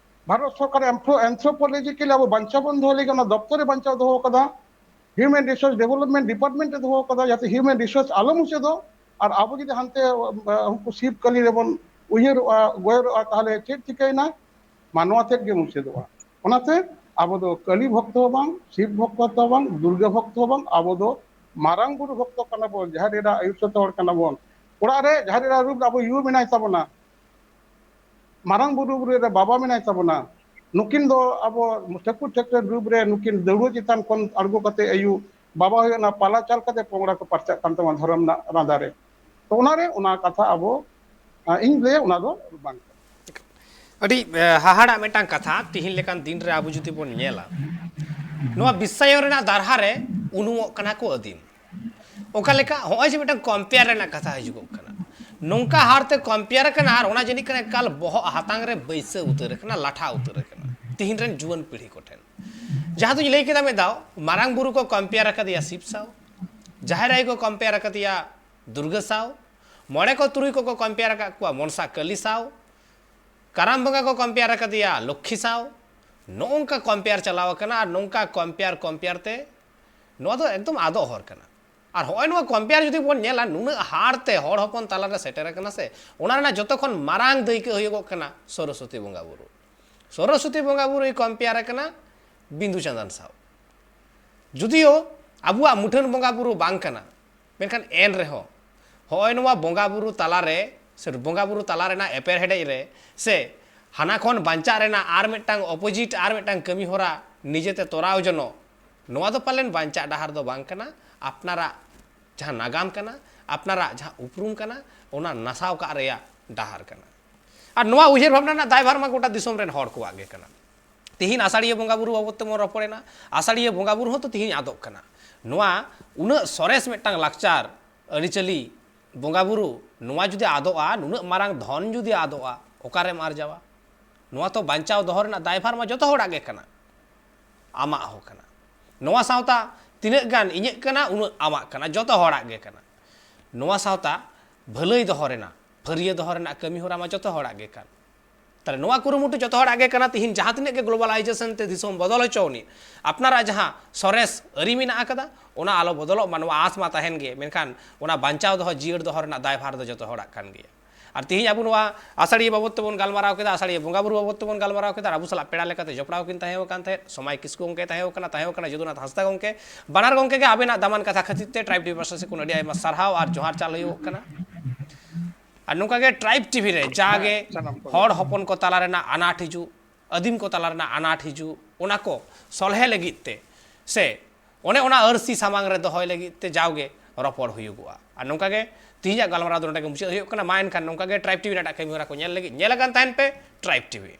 ᱵᱷᱟᱨᱚᱛ ᱥᱚᱨᱠᱟᱨ anthro-, anthropologically ᱟᱵᱚ ᱵᱟᱧᱪᱟᱣ ᱵᱚᱱ ᱫᱚᱦᱚ ᱞᱟᱹᱜᱤᱫ ᱚᱱᱟ ᱫᱚᱯᱛᱚᱨ ᱨᱮ ᱵᱟᱧᱪᱟᱣ ᱫᱚᱦᱚ ᱠᱟᱫᱟ, Human Resource Development Department ᱮ ᱫᱚᱦᱚ ᱠᱟᱫᱟ, ᱡᱟᱛᱮ human resource ᱟᱞᱚ ᱢᱩᱪᱟᱹᱫᱚᱜ᱾ ᱟᱨ ᱟᱵᱚ ᱡᱩᱫᱤ ᱦᱟᱱᱛᱮ, ᱟᱸ, ᱩᱱᱠᱩ ᱥᱤᱵ ᱠᱟᱹᱞᱤ ᱨᱮᱵᱚᱱ ᱩᱭᱦᱟᱹᱨᱚᱜᱼᱟ, ᱜᱚᱭᱚᱨᱚᱜᱼᱟ, ᱛᱟᱦᱚᱞᱮ ᱪᱮᱫ ᱪᱤᱠᱟᱹᱭᱮᱱᱟ? ᱢᱟᱱᱣᱟ ᱛᱮᱫ ᱜᱮ ᱢᱩᱪᱟᱹᱫᱚᱜᱼᱟ᱾ ᱚᱱᱟᱛᱮ ᱟᱵᱚ ᱫᱚ ᱠᱟᱹᱞᱤ ᱵᱷᱚᱠᱛᱚ ᱦᱚᱸ ᱵᱟᱝ, ᱥᱤᱵ ᱵᱷᱚᱠᱛᱚ ᱦᱚᱸ ᱵᱟᱝ, ᱫᱩᱨᱜᱟᱹ ᱵᱷᱚᱠᱛᱚ ᱦᱚᱸ ᱵᱟᱝ, ᱟᱵᱚ ᱫᱚ ᱢᱟᱨᱟᱝ ᱵᱩᱨᱩ ᱵᱷᱚᱠᱛᱚ ᱠᱟᱱᱟ ᱵᱚᱱ, ᱡᱟᱦᱮᱨ ᱮᱨᱟ ᱟᱹᱭᱩᱨ ᱥᱟᱛᱮ ᱦᱚᱲ ᱠᱟᱱᱟ ᱵᱚᱱ᱾ ᱚᱲᱟᱜ ᱨᱮ ᱡᱟᱦᱮᱨ ᱮᱨᱟ ᱨᱩᱯ ᱨᱮ ᱟᱵᱚ ᱭᱩ ᱢᱮᱱᱟᱭ ᱛᱟᱵᱚᱱᱟ, ᱢᱟᱨᱟᱝ ᱵᱩᱨᱩ ᱨᱮ ᱵᱟᱵᱟ ᱢᱮᱱᱟᱭ ᱛᱟᱵᱚᱱᱟ᱾ ᱱᱩᱠᱤᱱ ᱫᱚ ᱟᱵᱚ ᱴᱷᱟᱹᱠᱩᱨ ᱴᱷᱟᱹᱠᱨᱟᱹᱱ ᱨᱩᱯ ᱨᱮ ᱱᱩᱠᱤᱱ ᱫᱟᱹᱣᱲᱟᱹ ᱪᱮᱛᱟᱱ ᱠᱷᱚᱱ ᱟᱬᱜᱚ ᱠᱟᱛᱮ ᱟᱹᱭᱩ, ᱵᱟᱵᱟ ᱦᱩᱭᱩᱜ ᱚᱱᱟ ᱯᱟᱞᱟ ᱪᱟᱞ ᱠᱟᱛᱮ ᱯᱚᱝᱲᱟ ᱠᱚ ᱯᱟᱨᱪᱟᱜ ᱠᱟᱱ ᱛᱟᱵᱚᱱᱟ ᱫᱷᱚᱨᱚᱢ ᱨᱮᱱᱟᱜ ᱨᱟᱸᱫᱟ ᱨᱮ᱾ ᱛᱚ ᱚᱱᱟᱨᱮ ᱚᱱᱟ ᱠᱟᱛᱷᱟ ᱟᱵᱚ, ᱟᱸ, ᱤᱧ ᱞᱟᱹᱭᱟ ᱚᱱᱟ ᱫᱚ ᱵᱟᱝ ᱠᱟᱱᱟ᱾ ᱟᱹᱰᱤ ᱮ, ᱦᱟᱦᱟᱲᱟᱜ ᱢᱤᱫᱴᱟᱝ ᱠᱟᱛᱷᱟ, ᱛᱤᱦᱤᱧ ᱞᱮᱠᱟᱱ ᱫᱤᱱ ᱨᱮ ᱟᱵᱚ ᱡᱩᱫᱤ ᱵᱚᱱ ᱧᱮᱞᱟ, ᱱᱚᱣᱟ ᱵᱤᱥᱥᱟᱭᱚᱱ ᱨᱮᱱᱟᱜ ᱫᱟᱨᱦᱟ ᱨᱮ ᱩᱱᱩᱢᱚᱜ ᱠᱟᱱᱟ ᱠᱚ ᱟᱹᱫᱤᱢ᱾ ᱚᱠᱟ ᱞᱮᱠᱟ? ᱦᱚᱸᱜᱼᱚᱭ ᱡᱮ ᱢᱤᱫᱴᱟᱝ ᱠᱚᱢᱯᱮᱭᱟᱨ ᱨᱮᱱᱟᱜ ᱠᱟᱛᱷᱟ ᱦᱤᱡᱩᱜᱚᱜ ᱠᱟᱱᱟ, ᱱᱚᱝᱠᱟ ᱦᱟᱨ ᱛᱮ ᱠᱚᱢᱯᱮᱭᱟᱨ ᱟᱠᱟᱱᱟ, ᱟᱨ ᱚᱱᱟ ᱡᱟᱹᱱᱤᱡ ᱠᱷᱟᱱ ᱮᱠᱟᱞ ᱵᱚᱦᱚᱜ ᱦᱟᱛᱟᱝ ᱨᱮ ᱵᱟᱹᱭᱥᱟᱹᱣ ᱩᱛᱟᱹᱨ ᱟᱠᱟᱱᱟ, ᱞᱟᱴᱷᱟ ᱩᱛᱟᱹᱨ ᱟᱠᱟᱱᱟ ᱛᱤᱦᱤᱧ ᱨᱮᱱ ᱡᱩᱣᱟᱹᱱ ᱯᱤᱲᱦᱤ ᱠᱚᱴᱷᱮᱱ᱾ ᱡᱟᱦᱟᱸ ᱫᱚᱧ ᱞᱟᱹᱭ ᱠᱮᱫᱟ ᱢᱤᱫ ᱫᱷᱟᱣ, ᱢᱟᱨᱟᱝ ᱵᱩᱨᱩ ᱠᱚ ᱠᱚᱢᱯᱮᱭᱟᱨ ᱟᱠᱟᱫᱮᱭᱟ ᱥᱤᱵ ᱥᱟᱶ, ᱡᱟᱦᱮᱨ ᱟᱭᱳ ᱠᱚ ᱠᱚᱢᱯᱮᱭᱟᱨ ᱟᱠᱟᱫᱮᱭᱟ ᱫᱩᱨᱜᱟᱹ ᱥᱟᱶ, ᱢᱚᱬᱮ ᱠᱚ ᱛᱩᱨᱩᱭ ᱠᱚᱠᱚ ᱠᱚᱢᱯᱮᱭᱟᱨ ᱟᱠᱟᱫ ᱠᱚᱣᱟ ᱢᱚᱱᱥᱟ ᱠᱟᱹᱞᱤ ᱥᱟᱶ, ᱠᱟᱨᱟᱢ ᱵᱚᱸᱜᱟ ᱠᱚ ᱠᱚᱢᱯᱮᱭᱟᱨ ᱟᱠᱟᱫᱮᱭᱟ ᱞᱚᱠᱠᱷᱤ ᱥᱟᱶ᱾ ᱱᱚᱜᱼᱚ ᱱᱚᱝᱠᱟ ᱠᱚᱢᱯᱮᱭᱟᱨ ᱪᱟᱞᱟᱣ ᱟᱠᱟᱱᱟ, ᱟᱨ ᱱᱚᱝᱠᱟ ᱠᱚᱢᱯᱮᱭᱟᱨ ᱠᱚᱢᱯᱮᱭᱟᱨ ᱛᱮ ᱱᱚᱣᱟ ᱫᱚ ᱮᱠᱫᱚᱢ ᱟᱫᱚᱜ ᱦᱚᱨ ᱠᱟᱱᱟ᱾ ᱟᱨ ᱦᱚᱸᱜᱼᱚᱭ ᱱᱚᱣᱟ ᱠᱚᱢᱯᱮᱭᱟᱨ ᱡᱩᱫᱤ ᱵᱚᱱ ᱧᱮᱞᱟ, ᱱᱩᱱᱟᱹᱜ ᱦᱟᱨ ᱛᱮ ᱦᱚᱲ ᱦᱚᱯᱚᱱ ᱛᱟᱞᱟᱨᱮ ᱥᱮᱴᱮᱨ ᱟᱠᱟᱱᱟ ᱥᱮ, ᱚᱱᱟ ᱨᱮᱱᱟᱜ ᱡᱚᱛᱚ ᱠᱷᱚᱱ ᱢᱟᱨᱟᱝ ᱫᱟᱹᱭᱠᱟᱹ ᱦᱩᱭᱩᱜᱚᱜ ᱠᱟᱱᱟ ᱥᱚᱨᱚᱥᱚᱛᱤ ᱵᱚᱸᱜᱟ ᱵᱩᱨᱩ᱾ ᱥᱚᱨᱚᱥᱚᱛᱤ ᱵᱚᱸᱜᱟ ᱵᱩᱨᱩᱭ ᱠᱚᱢᱯᱮᱭᱟᱨ ᱟᱠᱟᱱᱟ ᱵᱤᱸᱫᱩ ᱪᱟᱸᱫᱟᱱ ᱥᱟᱶ᱾ ᱡᱩᱫᱤᱭᱳ ᱟᱵᱚᱣᱟᱜ ᱢᱩᱴᱷᱟᱹᱱ ᱵᱚᱸᱜᱟ ᱵᱩᱨᱩ ᱵᱟᱝ ᱠᱟᱱᱟ, ᱢᱮᱱᱠᱷᱟᱱ ᱮᱱ ᱨᱮᱦᱚᱸ ᱦᱚᱸᱜᱼᱚᱭ ᱱᱚᱣᱟ ᱵᱚᱸᱜᱟ ᱵᱩᱨᱩ ᱛᱟᱞᱟᱨᱮ ᱥᱮ ᱵᱚᱸᱜᱟ ᱵᱩᱨᱩ ᱛᱟᱞᱟ ᱨᱮᱱᱟᱜ ᱮᱯᱮᱨᱦᱮᱰᱮᱡ ᱨᱮ ᱥᱮ ᱦᱟᱱᱟ ᱠᱷᱚᱱ ᱵᱟᱧᱪᱟᱜ ᱨᱮᱱᱟᱜ ᱟᱨ ᱢᱤᱫᱴᱟᱝ ᱚᱯᱳᱡᱤᱴ ᱟᱨ ᱢᱤᱫᱴᱟᱝ ᱠᱟᱹᱢᱤ ᱦᱚᱨᱟ ᱱᱤᱡᱮᱛᱮ ᱛᱚᱨᱟᱣ ᱡᱚᱱᱚᱜ, ᱱᱚᱣᱟ ᱫᱚ ᱯᱟᱞᱮᱱ ᱵᱟᱧᱪᱟᱜ ᱰᱟᱦᱟᱨ ᱫᱚ ᱵᱟᱝ ᱠᱟᱱᱟ᱾ ᱟᱯᱱᱟᱨᱟᱜ ᱡᱟᱦᱟᱸ ᱱᱟᱜᱟᱢ ᱠᱟᱱᱟ, ᱟᱯᱱᱟᱨᱟᱜ ᱡᱟᱦᱟᱸ ᱩᱯᱨᱩᱢ ᱠᱟᱱᱟ, ᱚᱱᱟ ᱱᱟᱥᱟᱣ ᱠᱟᱜ ᱨᱮᱭᱟᱜ ᱰᱟᱦᱟᱨ ᱠᱟᱱᱟ᱾ ᱟᱨ ᱱᱚᱣᱟ ᱩᱭᱦᱟᱹᱨ ᱵᱷᱟᱵᱽᱱᱟ ᱨᱮᱱᱟᱜ ᱫᱟᱭᱵᱷᱟᱨ ᱢᱟ ᱜᱚᱴᱟ ᱫᱤᱥᱚᱢ ᱨᱮᱱ ᱦᱚᱲ ᱠᱚᱣᱟᱜ ᱜᱮ ᱠᱟᱱᱟ᱾ ᱛᱤᱦᱤᱧ ᱟᱥᱟᱲᱤᱭᱟᱹ ᱵᱚᱸᱜᱟ ᱵᱩᱨᱩ ᱵᱟᱵᱚᱫ ᱛᱮᱵᱚᱱ ᱨᱚᱯᱚᱲᱮᱱᱟ, ᱟᱥᱟᱲᱤᱭᱟᱹ ᱵᱚᱸᱜᱟ ᱵᱩᱨᱩ ᱦᱚᱸ ᱛᱚ ᱛᱤᱦᱤᱧ ᱟᱫᱚᱜ ᱠᱟᱱᱟ᱾ ᱱᱚᱣᱟ ᱩᱱᱟᱹᱜ ᱥᱚᱨᱮᱥ ᱢᱤᱫᱴᱟᱝ ᱞᱟᱠᱪᱟᱨ ᱟᱹᱨᱤᱪᱟᱹᱞᱤ ᱵᱚᱸᱜᱟ ᱵᱩᱨᱩ, ᱱᱚᱣᱟ ᱡᱩᱫᱤ ᱟᱫᱚᱜᱼᱟ, ᱱᱩᱱᱟᱹᱜ ᱢᱟᱨᱟᱝ ᱫᱷᱚᱱ ᱡᱩᱫᱤ ᱟᱫᱚᱜᱼᱟ, ᱚᱠᱟᱨᱮᱢ ᱟᱨᱡᱟᱣᱟ? ᱱᱚᱣᱟ ᱛᱚ ᱵᱟᱧᱪᱟᱣ ᱫᱚᱦᱚ ᱨᱮᱱᱟᱜ ᱫᱟᱭᱵᱷᱟᱨ ᱢᱟ ᱡᱚᱛᱚ ᱦᱚᱲᱟᱜ ᱜᱮ ᱠᱟᱱᱟ, ᱟᱢᱟᱜ ᱦᱚᱸ ᱠᱟᱱᱟ᱾ ᱱᱚᱣᱟ ᱥᱟᱶᱛᱟ ᱛᱤᱱᱟᱹᱜ ᱜᱟᱱ ᱤᱧᱟᱹᱜ ᱠᱟᱱᱟ, ᱩᱱᱟᱹᱜ ᱟᱢᱟᱜ ᱠᱟᱱᱟ, ᱡᱚᱛᱚ ᱦᱚᱲᱟᱜ ᱜᱮ ᱠᱟᱱᱟ᱾ ᱱᱚᱣᱟ ᱥᱟᱶᱛᱟ ᱵᱷᱟᱹᱞᱟᱹᱭ ᱫᱚᱦᱚ ᱨᱮᱱᱟᱜ, ᱯᱷᱟᱹᱨᱭᱟᱹ ᱫᱚᱦᱚ ᱨᱮᱱᱟᱜ ᱠᱟᱹᱢᱤ ᱦᱚᱨᱟ ᱢᱟ ᱡᱚᱛᱚ ᱦᱚᱲᱟᱜ ᱜᱮ ᱠᱟᱱ᱾ ᱛᱟᱦᱞᱮ ᱱᱚᱣᱟ ᱠᱩᱨᱩᱢᱩᱴᱩ ᱡᱚᱛᱚ ᱦᱚᱲᱟᱜ ᱜᱮ ᱠᱟᱱᱟ᱾ ᱛᱤᱦᱤᱧ ᱡᱟᱦᱟᱸ ᱛᱤᱱᱟᱹᱜ ᱜᱮ ᱜᱞᱳᱵᱟᱞᱟᱭᱡᱮᱥᱚᱱ ᱛᱮ ᱫᱤᱥᱚᱢ ᱵᱚᱫᱚᱞ ᱦᱚᱪᱚ ᱟᱹᱱᱤᱡ, ᱟᱯᱱᱟᱨᱟᱜ ᱡᱟᱦᱟᱸ ᱥᱚᱨᱮᱥ ᱟᱹᱨᱤ ᱢᱮᱱᱟᱜ ᱟᱠᱟᱫᱟ, ᱚᱱᱟ ᱟᱞᱚ ᱵᱚᱫᱚᱞᱚᱜ ᱢᱟ, ᱱᱚᱣᱟ ᱟᱸᱥ ᱢᱟ ᱛᱟᱦᱮᱱ ᱜᱮ, ᱢᱮᱱᱠᱷᱟᱱ ᱚᱱᱟ ᱵᱟᱧᱪᱟᱣ ᱫᱚᱦᱚ, ᱡᱤᱭᱟᱹᱲ ᱫᱚᱦᱚ ᱨᱮᱱᱟᱜ ᱫᱟᱭᱵᱷᱟᱨ ᱫᱚ ᱡᱚᱛᱚ ᱦᱚᱲᱟᱜ ᱠᱟᱱ ᱜᱮᱭᱟ᱾ ᱟᱨ ᱛᱤᱦᱤᱧ ᱟᱵᱚ ᱱᱚᱣᱟ ᱟᱥᱟᱲᱤᱭᱟᱹ ᱵᱟᱵᱚᱫ ᱛᱮᱵᱚᱱ ᱜᱟᱞᱢᱟᱨᱟᱣ ᱠᱮᱫᱟ, ᱟᱥᱟᱲᱤᱭᱟᱹ ᱵᱚᱸᱜᱟ ᱵᱩᱨᱩ ᱵᱟᱵᱚᱫ ᱛᱮᱵᱚᱱ ᱜᱟᱞᱢᱟᱨᱟᱣ ᱠᱮᱫᱟ, ᱟᱨ ᱟᱵᱚ ᱥᱟᱞᱟᱜ ᱯᱮᱲᱟ ᱞᱮᱠᱟᱛᱮ ᱡᱚᱯᱲᱟᱣ ᱠᱤᱱ ᱛᱟᱦᱮᱸ ᱟᱠᱟᱱ ᱛᱟᱦᱮᱸᱫ, ᱥᱚᱢᱟᱭ ᱠᱤᱥᱠᱩ ᱜᱚᱢᱠᱮ ᱛᱟᱦᱮᱸ ᱠᱟᱱᱟ, ᱛᱟᱦᱮᱸ ᱠᱟᱱᱟ ᱡᱚᱫᱩᱱᱟᱛᱷ ᱦᱟᱸᱥᱫᱟ ᱜᱚᱢᱠᱮ᱾ ᱵᱟᱱᱟᱨ ᱜᱚᱢᱠᱮ ᱜᱮ ᱟᱵᱮᱱᱟᱜ ᱫᱟᱢᱟᱱ ᱠᱟᱛᱷᱟ ᱠᱷᱟᱹᱛᱤᱨ ᱛᱮ ᱴᱨᱟᱭᱤᱵᱽ ᱴᱤᱵᱷᱤ ᱯᱟᱦᱴᱟ ᱥᱮᱫ ᱠᱷᱚᱱ ᱟᱹᱰᱤ ᱟᱭᱢᱟ ᱥᱟᱨᱦᱟᱣ ᱟᱨ ᱡᱚᱦᱟᱨ ᱪᱟᱞ ᱦᱩᱭᱩᱜ ᱠᱟᱱᱟ᱾ ᱟᱨ ᱱᱚᱝᱠᱟ ᱜᱮ ᱴᱨᱟᱭᱤᱵᱽ ᱴᱤᱵᱷᱤ ᱨᱮ ᱡᱟᱜᱮ ᱦᱮᱸ, ᱥᱟᱱᱟᱢ ᱠᱚᱜᱮ᱾ ᱦᱚᱲ ᱦᱚᱯᱚᱱ ᱠᱚ ᱛᱟᱞᱟ ᱨᱮᱱᱟᱜ ᱟᱱᱟᱴ ᱦᱤᱡᱩᱜ, ᱟᱹᱫᱤᱢ ᱠᱚ ᱛᱟᱞᱟ ᱨᱮᱱᱟᱜ ᱟᱱᱟᱴ ᱦᱤᱡᱩᱜ, ᱚᱱᱟ ᱠᱚ ᱥᱚᱞᱦᱮ ᱞᱟᱹᱜᱤᱫ ᱛᱮ ᱥᱮ ᱚᱱᱮ ᱚᱱᱟ ᱟᱹᱨᱥᱤ ᱥᱟᱢᱟᱝ ᱨᱮ ᱫᱚᱦᱚᱭ ᱞᱟᱹᱜᱤᱫ ᱛᱮ ᱡᱟᱣᱜᱮ ᱨᱚᱯᱚᱲ ᱦᱩᱭᱩᱜᱚᱜᱼᱟ᱾ ᱟᱨ ᱱᱚᱝᱠᱟ ᱜᱮ ᱛᱤᱦᱤᱧᱟᱜ ᱜᱟᱞᱢᱟᱨᱟᱣ ᱫᱚ ᱱᱚᱰᱮ ᱜᱮ ᱢᱩᱪᱟᱹᱫ ᱦᱩᱭᱩᱜ ᱠᱟᱱᱟ᱾ ᱢᱟ ᱮᱱᱠᱷᱟᱱ ᱱᱚᱝᱠᱟ ᱜᱮ ᱴᱨᱟᱭᱤᱵᱽ ᱴᱤᱵᱷᱤ ᱨᱮᱱᱟᱜ ᱠᱟᱹᱢᱤ ᱦᱚᱨᱟ ᱠᱚ ᱧᱮᱞ ᱞᱟᱹᱜᱤᱫ ᱧᱮᱞ ᱟᱠᱟᱱ ᱛᱟᱦᱮᱱ ᱯᱮ ᱴᱨᱟᱭᱤᱵᱽ ᱴᱤᱵᱷᱤ᱾